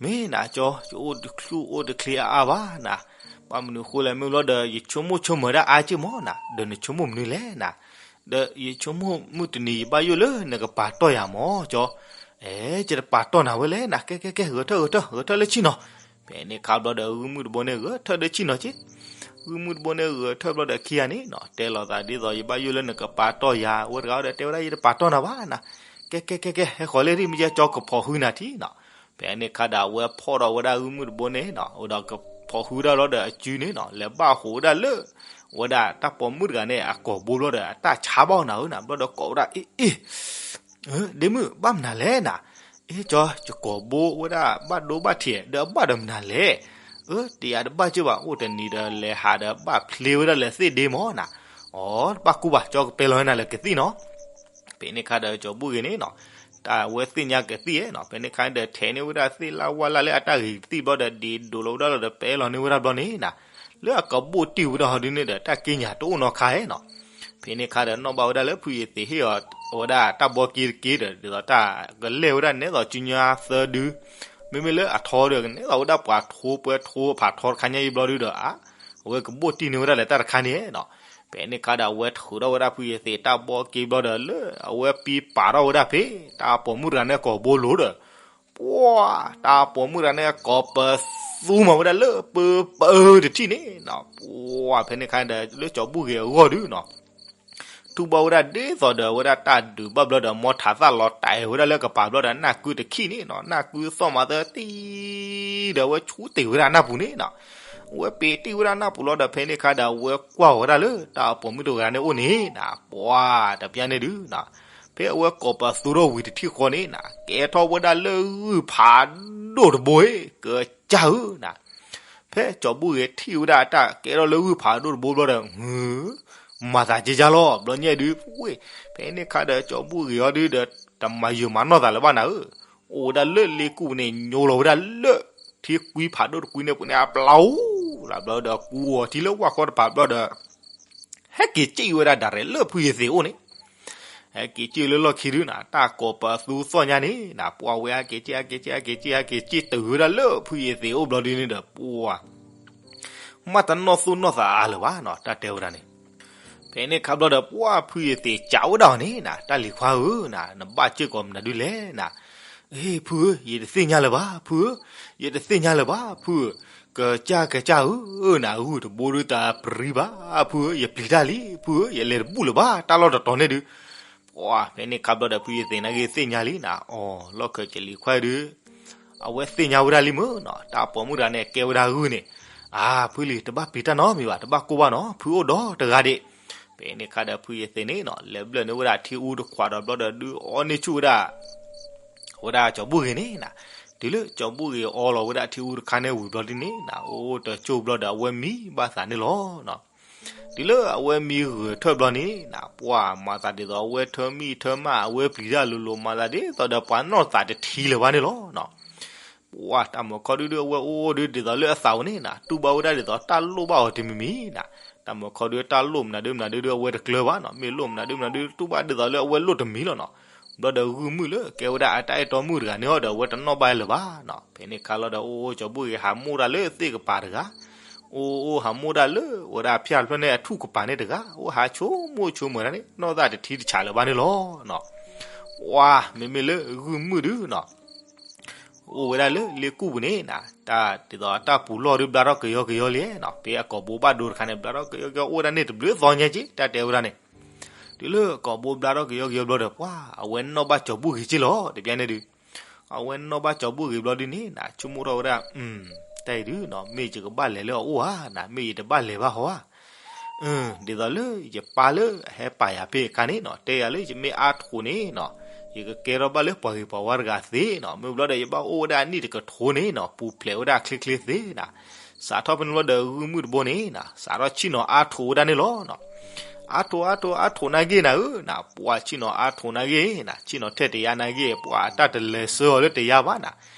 မ့ၢ်နၤကၠီ, ယအိၣ်တဆူၣ်အိၣ်တချ့အါအါဘၣ်နၤ. ဘၣ်မနုၤဃိလဲၣ်မ့ၢ်ဘျီဒီး ယဆိကမိၣ်ဆိကမိၣ်ဒၣ်အါက့ၢ်မးနၤ, ဒီးနဆိကမိၣ်မနုၤလဲၣ်နၤ. ဒီးယဆိကမိၣ်မုၢ်တနံၤယဘၣ်ယိၣ်လၢနကပာ်တီၢ်ယၤမးကၠီ. အဲ ယတပာ်တီၢ်နၤဝဲလဲၣ်နၤ, ကဲကဲကဲ ဂဲၤထၢၣ်ဂဲၤထၢၣ် ဂဲၤထၢၣ်လၢဆံၣ်နီၤ. ဖဲန့ၣ်ခါဘျီဒီး ဂုၢ်မုၣ်တဘိန့ၣ် ဂဲၤထၢၣ်လၢဆံၣ်နီၤက့ ဂုၢ်မုၣ်တဘိန့ၣ်ဂဲၤထၢၣ်ဘျီဒီးခံဂၤန့ၣ်နီၤ, တဲလိာ်သးဒ်သိးယဘၣ်ယိၣ်လၢနကပာ်တီၢ်ယၤ, အဝဲတဂၤဒီးတဲဝဲဒၣ် ယတပာ်တီၢ်နၤဘၣ်နၤ. ကဲကဲကဲကဲ ဟဲဃီၤလၢရံၣ်မ့ၢ်ကၠီ ကဖီၣ်ဃုနၤထံနီၤ. ဖဲန့ၣ်ခါဒီးအဝဲဖီၣ်ဒီးဝဲဒၣ်ဂုၢ်မုၣ်တဘိန့ၣ်နီၤ, ဒီးကဖီၣ်ဃုဒၣ်လီၤဒီးအစုန့ၣ်နီၤ, လဲၤဘၣ်ဟိးဝဲဒၣ်လၢ ဝဲဒၣ်တၢ်ပိာ်မုၣ်တဂၤန့ၣ် အကိာ်ဘိဘျီဒီး အတၢ်ဆါဘၣ်အီၤနၤဧၢနၤ, ဘျီဒီးကိးဝဲဒၣ် အ့ အ့ ဒ့မုၣ် ဘၣ်မနုၤလဲၣ်နၤ. အ့ ကၠီ ယကိာ်ဘိဝဲဒၣ်ဘၣ်ဒိဘၣ်ထံး ဒီးအဘၣ်ဒီးမနုၤလဲၣ်. အၢ တယၤတဘၣ်က့ၢ်ဘၣ်, အိၣ်တနံၤဒီးလဲၤဟးဒီးဘၣ်ဖျ့ဝဲဒၣ်လဲၤသ့ၣ်ဒ့မးနၤ. အီ တဘၣ်ကူဘၣ် ကၠီ ကပဲလီၤနၤလၢကသံၣ်နီၤ. ဖဲန့ၣ်ခါဒီးကၠီၤဘူၣ်ဂ့ၤန့ၣ်နီၤ, တၢ်ဝဲသ့ၣ်ညါကသံၣ်နီၤ, ဖဲန့ၣ်ခါဒီးထဲးန့ၢ်ဝဲဒၣ်သ့ၣ်လၢဝါလၢအတၢ်ဂ့ၤကသံၣ်ဘျီဒီး ဒ့ဒိးလီၤဝဲဒၣ်လီၤဒီးပဲလီၤန့ၢ်ဝဲဒၣ်ဘျီန့ၣ်နၤ, လၢအကဘိၣ်တံၢ်ဝဲဒၣ်ဟီဒုန့ၣ်ဒီး တၢ်က့ညါတအိၣ်နီတခါနီၤ. ဖဲန့ၣ်ခါဒီးနီၣ်ဘၣ်ဝဲဒၣ်လၢဖုယသ့ၣ်ဟ့ၣ်အီၤဝဲဒၣ်တၢ်ဘီက့တက့ဒီး ဒ်သိးတၢ်ကလဲၢ်ဝဲဒၣ်နဲသိးစုညါသၢဒု, မ့မ့ၢ်လၢအထီဒီး ကနဲသိးဝဲဒၣ်ပှၤထိပှဲၤထိဖးထီတခါညါအံၤဘျီဒုဒီး အ အဝဲကဘိၣ်တံၢ်န့ၢ်ဝဲဒၣ်လၢတၢ်တခါန့ၣ်နီၤ. ဖဲန့ၣ်ခါဒီးအဝဲထုးထီၣ်ဝဲဒၣ်ဖုယသ့ၣ်တၢ်ဘီက့ဘျီဒီး လၢအဝဲပံပာ်ထီၣ်ဝဲဒၣ်ဖဲ တၢ်ပိာ်မုၣ်တဂၤန့ၣ်ကိာ်ဘိလိၤဒီး ပှၤ တၢ်ပိာ်မုၣ်တဂၤန့ၣ်ကိးပသူမၤဝဲဒၣ်လၢပၢပၢတထံၣ်န့ၣ်နီၤ. ပှၤ ဖဲန့ၣ်ခါဒီးလၢကၠီၤဘူၣ်ဂ့ၤအဂီၢ်ဒုနီၤ ထူၣ်ဘၣ်ဝဲဒၣ်ဒ်သိးဒီးဝဲဒၣ်တၢ်ဒုးဘၣ်ဘျီဒီး မ်ထးသၣ်လီၤတဲာ်ဝဲဒၣ်လၢကပၤဘျီဒီး နၢ်ကုတခံန့ၣ်နီၤ, နၢ်ကုသီၣ်မၤသၢတံၢ်ဒီး အဝဲဆူတ့ၢ်ဝဲဒၣ်နၢ်ပူၤန့ၣ်နီၤ. အဝဲပ့ၤတံၢ်ဝဲဒၣ်နၢ်ပူၤလီၤဒီး ဖဲန့ၣ်ခါဒီး အဝဲကွၢ်ဝဲဒၣ်လၢတၢ်ပိာ်မုၣ်တဂၤန့ၣ်အိၣ်န့ၣ်နီၤ, ပှၤတပျၢ်န့ၣ်ဒုနီၤ, ဖဲအဝဲကိးပသူထီၣ်ဝံၤတထံၣ်ဃီန့ၣ်နီၤ ကဲထီၣ်ဝဲဒၣ်လၢဂုၢ်ဖးဒိၣ်တဘိဧၢ ကစၢ်ဧၢနီၤ. ဖဲကၠီၤဘူၣ်ဂ့ၤထံၣ်ဝဲဒၣ်အတၢ်ကဲထီၣ်လၢဂုၢ်ဖးဒိၣ်တဘိဘျီဒီး မၤသးက့ကၢ်လီၤ ဘျီညါဒုး ဝ့ၢ် ဖဲန့ၣ်ခါဒီးကၠီၤဘူၣ်ဂ့ၤအီၤဒုးဒီး တမၤယုာ်မၤနီၢ်သးလၢၤဘၣ်နၤဧၢ, အိၣ်ဝဲဒၣ်လၢလ့ကူၣ်ပူၤန့ၣ် ညိလီၤဝဲဒၣ်လၢ ထံကွံဖးဒိၣ်တကွံန့ၣ်ပူၤန့ၣ် အပျီလီၤဘျီဒီး ကူအီၤထံလၢဝၣ်ဃီတပၤဘျီဒီး ဟဲက့ၤစံၣ်ဝဲဒၣ်ဒၣ်ရဲၣ်လၢဖုယသ့ၣ်အိၣ်န့ၣ် ဟဲက့ၤစံၣ်လၢလီၢ်ခံဒုနီၤ, တၢ်ကိးပသူသီၣ်ညါန့ၣ်နီၤ, ပှၤဝဲဟဲက့ၤစံၣ် ဟဲက့ၤစံၣ် ဟဲက့ၤစံၣ် ဟဲက့ၤစံၣ်တုၤဝဲဒၣ်လၢဖုယသ့ၣ်အိၣ်ဘျီဒုန့ၣ်ဒီး ပှၤ မ့ၢ်တနီၢ်သူၣ်နီၢ်သးအါလၢၤဘၣ်နီၤ တၢ်တဲဝဲဒၣ်န့ၣ်. ဖဲန့ၣ်ခါဘျီဒီး ပှၤဖုယသ့ၣ်စံးဝဲဒၣ်အီၤန့ၣ်နီၤ, တၢ်လံၤခွါဧၢနီၤ, နဘၣ်စ့ၢ်ကီးမနုၤဒုလဲၣ်နီၤ. အ့ ဖုဧၢ, ယတသ့ၣ်ညါလၢၤဘၣ် ဖုဧၢ, ယတသ့ၣ်ညါလၢၤဘၣ် ဖုဧၢ, ကစၢ်ကစၢ်ဧၢနီၤ, ဂုၢ်တဘိဒုတပျံၤဘၣ် ဖုဧၢ, ယပျံၤတၢ်လံ ဖုဧၢ, ယလဲၤတဘူၣ်လၢၤဘၣ် တၢ်လီၢ်တတီၤန့ၣ်ဒုး ပှၤဖဲန့ၣ်ခါဘျီဒီး ဖုယသ့ၣ်နာ်က့ၤသ့ၣ်ညါလံနီၤ, အီၤ လီၢ်ခၢၣ်ကလံၤခွါဒုး အဝဲသ့ၣ်ညါဝဲဒၣ်လံမ့ၢ်နီၤ, တၢ်ပိာ်မုၣ်တဂၤန့ၣ် ကဲဝဲဒၣ်ဂုၢ်န့ၣ်, အါ ဖုလံၤ တဘၣ်ပျံၤတၢ်နီတမံၤဘၣ်, တဘၣ်ကိၢ်ဘၣ်နီၤ, ဖုအိၣ်ဒီးတဂၤဒံး. ဖဲန့ၣ်ခါဒီး ဖုယသ့ၣ်န့ၣ်နီၤ လဲၤဘျၢၣ်န့ၢ်ဝဲဒၣ်ထံအူတခွးဒီးဘျီဒီး ဒုးအီန့ၢ်ဆူၣ်ဝဲဒၣ် ဝဲဒၣ်ကၠီၤဘူၣ်ဂ့ၤန့ၣ်နီၤ, တုၤလၢကၠီၤဘူၣ်ဂ့ၤအီလီၤဝဲဒၣ်ထံအူတခါန့ၣ်ဝံၤဘျီဒုန့ၣ်နီၤ, အိၣ်တစိၢ်ဘျီဒီး အဝဲမံဘၣ်သးန့ၣ်လီၤနီၤ. တုၤလၢအဝဲမံဂၢၢ်ထၢၣ်ဘျီန့ၣ်နီၤ, ပှၤမၤသးဒ်သိးအဝဲထၢမံၣ်ထၢမၢ် အဝဲပျံၤတၢ်လိၤလိၤ မၤသးဒ်သိးဒီးပှၤနီၢ်သးတထံလၢၤဘၣ်န့ၣ်လီၤနီၤ. ပှၤတၢ်မုၢ်ခီဒုဒု အဝဲအိၣ်ဒုဒ်သိးလၢအသးအိၣ်န့ၣ်နီၤ, တူၢ်ဘၣ်ဝဲဒၣ်ဒ်သိးတၢ်လိၣ်ဘၣ်အီၤတမံၤမံၤနီၤ, တၢ်မုၢ်ခီဒုတၢ်လိၣ်မနုၤဒုမနုၤဒုဒု အဝဲတကျၢၤဘၣ်နီၤ, မ့ၢ်လိၣ်မနုၤဒုမနုၤဒု တူၢ်ဘၣ်ဒ်သိးလၢအဝဲလိၣ်တမံၤလီၤနီၤ. ဘျီဒီးဂုၢ်မုၣ်လၢကဲဝဲဒၣ်အတၢ်အဲၣ်တီမုၣ်တဂၤန့ၣ်အီၤဒီး အဝဲတနီၣ်ဘၣ်လၢၤဘၣ်နီၤ. ဖဲန့ၣ်ခါလီၤဒီး အိၣ်အိၣ်ကၠီၤဘူၣ်ဂ့ၤ ဟးမိၢ်တၢ်လၢသ့ၣ်ကပၤတဂၤ, အိၣ်အိၣ်ဟးမိၢ်တၢ်လၢဝဲဒၣ်ဖၠၣ်ဖျၢၣ်န့ၣ်အထူၣ်ကပၤန့ၣ်တဂၤ, အိၣ်ဟးဆိကမိၣ်ဆိကမးတၢ်န့ၣ် နီၢ်သးတထံတဆးလၢၤဘၣ်န့ၣ်လီၤနီၤ. ပှၤမ့မ့ၢ်လၢဂုၢ်မုၣ်ဒုနီၤ အိၣ်ဝဲဒၣ်လၢလ့ကူၣ်ပူၤန့ၣ်နီၤ, တၢ်ဒ်သိးတၢ်ပူၤလီၢ်ဒုးဘျါထီၣ်ကယီကယီလံနီၤ, ဖဲအကိာ်ဘိဘၣ်ဒိတခါန့ၣ် ဘျါထီၣ်ကယီကယီ အိၣ်ဝဲဒၣ်န့ၣ်တဘျုးသီညါက့ တၢ်တဲဝဲဒၣ်န့ၣ်. တုၤလၢကိာ်ဘိဘျါထီၣ်ကယီကယီဘျီဒီး ပှၤအဝဲနီၣ်ဘၣ်ကၠီၤဘူၣ်ဂ့ၤက့လီၤ တပျဲန့ၣ်ဒုး အဝဲနီၣ်ဘၣ်ကၠီၤဘူၣ်ဂ့ၤဘျီဒုန့ၣ်နီၤ, ဆိကမိၣ်ထီၣ်ဝဲဒၣ်, တၢ်အံၤဒုနီၤ မ့ၢ်ယကဘၣ်လဲၤလၢအအိၣ်ဧါနီၤ, မ့ၢ်ယတဘၣ်လဲၤဘၣ်ဟီဧါ. ဒ်သိးလၢယပၢ်လၢအဟဲပာ်ယၤဖဲအခါန့ၣ်နီၤ, တဲယၤလၢယမ့ၢ်အါထီၣ်န့ၣ်နီၤ, ယကကဲထီၣ်ဘၣ်လၢပှၤဂ့ၤပှၤဝါတဂၤသ့နီၤ, မ့ၢ်ဘျီဒီးယဘၣ်အိၣ်ဝဲဒၣ်အနံၣ်တကထိန့ၣ်နီၤ ပူၤဖျဲးဝဲဒၣ်ချ့ချ့သ့နီၤ. စးထီၣ်ဖဲန့ၣ်ဘျီဒီးဂုၢ်မုၢ်တဘိန့ၣ်နီၤ စးထီၣ်ဆ့ၣ်နီၤအါထိးဝဲဒၣ်န့ၣ်လီၤနီၤ. အါထိးအါထိးအါထိးနာ်က့ၢ်နၤဧၢနီၤ, ပှၤဆ့ၣ်နီၤအါထိးနာ်က့ၢ်နီၤ, ဆ့ၣ်နီၤထဲတယါနာ်က့ၢ် ပှၤအတၢ်တလဲၤဆှၢအီၤလၢတယါဘၣ်နီၤ,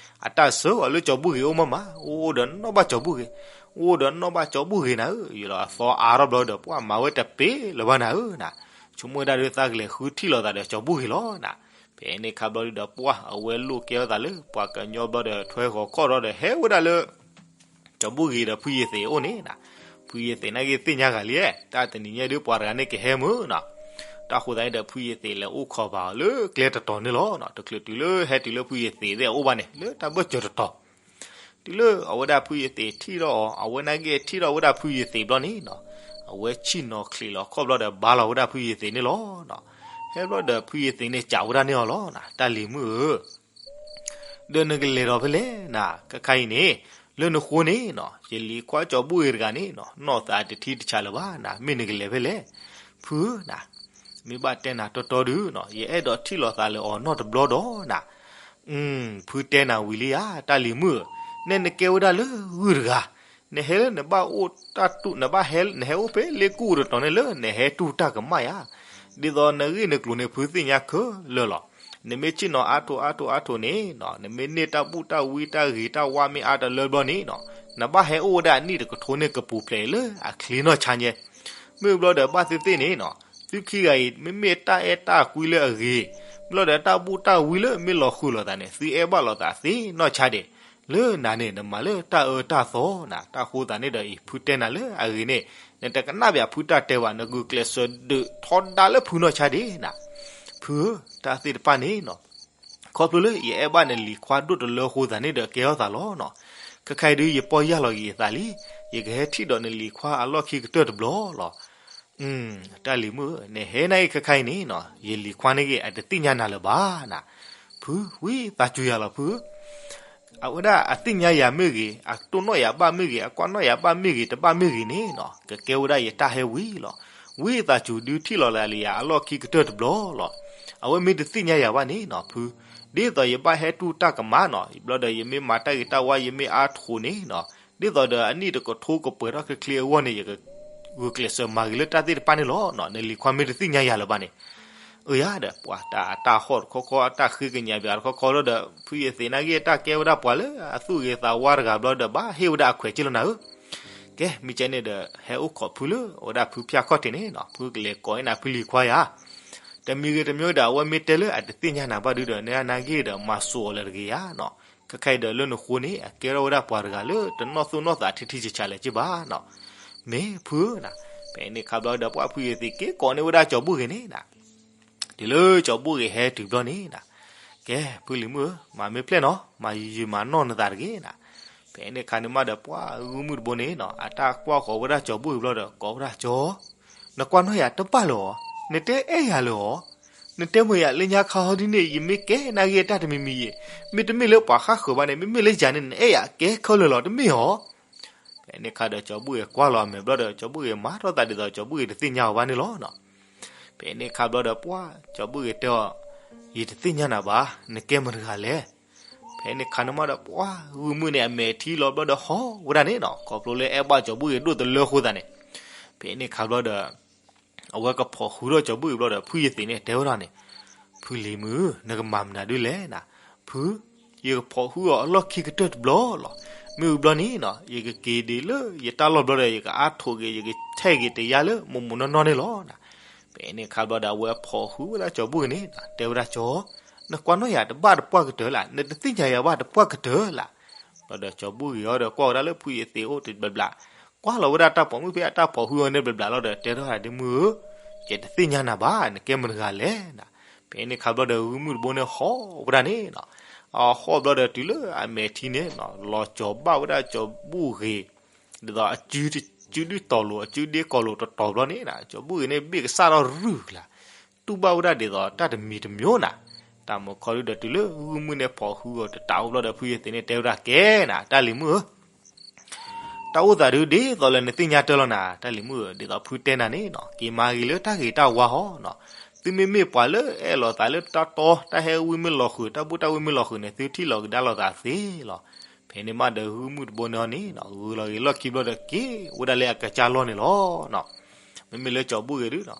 အတၢ်ဆှၢအီၤလၢကၠီၤဘူၣ်ဂ့ၤအိၣ်မးမး, အိၣ်ဒီးနီၣ်ဘၣ်ကၠီၤဘူၣ်ဂ့ၤ, အိၣ်ဒီးနီၣ်ဘၣ်ကၠီၤဘူၣ်ဂ့ၤနၤဧၢ, ယလီၤအသီအါထီၣ်ဘျီဒီး ပှၤမၤဝဲတပ့ၤလၢၤဘၣ်နၤဧၢနီၤ. ဆိကမိၣ်ဝဲဒၣ်ဒီးသးကလဲၤဃုထံၣ်လိာ်သးဒီးကၠီၤဘူၣ်ဂ့ၤလီၤနီၤ. ဖဲန့ၣ်အခါဘျီဒီးပှၤအဝဲလိာ်ကဲထီၣ်သးလၢပှၤကညီဘျီဒီး ထွဲဃီၤခီၣ်ထီၣ်ဒီးဟဲဝဲဒၣ်လၢ ကၠီၤဘူၣ်ဂ့ၤဒီးဖုယ့ၤသ့းအအိၣ်န့ၣ်နီၤ. ဖုယ့ၤသ့းနာ်က့ၢ်သ့ၣ်ညါဂၤလံ, တၢ်တနံၤညါဒုးပှၤတဂၤန့ၣ်ကဟဲမုၢ်နီၤ. တၢ်ဃိသတးန့ၣ်ဒီး ဖုယ့ၤသ့းလဲၤအိၣ်ခိးဘၣ်အီၤလၢကျဲတတီၤန့ၣ်လီၤနီၤ. တချုးတုၤလၢဟဲတုၤလၢဖုယ့ၤသ့းသ့ၣ်အအိၣ်ဘၣ်န့ၣ် လၢတၢ်ဘၢၣ်စၢၤတတီၤ တုၤလၢအဝဲဒၣ်ဖုယ့ၤသ့းထံၣ်ထီၣ်အီၤ, အဝဲနာ်က့ၢ်ထံၣ်ထီၣ်ဝဲဒၣ်ဖုယ့ၤသ့းဘျီန့ၣ်နီၤ, အဝဲဆ့ၣ်နီၤချံးလီၤခီၣ်ဘျီဒီးဘါလီၤဝဲဒၣ်ဖုယ့ၤသ့းန့ၣ်လီၤနီၤ. ဟဲဘျီဒီးဖုယ့ၤသ့းန့ၣ်စံးဝဲဒၣ်န့ၣ်အီၤလီၤနီၤ, တၢ်လံၤမုၣ်ဧၢ, ဒီးနကလဲၤဒီးဖဲလဲၣ်နီၤ, ခဲခါအံၤန့ၣ် လၢနဃိန့ၣ်နီၤ ယလံၤခွါကၠီၤဘူၣ်ဂ့ၤတဂၤန့ၣ်နီၤ နီၢ်သးတထံတဆးလၢၤဘၣ်နီၤ, မ့ၢ်နကလဲၤဖဲလဲၣ်. ဖုဧၢနီၤ, မ့ၢ်ဘၣ်တဲနၤတီတီဒုနီၤ ယအဲၣ်ဒိးထံၣ်လိာ်သးလၢအီၤနီတဘျီဒီးနီၤ. ဖုတဲနၤဝံၤလံဧါ, တၢ်လံၤမုၣ်ဧၢ, နဲနကဲဝဲဒၣ်လၢဂုၢ်တဂၤ, နဟဲလၢနဘၣ်အိၣ်တၢ်တူၢ် နဘၣ်ဟဲ နဟဲအိၣ်ဖဲလ့ကူၣ်တတီၤန့ၣ်လၢနဟဲတူၢ်တၢ်ကမၣ်ယါ, ဒ်သိးနဂ့ၢ်နကျိၤန့ၣ် ဖုသ့ၣ်ညါခဲလၢာ်လီၤ. နမ့ၢ်ဆ့ၣ်နီၤအါထိးအါထိးအါထိးန့ၣ်နီၤ နမ့ၢ်န့ၢ်တၢ်ဘူၣ်တၢ်ဝံတၢ်ဂ့ၤတၢ်ဝါမ့ၢ်အါတလၢဘျီန့ၣ်နီၤ နဘၣ်ဟဲအိၣ်ဝဲဒၣ်အနံၣ်တကထိန့ၣ် ကပူၤဖျဲးလၢအချ့နီၢ်ဆါညါ မ့ၢ်ဘျီဒီးဘၣ်သ့ၣ်သ့ၣ်န့ၣ်နီၤ သုခံဂၤအံၤ မ့မ့ၢ်တၢ်အဲၣ်တၢ်ကွံလၢအဂ့ၤ, ဘျီဒီးတၢ်ဘူၣ်တၢ်ဝံလၢမ့ၢ်လီၤဃုာ်လိာ်သးန့ၣ် သုအဲၣ်ဘၣ်လိာ်သးသ့နီၢ်ဆါဒဲး, လၢနၤန့ၣ် နမၤလၢတၢ်အၢတၢ်သီနၤ. တၢ်ဃိသတးန့ၣ်ဒီးအံၤ ဖုတဲနၤလၢအဂ့ၤန့ၣ် နတကနၣ်ဘၣ်ဖုတၢ်တဲဘၣ်, နဂုာ်ကျဲးစၢးဒုးထီဒါလၢဖုနီၢ်ဆါဒဲးနၤ. ဖုဧၢ, တၢ်သ့ၣ်တဖၣ်န့ၣ်နီၤ ခီဖျိလၢယအဲၣ်ဘၣ်နလံၤခွါဒိၣ်တလၢအဃိသတးန့ၣ်ဒီးကဲထီၣ်သးလီၤနီၤ. ခဲခါအံၤဒုးယပီၢ်ယၢ်လီၤက့ၤယသးလံ, ယကဟဲထံၣ်ဒီးနလံၤခွါအလီၢ်ခံကတၢၢ်တဘျီလီၤ. တၢ်လံၤမုၣ်ဧၢ, နဟဲနာ်အံၤခဲခါအံၤန့ၣ်နီၤ ယလံၤခွါန့ၣ်ဂ့ၤ အတသ့ၣ်ညါနၤလၢၤဘၣ်နၤ. ဖု ဝံသးစူၤယၤလီၤဖုဧၢ, အဝဲဒၣ်အသ့ၣ်ညါယၤမ့ၢ်ဂ့ၤ, အတိၢ်နီၣ်ယၤဘၣ်မ့ၢ်ဂ့ၤ, အကွၢ်နီၣ်ယၤဘၣ်မ့ၢ်ဂ့ၤ, တဘၣ်မ့ၢ်ဂ့ၤန့ၣ်နီၤ ကကဲဝဲဒၣ်ယတၢ်ဟဲဝံၤလီၤ. ဝံသးစူၤဒုးထံၣ်လီၤလၢယၤအလီၢ်ခံကတၢၢ်တဘျီလီၤ. အဝဲမ့ၢ်တသ့ၣ်ညါယၤဘၣ်န့ၣ်နီၤ ဖု ဒ်သိးယဘၣ်ဟဲတူၢ်တၢ်ကမၣ်နီၤ ဘျီဒီးယမ့ၢ်မၤတၢ်ဂ့ၤတၢ်ဝါ ယမ့ၢ်အါထိးန့ၣ်နီၤ ဒ်သိးဒီးအနံၣ်တကထိကပှဲၤထီၣ်ချ့ချ့အဂီၢ်န့ၣ် ယကဂုာ်ကျဲးစၢးမၤဂ့ၤလၢတၢ်သ့ၣ်တဖၣ်န့ၣ်လီၤ. နလံၤခွါမ့ၢ်တသ့ၣ်ညါယၤလၢၤဘၣ်န့ၣ် အၢယၤဒီး ပှၤတၢ်အတၢ်ဟီၣ်တခီခီ အတၢ်ဃ့ကညးဘၣ်တခီခီလီၤဒီး ဖုယသ့ၣ်နာ်က့ၢ် တၢ်ကဲဝဲဒၣ်ပှၤလၢအသူၣ်ဂ့ၤသးဝါတဂၤဘျီဒီး ဘၣ်ဟ့ၣ်ဝဲဒၣ်အခွဲးက့လီၤနၤဧၢ. ကဲ မ့ၢ်ကဲန့ၣ်ဒီး ဟဲအိၣ်ခိးဖုလၢအဝဲဒၣ်ဖုဖၠၣ်ခီၣ်ထံးန့ၣ်နီၤ ဖုကလဲၤကိးန့ၢ်နၤဖုလံၤခွါယၤ တမံၤဂ့ၤတမံၤဒီး အဝဲမ့ၢ်တဲလၢအတသ့ၣ်ညါနၤဘၣ်ဒုဒီး နနာ်က့ၢ်ဒီး မၤစိာ်အီၤလၢၤတဂ့ၤဧါနီၤ.ခဲခါအံၤဒီးလၢနဃိန့ၣ် အကဲထီၣ်ဝဲဒၣ်ပှၤတဂၤလၢတနီၣ်သိၣ်နီၣ်သးထံထံဆးဆးလၢၤက့ၢ်ဘၣ်နီၤ. မ့ၢ်ဖုဧၢနီၤ ဖဲန့ၣ်ခါဘျီဒီး ပှၤဖုယသ့ၣ်က့ၤကိးန့ၢ်ဝဲဒၣ်ကၠီၤဘူၣ်ဂ့ၤန့ၣ်နီၤ တုၤလၢကၠီၤဘူၣ်ဂ့ၤဟဲတုၤဘျီန့ၣ်နီၤ ကဲ ဖုလံၤမုၣ်ဧၢ, မၤမ့ၢ်ဖျဲၣ်နီၤ, မၤယုာ်မၤနီၢ်နသးတဂ့ၤနီၤ. ဖဲန့ၣ်ခါန့ၣ်မးဒီး ပှၤဂုၢ်မုၢ်တဘိန့ၣ်နီၤ အတၢ်ကွၢ်ဃီၤဝဲဒၣ်ကၠီၤဘူၣ်ဂ့ၤဘျီဒီး ကိးဝဲဒၣ်ကၠီၤ နကွၢ်နီၣ်ယၤတဘၣ်လၢၤဧါ, နတဲအဲၣ်ယၤလၢၤဧါ, နတဲမ့ၢ်ယၤလၢညါခါဟီဒ်န့ၣ် ယမ့ၢ်ကဲနာ်က့ၢ်တၢ်တမံၤမံၤအံၤ, မ့တမ့ၢ်လၢပှၤဃၣ်ဃၢၤဘၣ်န့ၣ် မ့မ့ၢ်လၢယၤန့ၣ် နအဲၣ်ယၤကဲခဲလၢာ်လီၤ တမ့ၢ်ဧါ. ဖဲန့ၣ်ခါဒီးကၠီၤဘူၣ်ဂ့ၤကွၢ်လီၤအမဲာ်ဘျီဒီး ကၠီၤဘူၣ်ဂ့ၤမၤထီၣ်သးဒ်သိးကၠီၤဘူၣ်ဂ့ၤတသ့ၣ်ညါအီၤဘၣ်န့ၣ်လီၤနီၤ. ဖဲန့ၣ်ခါဘျီဒီး ပှၤကၠီၤဘူၣ်ဂ့ၤတဲအီၤ, ယတသ့ၣ်ညါနၤဘၣ်, နကဲမတၤတဂၤလဲၣ်. ဖဲန့ၣ်ခါန့ၣ်မးဒီး ပှၤဂုၢ်မုၢ်န့ၣ်အမဲာ်ထံလီၤဘျီဒီးဟီၣ်ဝဲဒၣ်န့ၣ်နီၤ ခီဖျိလၢအဲၣ်ဘၣ်ကၠီၤဘူၣ်ဂ့ၤဒိၣ်တလၢအဃိသတးန့ၣ်. ဖဲန့ၣ်ခါဘျီဒီး အဝဲကဖိးဟုထီၣ်ကၠီၤဘူၣ်ဂ့ၤဘျီဒီး ဖုယသ့ၣ်န့ၣ်တဲဝဲဒၣ်န့ၣ်, ဖုလံၤမုၣ် နကမၤမနုၤဒ်လဲၣ်နၤ. ဖု, ယကဖိးဟုအီၤအလီၢ်ခံကတၢၢ်တဘျီလီၤ. မ့ၢ်ဝံၤဘျီန့ၣ်နီၤ ယကက့ၤဒံးလၢယတၢ်လီၢ်ဘျီဒီး ယကအါထိးက့ၤ ယကထဲးက့ၤတယါလၢမိၢ်မိၢ်နီၢ်နီၢ်န့ၣ်လီၤ. ဖဲန့ၣ်ခါဘျီဒီး အဝဲဖိးဟုဝဲဒၣ်ကၠီၤဘူၣ်ဂ့ၤန့ၣ် တဲဝဲဒၣ်ကၠီၤ, နကွၢ်နီၣ်ယၤတဘၣ်တပှၢ်ကတၢၢ်လၢ်, နတသ့ၣ်ညါယၤဘၣ်တပှၢ်ကတၢၢ်လၢ်. ဘျီဒီးကၠီၤဘူၣ်ဂ့ၤအီၤဒီးကွၢ်ဝဲဒၣ်လၢဖုယသ့ၣ်အိၣ်တဘျီဘျီ, ကွၢ်လီၤဝဲဒၣ်တၢ်ပိာ်မုၣ်ဖဲအတၢ်ဖိးဟုအီၤန့ၣ်တဘျီဘျီလီၤဒီး တဲထီၣ်ဒ်မုၢ်ဧၢ, ယတသ့ၣ်ညါနၤဘၣ်, နကဲမတၤတဂၤလဲၣ်နၤ. ဖဲန့ၣ်ခါဘျီဒီး ဂုၢ်မုၢ်တဘိန့ၣ်ဟီၣ်ဝဲဒၣ်န့ၣ်နီၤ, အဟီၣ်ဘျီဒီးတုၤလၢအမဲာ်ထံန့ၣ်နီၤ လီၤကၠီၤဘၣ်ဝဲဒၣ်ကၠီၤဘူၣ်ဂ့ၤ, ဒ်သိးအစုဒုၣ်တီၤလိၤ အစုဒ့ကီၤလိၤတတီၤဘျီန့ၣ်နီၤ ကၠီၤဘူၣ်ဂ့ၤန့ၣ် ဘ့ၣ်ကစၢ်ထီၣ်ရုၢ်ကျါ တူၢ်ဘၣ်ဝဲဒၣ်ဒ်သိးတၢ်တမံၤတမံၤနီၤ. တၢ်မုာ်ခီဒုဒီးတုၤလၢဂုၢ်မုၢ်န့ၣ်ဖိးဟုအီၤတတးအိၣ်ဘျီဒီး ဖုယသ့ၣ်န့ၣ်တဲဝဲဒၣ်ကဲနၤ တၢ်လံၤမုၣ်ဧၢ, တၢ်အိၣ်သးဒုဒ်သိးလၢနသ့ၣ်ညါတၢ်လီၤနၤ တၢ်လံၤမုၣ်ဧၢ, ဒ်သိးဖုတဲနၤန့ၣ်နီၤ က့ၤမၤဂ့ၤလၢတၢ်ဂ့ၤတၢ်ဝါဟီနီၤ. သုမ့မ့ၢ်ပှၤလၢအဲၣ်လိာ်သးလၢတၢ်တီ တၢ်ဟဲဝံမ့ၢ်လီၤဃုာ် တၢ်ဘူၣ်တၢ်ဝံမ့ၢ်လီၤဃုာ်န့ၣ် သုထံၣ်လီၤကဒါလိာ်သးသ့လီၤ. ဖဲန့ၣ်မးဒီးဂုၢ်မုၣ်တဘိန့ၣ်န့ၣ် ဂုာ်လီၤဂ့ၤလီၢ်ခံဘျီဒီးက့ၤဝဲဒၣ်လၢအကစၢ်လီၢ်န့ၣ်လီၤ. မ့မ့ၢ်လၢကၠီၤဘူၣ်ဂ့ၤဒုး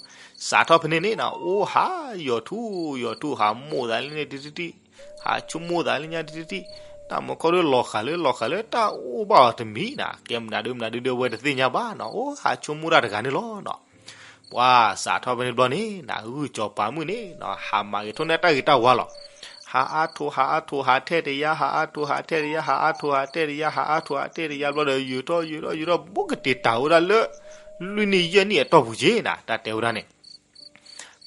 စးထီၣ်ဖဲန့ၣ်န့ၣ် အိၣ်ဟးယီၤထူၣ်ယီၤထူၣ် ဟးမိၣ်သးလၢန့ၣ်တထံၣ်တထံၣ်, ဟးဆိကမိၣ်သးလၢညါတထံၣ်တထံၣ်, တၢ်မုၢ်ခီဒုးလီၤဃာ်လၢလီၤဃာ်လၢတၢ်အိၣ်ဘၣ်အီၤတမံၤန့ၣ် ကဲမနုၤဒုးမနုၤဒုးဒီးအဝဲတသ့ၣ်ညါဘၣ်န့ၣ် အိၣ်ဟးဆိကမိၣ်တၢ်တဂၤန့ၣ်လီၤ. ပှၤစးထီၣ်ဖဲန့ၣ်ဘျီန့ၣ် ဂုၢ်ကၠီၤပၤမုၣ်န့ၣ် ဟးမၤဂ့ၤထီၣ်န့ၢ်တၢ်ဂ့ၤတၢ်ဝါလီၤ. ဟးအါထိး ဟးအါထိး ဟးထဲတယါ ဟးအါထိး ဟးထဲတယါ ဟးအါထိး ဟးထဲတယါ ဟးအါထိး ဟးထဲတယါဘျီဒီး ယူၤထီၣ်ယူၤထီၣ်ယူၤထီၣ် ဘူးကတ့ၤတၢ်ဝဲဒၣ်လၢ လွံၢ်နံၣ်ယဲၢ်နံၣ်အတီၢ်ပူၤက့ၤန့ၣ် တၢ်တဲဝဲဒၣ်န့ၣ်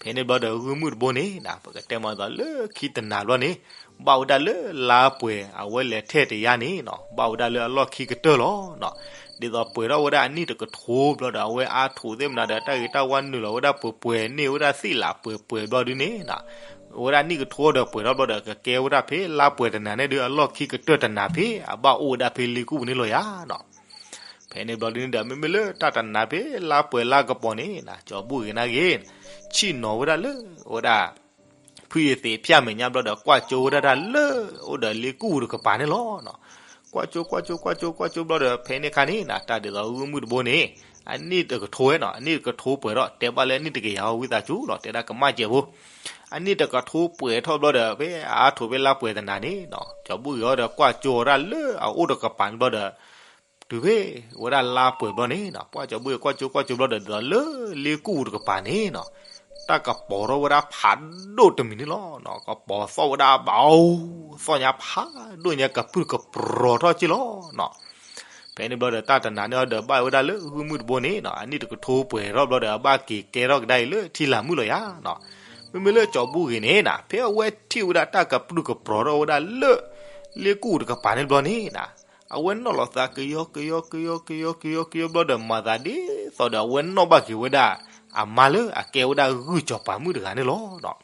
ဖဲန့ၣ်ဘျီဒီးဂုၢ်မုၣ်တဘိန့ၣ် ပကတဲမၤသးလၢခံတနၤဘျီန့ၣ် ဘၣ်ဝဲဒၣ်လၢလါပှဲၤ အဝဲလဲၤထဲတယါန့ၣ် ဘၣ်ဝဲဒၣ်လၢအလီၢ်ခံကတၢၢ်လီၤ. ဒ်သိးပှဲၤထီၣ်ဝဲဒၣ်အနံၣ်တကထိဘျီဒီး အဝဲအါထိးသ့ၣ်မနုၤဒီး တၢ်ဂ့ၤတၢ်ဝါနုာ်လီၤဝဲဒၣ် ပှဲၤပှဲၤန့ၢ်ဝဲဒၣ်သ့ၣ်လးပှဲၤပှဲၤဘျီဒုန့ၣ် အဝဲဒၣ်အနံၣ်ကထိဒီးပှဲၤထီၣ်ဘျီဒီး ကကဲဝဲဒၣ်ဖဲလါပှဲၤတနၤန့ၣ်ဒုး အလီၢ်ခံကတၢၢ်တနၤဖဲ အဘၣ်အိၣ်ဝဲဒၣ်ဖဲလ့ကူၣ်ပူၤန့ၣ်လီၤယါန့ၣ်. ဖဲန့ၣ်ဘျီဒုန့ၣ်ဒီး မ့မ့ၢ်လၢတၢ်တနၤဖဲလါပှဲၤလါကပီၤန့ၣ် ကၠီၤဘူၣ်ဂ့ၤနာ်က့ၤ ဆ့ၣ်နီၤဝဲဒၣ်လၢ ဝဲဒၣ် ဖုယသံးဖၠၣ်မဲာ်ညါဘျီဒီး ကွၢ်ကၠိဝဲဒၣ်တၢ်လၢ အိၣ်ဒီးလ့ကူၣ်တကပၤန့ၣ်လီၤ. ကွၢ်ကၠိ ကွၢ်ကၠိ ကွၢ်ကၠိ ကွၢ်ကၠိဘျီဒီး ဖဲန့ၣ်ခါန့ၣ် တၢ်ဒ်သိးဂုၢ်မုၣ်တဘိန့ၣ် အနံၣ်တကထိဝဲန့ၣ် အနံၣ်တကထိပှဲၤထီၣ် တဲဘၣ်လၢအနံၣ်တကယၤဝံသးစူၤလီၤ တဲဒၣ်ကမၣ်စဲးဖိ အနံၣ်တကထိပှဲၤထီၣ်ဘျီဒီး ဖဲအါထိးဖဲလါပှဲၤတနၤန့ၣ် ကၠီၤဘူၣ်ဂ့ၤအီၤဒီး ကွၢ်ကၠိအီၤဒၣ်လၢအအိၣ်တကပၤန့ၣ်ဘျီဒီး တုၤဖဲ ဝဲဒၣ်လါပှဲၤဘျီန့ၣ် ပှၢ်ကၠီၤဘူၣ်ဂ့ၤ ကွၢ်ကၠိ ကွၢ်ကၠိဘျီဒီး ဒ်သိးလၢလ့ကူၣ်တကပၤန့ၣ် တၢ်ကပီၤထီၣ်ဝဲဒၣ်ဖးဒိၣ်တမံၤန့ၣ်လီၤ. ကပီၤသီၣ်ဝဲဒၣ်ဘၣ်အိၣ် သီၣ်ညါဖးဒိၣ်ညါကပြုၢ်ကပြီၤထီၣ်က့ၤလီၤ. ဖဲန့ၣ်ဘျီဒီး တၢ်တနၤန့ၣ်အီၤဒီး ဘၣ်ဝဲဒၣ်လၢဂုၢ်မုၣ်တဘိန့ၣ် အနံၣ်တကထိပှဲၤထီၣ်ဘျီဒီး အဘၣ်က့ၤကဲထီၣ်ကဒါအံၤလၢထံလၢ်မုၢ်လီၤယါန့ၣ်. မ့မ့ၢ်လၢကၠီၤဘူၣ်ဂ့ၤန့ၣ် ဖဲအဝဲထံၣ်ဝဲဒၣ်တၢ်ကပြုၢ်ကပြီၤထီၣ်ဝဲဒၣ်လၢ လ့ကူၣ်တကပၤန့ၣ်ဘျီန့ၣ် အဝဲနီၣ်လီၤသးကယီကယီ ကယီကယီ ကယီကယီဘျီဒီး မၤသးဒ်သိးဒီး အဝဲနီၣ်ဘၣ်က့ၤဝဲဒၣ် အမါလၢအကဲဝဲဒၣ်ဂုၢ်ကၠီၤပၤမုၣ်တဂၤန့ၣ်လီၤ.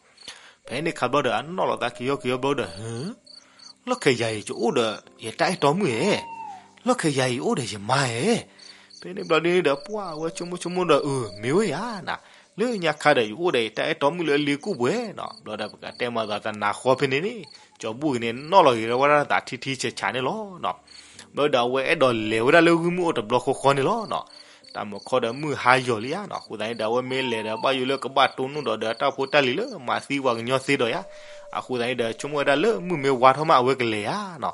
ဖဲန့ၣ်ခါဘျီဒီး အနီၣ်လီၤသးကယီကယီဘျီဒီး လီၢ်ခံကယၤအံၤ ယအိၣ်ဒီးယတၢ်အဲၣ်တီမုၣ်ဧါ, လီၢ်ခံကယၤအံၤ ယအိၣ်ဒီးယမါဧါ. ဖဲန့ၣ်ဘျီဒုန့ၣ်ဒီး ပှၢ်ဝဲဆိကမိၣ်ဆိကမိၣ်ဒီး အၢ မ့ၢ်ဝဲယၤနၤ, လၢညါခါဒီး ယအိၣ်ဒီးယတၢ်အဲၣ်တီမုၣ်လၢအလ့ကူၣ်ပှဲၤနီၤ. ဘျီဒီး ပကတဲမၤသးတနၤဃီဖဲန့ၣ်န့ၣ် ကၠီၤဘူၣ်ဂ့ၤန့ၣ် နီၣ်လီၤဂ့ၤဝဲဒၣ်သးထံထံဆးဆးန့ၣ်လီၤ. ဘျီဒီး အဝဲအဲၣ်ဒိးလဲၤဝဲဒၣ်လၢဂုၢ်မုၣ်အိၣ်တဘျီဃီဃီန့ၣ်လီၤ. တၢ်မုၢ်ခီဒီး မုၢ်ဟါယီၤလံဧါနီၤ. အဃိသတးန့ၣ်ဒီး အဝဲမ့ၢ်လဲၤဒီး ဘၣ်ယိၣ်လၢကဘၣ်တိၢ်နီၣ်ဒီး ဒီးတၢ်ဖိတၢ်လံၤလၢမၤသံပှၤကညီသ့ဒီးယါ. အဃိသတးန့ၣ်ဒီး ဆိကမိၣ်ဝဲဒၣ်လၢမုၢ်မ့ၢ်ဝါထီၣ်မးအဝဲကလဲၤဧါနီၤ.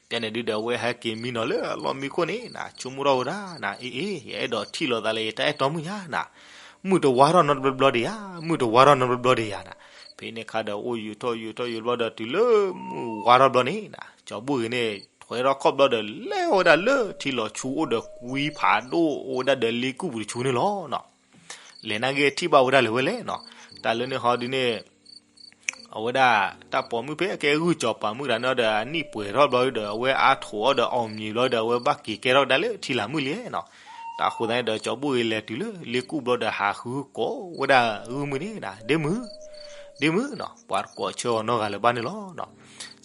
ဖဲန့ၣ်ဒုဒီး အဝဲဟဲက့ၤမံနီၤလၢအလီၢ်မံခိၣ်န့ၣ်နၤ, ဆိကမိၣ်ထီၣ်ဝဲဒၣ်နၤ, အ့အ့ ယအဲၣ်ဒိးထံၣ်လိာ်သးလၢယတၢ်အဲၣ်တီမုၣ်ညါနၤ. မုၢ်တဝါထီၣ်နီတဘျီဘျီဒံးဧါ, မုၢ်တဝါထီၣ်နီတဘျီဘျီဒံးဧါနၤ. ဖဲန့ၣ်ခါဒီး အိၣ်ယူၤထီၣ်ယူၤထီၣ်ယူၤဘျီဒီး တုၤလၢမုၢ်ဝါထီၣ်ဘျီန့ၣ်နၤ, ကၠီၤဘူၣ်ဂ့ၤန့ၣ် ထွဲထီၣ်ခီၣ်ဘျီဒီး လဲၤဝဲဒၣ်လၢထံလီၤဆူအိၣ်ဒီးကွံဖးဒိၣ်အိၣ်ဝဲဒၣ်ဒီးလ့ကူၣ်ပူၤတဆူန့ၣ်လီၤ. လဲၤနာ်က့ထံၣ်ဘၣ်ဝဲဒၣ်လၢၤဝဲလဲၣ်နီၤ. တၢ်လၢန့ၣ်ဟီဒုန့ၣ် အဝဲဒၣ်တၢ်ပိာ်မုၣ်ဖဲအကဲဂုၢ်ကၠီၤပၤမုၣ်တဂၤန့ၣ်ဒီး အနံၣ်ပှဲၤထီၣ်ဘျီဒီး အဝဲအါထိးအီၤဒီး အီၣ်မံၤဘျီဒီး အဝဲဘၣ်က့ၤကဲထီၣ်ကဒါလၢထံလၢ်မုၢ်လံနီၤ. တၢ်ဃိသတးန့ၣ်ဒီး ကၠီၤဘူၣ်ဂ့ၤလဲၤတုၤလၢလ့ကူၣ်ဘျီဒီး ဟးဃုကိးဝဲဒၣ်ဂုၢ်မုၣ်န့ၣ်နၤ, ဒ့မုၣ်, ဒ့မုၣ်နီၤ, ပှၤတကိးဆၢအီၤနီတဂၤလၢၤဘၣ်န့ၣ်လီၤ.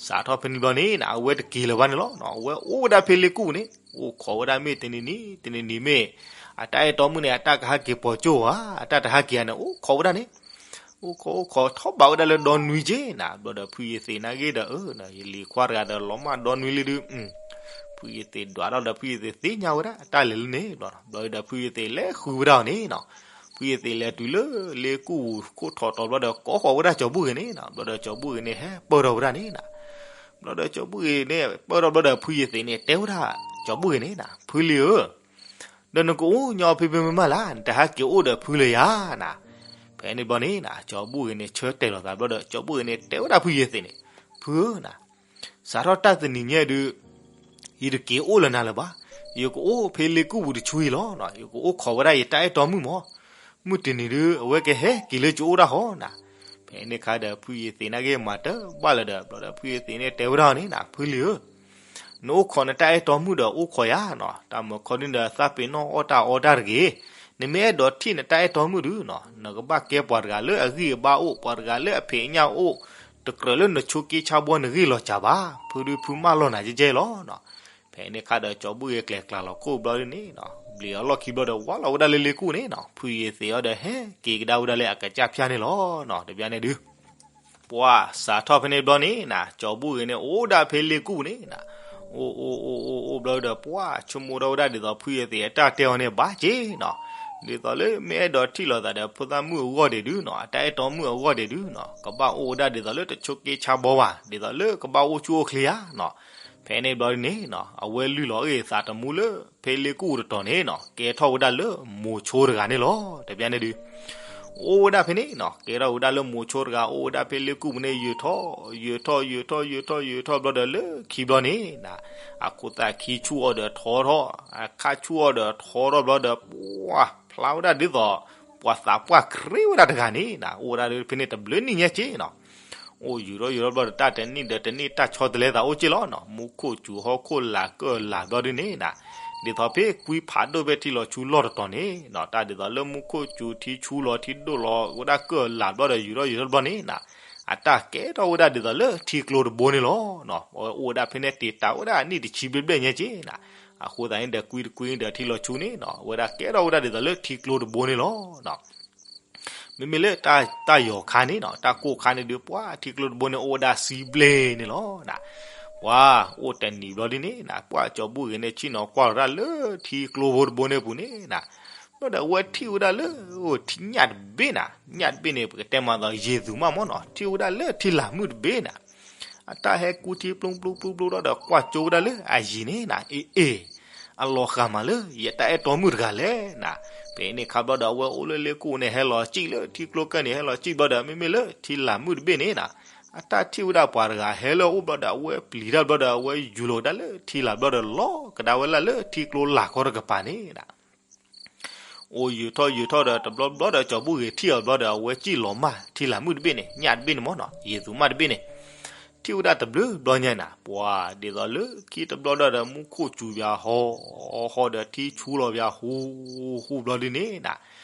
စးထီၣ်ဖဲန့ၣ်ဘျီန့ၣ်နၤ အဝဲတက့ၤလၢၤဘၣ်န့ၣ်လီၤ. အဝဲအိၣ်ဝဲဒၣ်ဖဲလ့ကူၣ်န့ၣ် အိၣ်ခိးဝဲဒၣ်မ့ၢ်တနံၤနံၤ တနံၤနံၤမ့ၢ် အတၢ်အဲၣ်တီမုၣ်န့ၣ် အတၢ်ကဟဲက့ၤပိာ်ကၠိဧါ, အတၢ်တဟဲက့ၤဧါန့ၣ် အိၣ်ခိးဝဲဒၣ်န့ၣ် အိၣ်ခိးအိၣ်ခိးထီၣ်ဘးဝဲဒၣ်လၢဒီနွံက့နၤ. ဘျီဒီးဖုယသံးနာ်က့ဒီး အၢ ယလံၤခွါတဂၤဒီး လီၤမၢ်ဒီနွံလံဒုး ဖုယသံးဒွးထီၣ်ဒီး ဖုယသံးသ့ၣ်ညါဝဲဒၣ် တၢ်လဲၤလၢန့ၣ်ဘျီ. ဘျီဒီးဖုယသံးလဲၤဃုဝဲဒၣ်အီၤန့ၣ်နီၤ. ဖုယသံးလဲၤတုၤလၢလ့ကူၣ်ခိၣ်ထီၣ်တီၤဘျီဒီး ကိးဃီၤဝဲဒၣ်ကၠီၤဘူၣ်ဂ့ၤန့ၣ်နီၤ. ဘျီဒီးကၠီၤဘူၣ်ဂ့ၤန့ၣ် ဟဲပၢၢ်ထီၣ်ဝဲဒၣ်န့ၣ်နၤ. ဘျီဒီးကၠီၤဘူၣ်ဂ့ၤန့ၣ် ပၢၢ်ထီၣ်ဘျီဒီး ဖုယသံးန့ၣ် တဲဝဲဒၣ်ကၠီၤဘူၣ်ဂ့ၤန့ၣ်နၤ, ဖုလံၤဧၢ ဒီးနကအိၣ်ညီဖဲဖဲမ့ၢ်မးလၢ် နတဟဲက့ၤအိၣ်ဒီးဖုလၢၤယၤနၤ. ဖဲန့ၣ်ဘျီန့ၣ်နၤ ကၠီၤဘူၣ်ဂ့ၤန့ၣ် ဆၢတဲာ်လီၤသးဘျီဒီး ကၠီၤဘူၣ်ဂ့ၤန့ၣ် တဲဝဲဒၣ်ဖုယသံးန့ၣ်, ဖုဧၢနၤ, စးထီၣ်တၢ်တနံၤညါဒုး ယတက့ၤအိၣ်လၢနၤလၢၤဘၣ်. ယကအိၣ်ဖဲလ့ကူၣ်ပူၤတဆူအံၤလီၤ. ယကအိၣ်ခိးဝဲဒၣ်ယတၢ်အဲၣ်တီမုၣ်မး. မုၢ်တနံၤဒုး အဝဲကဟဲက့ၤလၢကအိၣ်တၢ်ဃီနၤ. ဖဲန့ၣ်ခါဒီး ဖုယသံးနာ်က့မၤတဘၣ်လၢၤဒီး ဘျီဒီးဖုယသံးန့ၣ် တဲဝဲဒၣ်န့ၣ်နၤ, ဖုလံၤဧၢ နအိၣ်ခိးနတၢ်အဲၣ်တီမုၣ်ဒီးအိၣ်ခိးယၤနီၤ. တၢ်မုၢ်ခီဒုဒီး သးပ့ၤနီၣ်အီၣ်တၢ်အီတၢ်တဂ့ၤ. နမ့ၢ်အဲၣ်ဒိးထံၣ်နတၢ်အဲၣ်တီမုၣ်ဒုနီၤ, နကဘၣ်ကဲပှၤတဂၤလၢအဂံၢ်အဘါအိၣ်, ပှၤတဂၤလၢအဖံးအညၣ်အိၣ်, တကြၢးလၢနဆိးက့ဆါဘှီနဂ့ၢ်လီၤစှၤဘၣ်. ဖုဒုဖုမၢလီၤနၤကဲကဲလီၤနီၤ. ဖဲန့ၣ်ခါဒီး ကၠီၤဘူၣ်ဂ့ၤကျဲၤကျါလီၤခိၣ်ဘျီဒုန့ၣ်နီၤ, ဘျံးအလီၢ်ခံဘျီဒီး ဝါလီၤဝဲဒၣ်လၢလ့ကူၣ်န့ၣ်နီၤ, ဖုယ့ၤသ့ၣ်အီၤဒီး ဟဲက့ၤကဒါဝဲဒၣ်လၢအကစၢ်ဖၠၣ်န့ၣ်လီၤနီၤ. တဘျီန့ၣ်ဒုး ပှၢ်စးထီၣ်ဖဲန့ၣ်ဘျီန့ၣ်နီၤ, ကၠီၤဘူၣ်ဂ့ၤန့ၣ် အိၣ်ဒၣ်ဖဲလ့ကူၣ်န့ၣ်နီၤ, အိၣ်အိၣ်အိၣ်အိၣ်အိၣ်ဘျီဒီး ပှၢ်ဆိကမိၣ်ထီၣ်ဝဲဒၣ်ဒ်သိး ဖုယ့ၤသ့ၣ်အတၢ်တဲအီၤန့ၣ် ဘၣ်က့ၤနီၤ, ဒ်သိးလၢမ့ၢ်အဲၣ်ဒိးထံၣ်လိာ်သးဒီးဖိသၣ်မုၣ်အဂီၢ်ဒံးဒုးနီၤ, အတၢ်အဲၣ်တီမုၣ်အဂီၢ်ဒံးဒုးနီၤ, ကဘၣ်အိၣ်ဝဲဒၣ်ဒ်သိးလၢတဆိးက့ဆါဘီဘၣ်, ဒ်သိးလၢကဘၣ်အိၣ်ဆူၣ်အိၣ်ချ့ဧါနီၤ. ဖဲန့ၣ်ဘျီန့ၣ်နီၤ, အဝဲလုၢ်လီၤအဂ့ၢ်သးတမူလၢဖဲလ့ကူၣ်တတီၤန့ၣ်နီၤ, ကဲထီၣ်ဝဲဒၣ်လၢမိၤဆိတဂၤန့ၣ်လီၤ. တဘျီန့ၣ်ဒုး အိၣ်ဝဲဒၣ်ဖဲန့ၣ်နီၤ, ကဲထီၣ်ဝဲဒၣ်လၢမိၤဆိတဂၤ အိၣ်ဝဲဒၣ်ဖဲလ့ကူၣ်ပူၤန့ၣ် ယၢၤထီၣ် ယၢၤထီၣ် ယၢၤထီၣ် ယၢၤထီၣ် ယၢၤထီၣ်ဘျီဒီး လၢခံဘျီန့ၣ်နီၤ, အခိၣ်သၣ်ခံဆူၣ်အီၤဒီးထီထီၣ်, အခါဆူၣ်အီၤဒီးထီထီၣ်ဘျီဒီး ပှၢ်ဖျါဝဲဒၣ်ဒ်သိး ပှၤသးပှၢ်ခြ့ဝဲဒၣ်တဂၤန့ၣ်နီၤ, အိၣ်ဝဲဒၣ်ဖဲန့ၣ်တဘျုးနံၣ်ညါက့နီၤ. အိၣ်ယုာ်ထီၣ်ယုာ်ထီၣ်ဘျီဒီး တၢ်တနံၣ်ဒီးတနံၣ် တၢ်ဆီတလဲသးအိၣ်က့လီၤနီၤ, မူခိၣ်စူၤဟီၣ်ခိၣ်လာ်ကၢၢ်လာ်ဘျီဒုးန့ၣ်နီၤ, ဒ်သိးဖဲကွံဖးဒိၣ်ဖဲထံလီၤဆူလီၢ်တတီၤန့ၣ်နီၤ, တၢ်ဒ်သိးလၢမူခိၣ်စူၤထံဆူၣ်လီၤထံဒိၣ်လီၤဝဲဒၣ်ကၢၢ်လာ်ဘျီဒီး ယုာ်ထီၣ်ယုာ်ထီၣ်ဘျီန့ၣ်နီၤ, အတၢ်ကဲထီၣ်ဝဲဒၣ်ဒ်သိးလၢထံကျိတဘိန့ၣ်လီၤ. အဝဲအိၣ်ဝဲဒၣ်ဖဲန့ၣ်တ့ၢ်တၢ်ဝဲဒၣ်အနံၣ်တဆံဘျဲၣ်ဘျဲၣ်ညါက့နီၤ, အဃိသတးန့ၣ်ဒီး ကွံတကွံဒီးထံလီၤဆူန့ၣ်နီၤ, အဝဲဒၣ်ကဲထီၣ်ဝဲဒၣ်ဒ်သိးလၢထံကျိတဘိန့ၣ်လီၤ. မ့မ့ၢ်လၢတၢ်ယီၤခါန့ၣ်နီၤ, တၢ်ကိၢ်ခါန့ၣ်ဒုး ပှၢ်ထံကျိတဘိန့ၣ် အိၣ်ဝဲဒၣ်စံဘျ့န့ၣ်လီၤ. ပှၢ်အိၣ်တနံၤဘျီဒ်န့ၣ်နီၤ, ပှၢ်ကၠီၤဘူၣ်ဂ့ၤန့ၣ် ဆ့ၣ်နီၤကွၢ်လီၤဒၣ်လၢထံကျိဖိတဘိန့ၣ်အပူၤန့ၣ်နီၤ, ဘျီဒီးအဝဲထံၣ်ဝဲဒၣ်လၢ ထံညၣ်တဘ့ၣ်နီၤ, ညၣ်တဘ့ၣ်န့ၣ် ပကတဲမးသိး ယ့ၢ်သူၣ်မးမၢ်နီၤ, ထံၣ်ဝဲဒၣ်လၢထံလၢ်မုၣ်တဘ့ၣ်နီၤ, အတၢ်ဟဲကူထံပျူၤပျူၤပျူၤပျူၤဒီး ကွၢ်ကၠိဝဲဒၣ်လၢအယံၤန့ၣ်နီၤ, အ့ၣ်အ့ၣ် အလီၤဃာ်မးလၢ ယတၢ်အဲၣ်တီမုၣ်တဂၤလဲၣ်နီၤ. ဖဲန့ၣ်ခါဘျီဒီး အဝဲအိၣ်လၢလ့ကူၣ်န့ၣ် ဟဲလီၤစံၣ်လၢထံကျိကၢၢ်န့ၣ် ဟဲလီၤစံၣ်ဘျီဒီး မ့မ့ၢ်လၢထံလၢ်မုၣ်တဘ့ၣ်န့ၣ်နီၤ, အတၢ်ထံၣ်ဝဲဒၣ်ပှၤတဂၤဟဲလၢအအိၣ်ဘျီဒီး အဝဲပျံၤတၢ်ဘျီဒီး အဝဲယူၤလီၤဝဲဒၣ်လၢထံလၢ်ဘျီဒီး လီၤကဒါဝဲဒၣ်လၢထံကျိလၢ်ခီတကပၤန့ၣ်နီၤ. အိၣ်ယုာ်ထီၣ်ယုာ်ထီၣ်ဒီး တဘျီဘျီဒီး ကၠီၤဘူၣ်ဂ့ၤထံၣ်အီၤဘျီဒီး အဝဲစံၣ်လီၤမၢ်ထံလၢ်မုၣ်တဘ့ၣ်န့ၣ်, ညၣ်တဘ့ၣ်န့ၣ်မၢ်နီၤ, ယ့ၢ်သူၣ်မးတဘ့ၣ်န့ၣ်, ထံၣ်ဝဲဒၣ်တဘျုးဘျီညါနီၤ, ပှၤဒ်သိးလၢခံတဘျီဒီး မူခိၣ်စူၤပၠးဟီဟီဒီး ထံဆူၣ်လီၤပၠးဟူဟူဘျီဒ်န့ၣ်နီၤ.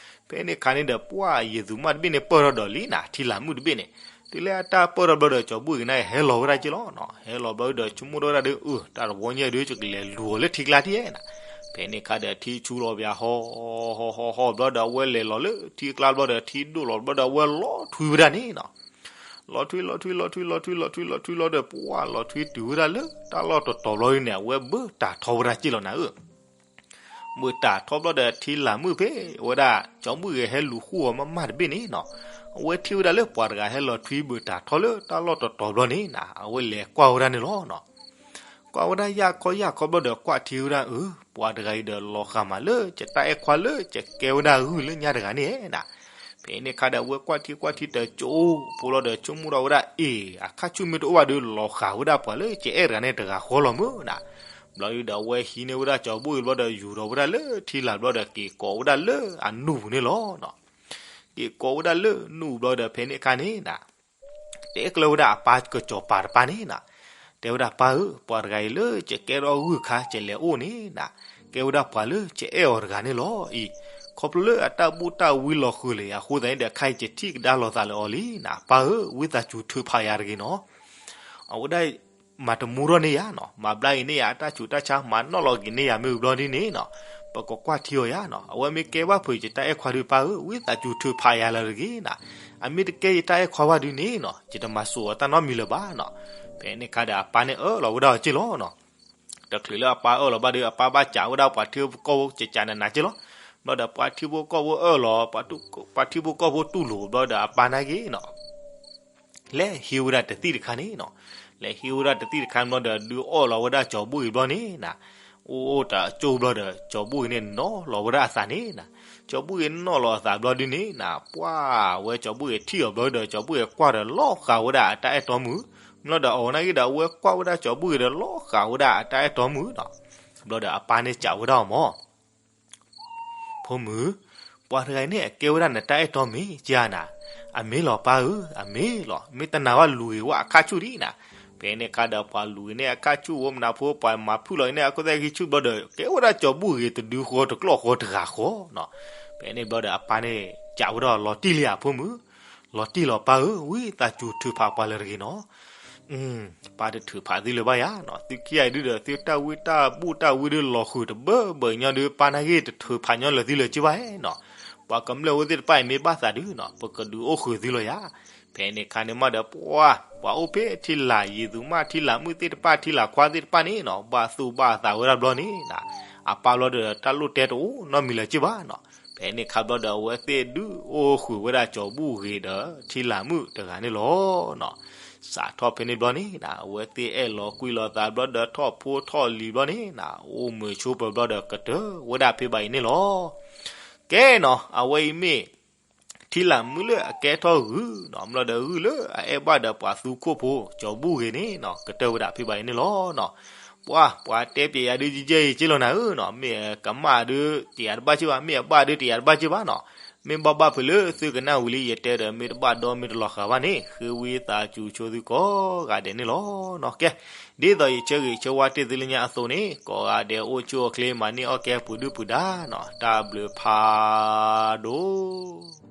ဖဲန့ၣ်ခါန့ၣ်ဒီး ပှၢ်ယ့ၢ်သူၣ်မးတဘ့ၣ်န့ၣ် ပၢၢ်ထီၣ်ဒီးလံနီၤ, ထံလၢ်မုၣ်တဘ့ၣ်န့ၣ်, တုၤလၢအတၢ်ပၢၢ်ထီၣ်ဘျီဒီး ကၠီၤဘူၣ်ဂ့ၤန့ၣ် ဟဲလီၤဝဲဒၣ်က့လီၤနီၤ, ဟဲလီၤဘျီဒီး ဆိကမိၣ်ထီၣ်ဝဲဒၣ်ဒီး အၢ တၢ်တဝီညါဒီး ယကလဲၤလူၤအီၤလၢထံကျါထံၣ်နီၤ. ဖဲန့ၣ်ခါဒီး ထံဆူၣ်လီၤပၠးဟီဟီဟီဟီဘျီဒီး အဝဲလဲၤလီၤလၢထံကျါဘျီဒီး ထံဒိၣ်လီၤဘျီဒီး အဝဲလီၤထွံဝဲဒၣ်န့ၣ်နီၤ. လီၤထွံ လီၤထွံ လီၤထွံ လီၤထွံ လီၤထွံ လီၤထွံလီၤဒီး ပှၢ်လီၤထွံတုၤဝဲဒၣ်လၢတၢ်လီၢ်တတီၤဘျီဒ်န့ၣ် အဝဲဘၢတၢ်ထီဝဲဒၣ်က့လီၤနၤဧၢ. ဘၢတၢ်ထီဘျီဒီး ထံလၢ်မုၣ်ဖဲဝဲဒၣ် ကၠီၤဘူၣ်ဂ့ၤဟဲလူၤဃုအီၤမးမးတဘ့ၣ်န့ၣ်နီၤ, အဝဲထံၣ်ဝဲဒၣ်လၢပှၤတဂၤဟဲလီၤထွံဘၢတၢ်ထီလၢတၢ်လီၢ်တတီၤဘျီန့ၣ်နီၤ, အဝဲလဲၤကွၢ်ဝဲဒၣ်န့ၣ်လီၤနီၤ. ကွၢ်ဝဲဒၣ်ယၢ်ခီယၢ်ခီဘျီဒီး ကွၢ်ထံဝဲဒၣ် အၢ ပှၤတဂၤအံၤဒီးလီၤဃာ်မးလၢ ယတၢ်အဲၣ်ခွါလၢယကဲဝဲဒၣ်ဂုၢ်လၢညါတဂၤန့ၣ်နီၤ. ဖဲန့ၣ်ခါဒီး အဝဲကွၢ်ထံကွၢ်ထံတကၠိဖိလီၤဒီး ဆိကမိၣ်ထီၣ်ဝဲဒၣ် အ့ၣ် အခါဆူၣ်မ့ၢ်တအိၣ်ဘၣ်ဒီး လီၤဃာ်ဝဲဒၣ်ပှၤလၢယအဲၣ်တဂၤန့ၣ်တဂၤဃီလီၤမုၢ်နီၤ. ဘျီဒုးဒီး အဝဲဟံးန့ၢ်ဝဲဒၣ်ကၠီၤဘူၣ်အံၤဘျီဒီး ယူၤထီၣ်ဝဲဒၣ်လၢထံလၢ်ဘျီဒီး က့ၤကိးဝဲဒၣ်လၢအနူၢ်ပူၤန့ၣ်လီၤနီၤ. က့ၤကိးဝဲဒၣ်လၢနူၢ်ဘျီဒီး ဖဲန့ၣ်အခါန့ၣ်နီၤ တဲကျၢၤဝဲဒၣ်အပၢ်ကစီၤပၤတပၢ်န့ၣ်နီၤ, တဲဝဲဒၣ် ပၢ်ဧၢ, ပှၤတဂၤအံၤလၢယကဲထီၣ်ဂုၢ်ခါ ယလဲၤအိၣ်န့ၣ်နီၤ, ကဲဝဲဒၣ်ပှၤလၢယအဲၣ်အီၤတဂၤန့ၣ်လီၤအံၤ, ခီဖျိလၢအတၢ်ဘူၣ်တၢ်ဝံလီၤဃုာ်လၢယၤအဃိသတးန့ၣ်ဒီး ခဲအံၤယထံၣ်ကဒါလိာ်သးလၢအီၤလံနီၤ, ပၢ်ဧၢ, ဝံသးစူၤထုးဖးယၤတဂ့ၤနီၤ. အဝဲဒၣ် မၤတမူထီၣ်န့ၢ်ယၤနီၤ, မၤဘျါက့ၤန့ၢ်ယၤအတၢ်ဆူးတၢ်ဆါ မၤနီၣ်လီၤက့ၤန့ၢ်ယၤမ့ၢ်ဘျီဒ်န့ၣ်နီၤ, ပကကွၢ်ထံအီၤယၤနီၤ, အဝဲမ့ၢ်ကဲဘၣ်ဖုးယတၢ်အဲၣ်ခွါဒီး ပၢ်ဧၢ, ဝံသးစူၤထုးဖးယၤလၢတဂ့ၤနီၤ, အမ့ၢ်တကဲယတၢ်အဲၣ်ခွါဘၣ်ဒုးန့ၣ်နီၤ, ယတမၤစိာ်အီၤတၢ်နီတမံၤလၢၤဘၣ်နီၤ. ဖဲန့ၣ်အခါဒီးအပၢ်န့ၣ်အၢၣ်လီၤဝဲဒၣ်အီၤက့လီၤနီၤ. တချုးလၢအပၢ်အၢၣ်လီၤဘၣ်ဒီး အပၢ်ဘၣ်စံးဝဲဒၣ်ပှၤထံဖိကီၢ်ဖိ ကကးနးနးက့လီၤ. ဘျီဒီးပှၤထံဖိကီၢ်ဖိအၢၣ်လီၤ, ပှၤထံဖိကီၢ်ဖိတူၢ်လိာ်ဘျီဒီးအပၢ်န့ၣ်က့နီၤ လဲၤဟံးဝဲဒၣ်တသံၣ်တခါန့ၣ်နီၤ, လဲၤဟံးဝဲဒၣ်တသံၣ်တခါဘျီဒီး ဒုးအီၣ်လီၤဝဲဒၣ်ကၠီၤဘူၣ်ဂ့ၤဘျီန့ၣ်နီၤ, အိၣ်အိၣ်တၢ်ကၠိဘျီဒီး ကၠီၤဘူၣ်ဂ့ၤန့ၣ်နီၤလီၤဝဲဒၣ်အသးန့ၣ်နီၤ, ကၠီၤဘူၣ်ဂ့ၤနီၤလီၤအသးဘျီဒုးန့ၣ်နီၤ, ပှၢ်ဝဲကၠီၤဘူၣ်ဂ့ၤထံၣ်အီၤဘျီဒီး ကၠီၤဘူၣ်ဂ့ၤကွၢ်ဒီးလီၤဃာ်ဝဲဒၣ်အတၢ်အဲၣ်တီမုၣ်, ဘျီဒီးအီၤန့ၣ်က့ဒီး အဝဲကွၢ်ဝဲဒၣ်ကၠီၤဘူၣ်ဂ့ၤဒီးလီၤဃာ်ဝဲဒၣ်အတၢ်အဲၣ်တီမုၣ်နီၤ, ဘျီဒီးအပၢ်န့ၣ်စံးဝဲဒၣ်အီၤမၢ် ဖိမုၣ်, ပှၤတဂၤအံၤန့ၣ် အကဲဝဲဒၣ်နတၢ်အဲၣ်တီမ့ၢ်ဧါနၤ, အမ့ၢ်လီၤပၢ်ဧၢ, အမ့ၢ်လီၤ, မ့ၢ်တနာ်ဘၣ်လူၤဂ့ၤဝဲအခါဆူၣ်ဒံးနၤ, ဖဲန့ၣ်အခါဒီးပှၤလူၤဂ့ၤန့ၢ်အခါဆူၣ်ဝဲမနၤဖိ ပှၤမၤဖုၣ်လီၤဂ့ၤန့ၢ်အခိၣ်သၣ်ခံဆူၣ်ဘျီဒီး ကဲဝဲဒၣ်ကၠီၤဘူၣ်ဂ့ၤတဒုဃီတကျီၢ်ဃီတဂၤဃီနီၤ, ဖဲန့ၣ်ဘျီဒီးအပၢ်န့ၣ်စံးဝဲဒၣ်လီၤတံၢ်လံဧါဖိမုၣ်, လီၤတံၢ်လီၤပၢ်ဧၢ, ဝံသးစူၤထုးဖးပှၤလၢတဂ့ၤနီၤ ပၢ်တထုးဖးသုလၢၤဘၣ်ယၤနီၤ, သုခံဂၤအံၤဒုဒီး သုတၢ်ဝံတၢ်ဘူၣ်တၢ်ဝံဒုးလီၤဃုာ်တဘၢဘၢညီဒုး ပၢ်နာ်က့တထုးဖးညီလၢၤသုလၢၤက့ဘၣ်နီၤ. ပှၤကမျၢၢ်ဝဲသ့ၣ်တဖၣ်အံၤမ့ၢ်ဘၣ်သးဒုနီၤ ပကဒုးအိၣ်ဃုာ်သုလီၤယၤ. ဖဲန့ၣ်အခါန့ၣ်မးဒီး ပှၤ ပှၤအိၣ်ဖဲထံလာ်ယံၤသူၣ်မး ထံလာ်မုၣ်သ့ၣ်တဖၣ် ထံလာ်ခွါသ့ၣ်တဖၣ်န့ၣ်နီၤ ဘၣ်သူၣ်ဘၣ်သးဝဲဒၣ်ဘျီန့ၣ်နီၤ အပၢ်ဘျီဒီး တၢ်လိၣ်တဲတအိၣ်နီတမံၤလၢၤက့ဘၣ်နီၤ. ဖဲန့ၣ်အခါဘျီဒီး အဝဲသ့ၣ်ဒုးအိၣ်ဃုာ်ဝဲဒၣ်ကၠီၤဘူၣ်ဂ့ၤဒီးထံလာ်မုၣ်တဂၤန့ၣ်လီၤနီၤ. စးထီၣ်ဖဲန့ၣ်ဘျီန့ၣ်နီၤ အဝဲသ့ၣ်အဲၣ်လီၤကွံလီၤသးဘျီဒီး ထီၣ်ဖိထီၣ်လံၤဘျီန့ၣ်နီၤ အိၣ်မုာ်ဆိးပၢၤဘျီဒီး ကတၢၢ်ဝဲဒၣ်ဖဲဘၣ်အံၤန့ၣ်လီၤ. ကဲနီၤ အဝဲအံၤမ့ၢ် ထံလာ်မုၣ်လၢအကဲထီၣ်ဂုၢ်နီၤ ဘျီဒီးဂုၢ်လၢအအဲၣ်ဘၣ်ဒီးပှၤသူခိၣ်ဖိ ကၠီၤဘူၣ်ဂ့ၤန့ၣ်နီၤ ကတၢၢ်ဝဲဒၣ်ဖဲဘၣ်အံၤန့ၣ်လီၤနီၤ. ပှၤ ပှၤတဲပျဲယၤဒုးယဲၢ်ယဲၢ်က့လီၤနၤဧၢနီၤ, မ့ၢ်ကမၣ်ဒုးတယာ်တဘၣ်က့ဘၣ်, မ့ၢ်အဘၣ်ဒုးတယာ်တဘၣ်က့ဘၣ်နီၤ. မ့ၢ်ဘၣ်ဘၣ်ဖုးလၢသုကနၣ်ဝံၤလံ ယတဲဒီး မ့ၢ်တဘၣ်ဒီမ့ၢ်တလီၤဃာ်ဘၣ်န့ၣ် ဃ့ဝံသးစူၤဆိသုကိးဂၤဒဲးန့ၣ်လီၤနီၤ. ကဲ ဒ်သိးယဆၢဂ့ၤဆၢဝါတ့ၢ်သုလၢညါအသိးန့ၣ် ကိးဂၤဒဲးအိၣ်ဆူၣ်အိၣ်ချ့ မၤန့ၢ်အီၣ်ကဲပှၤဒုၣ်ပှၤဒါနီၤ တၢ်ဘျုးဖးဒိၣ်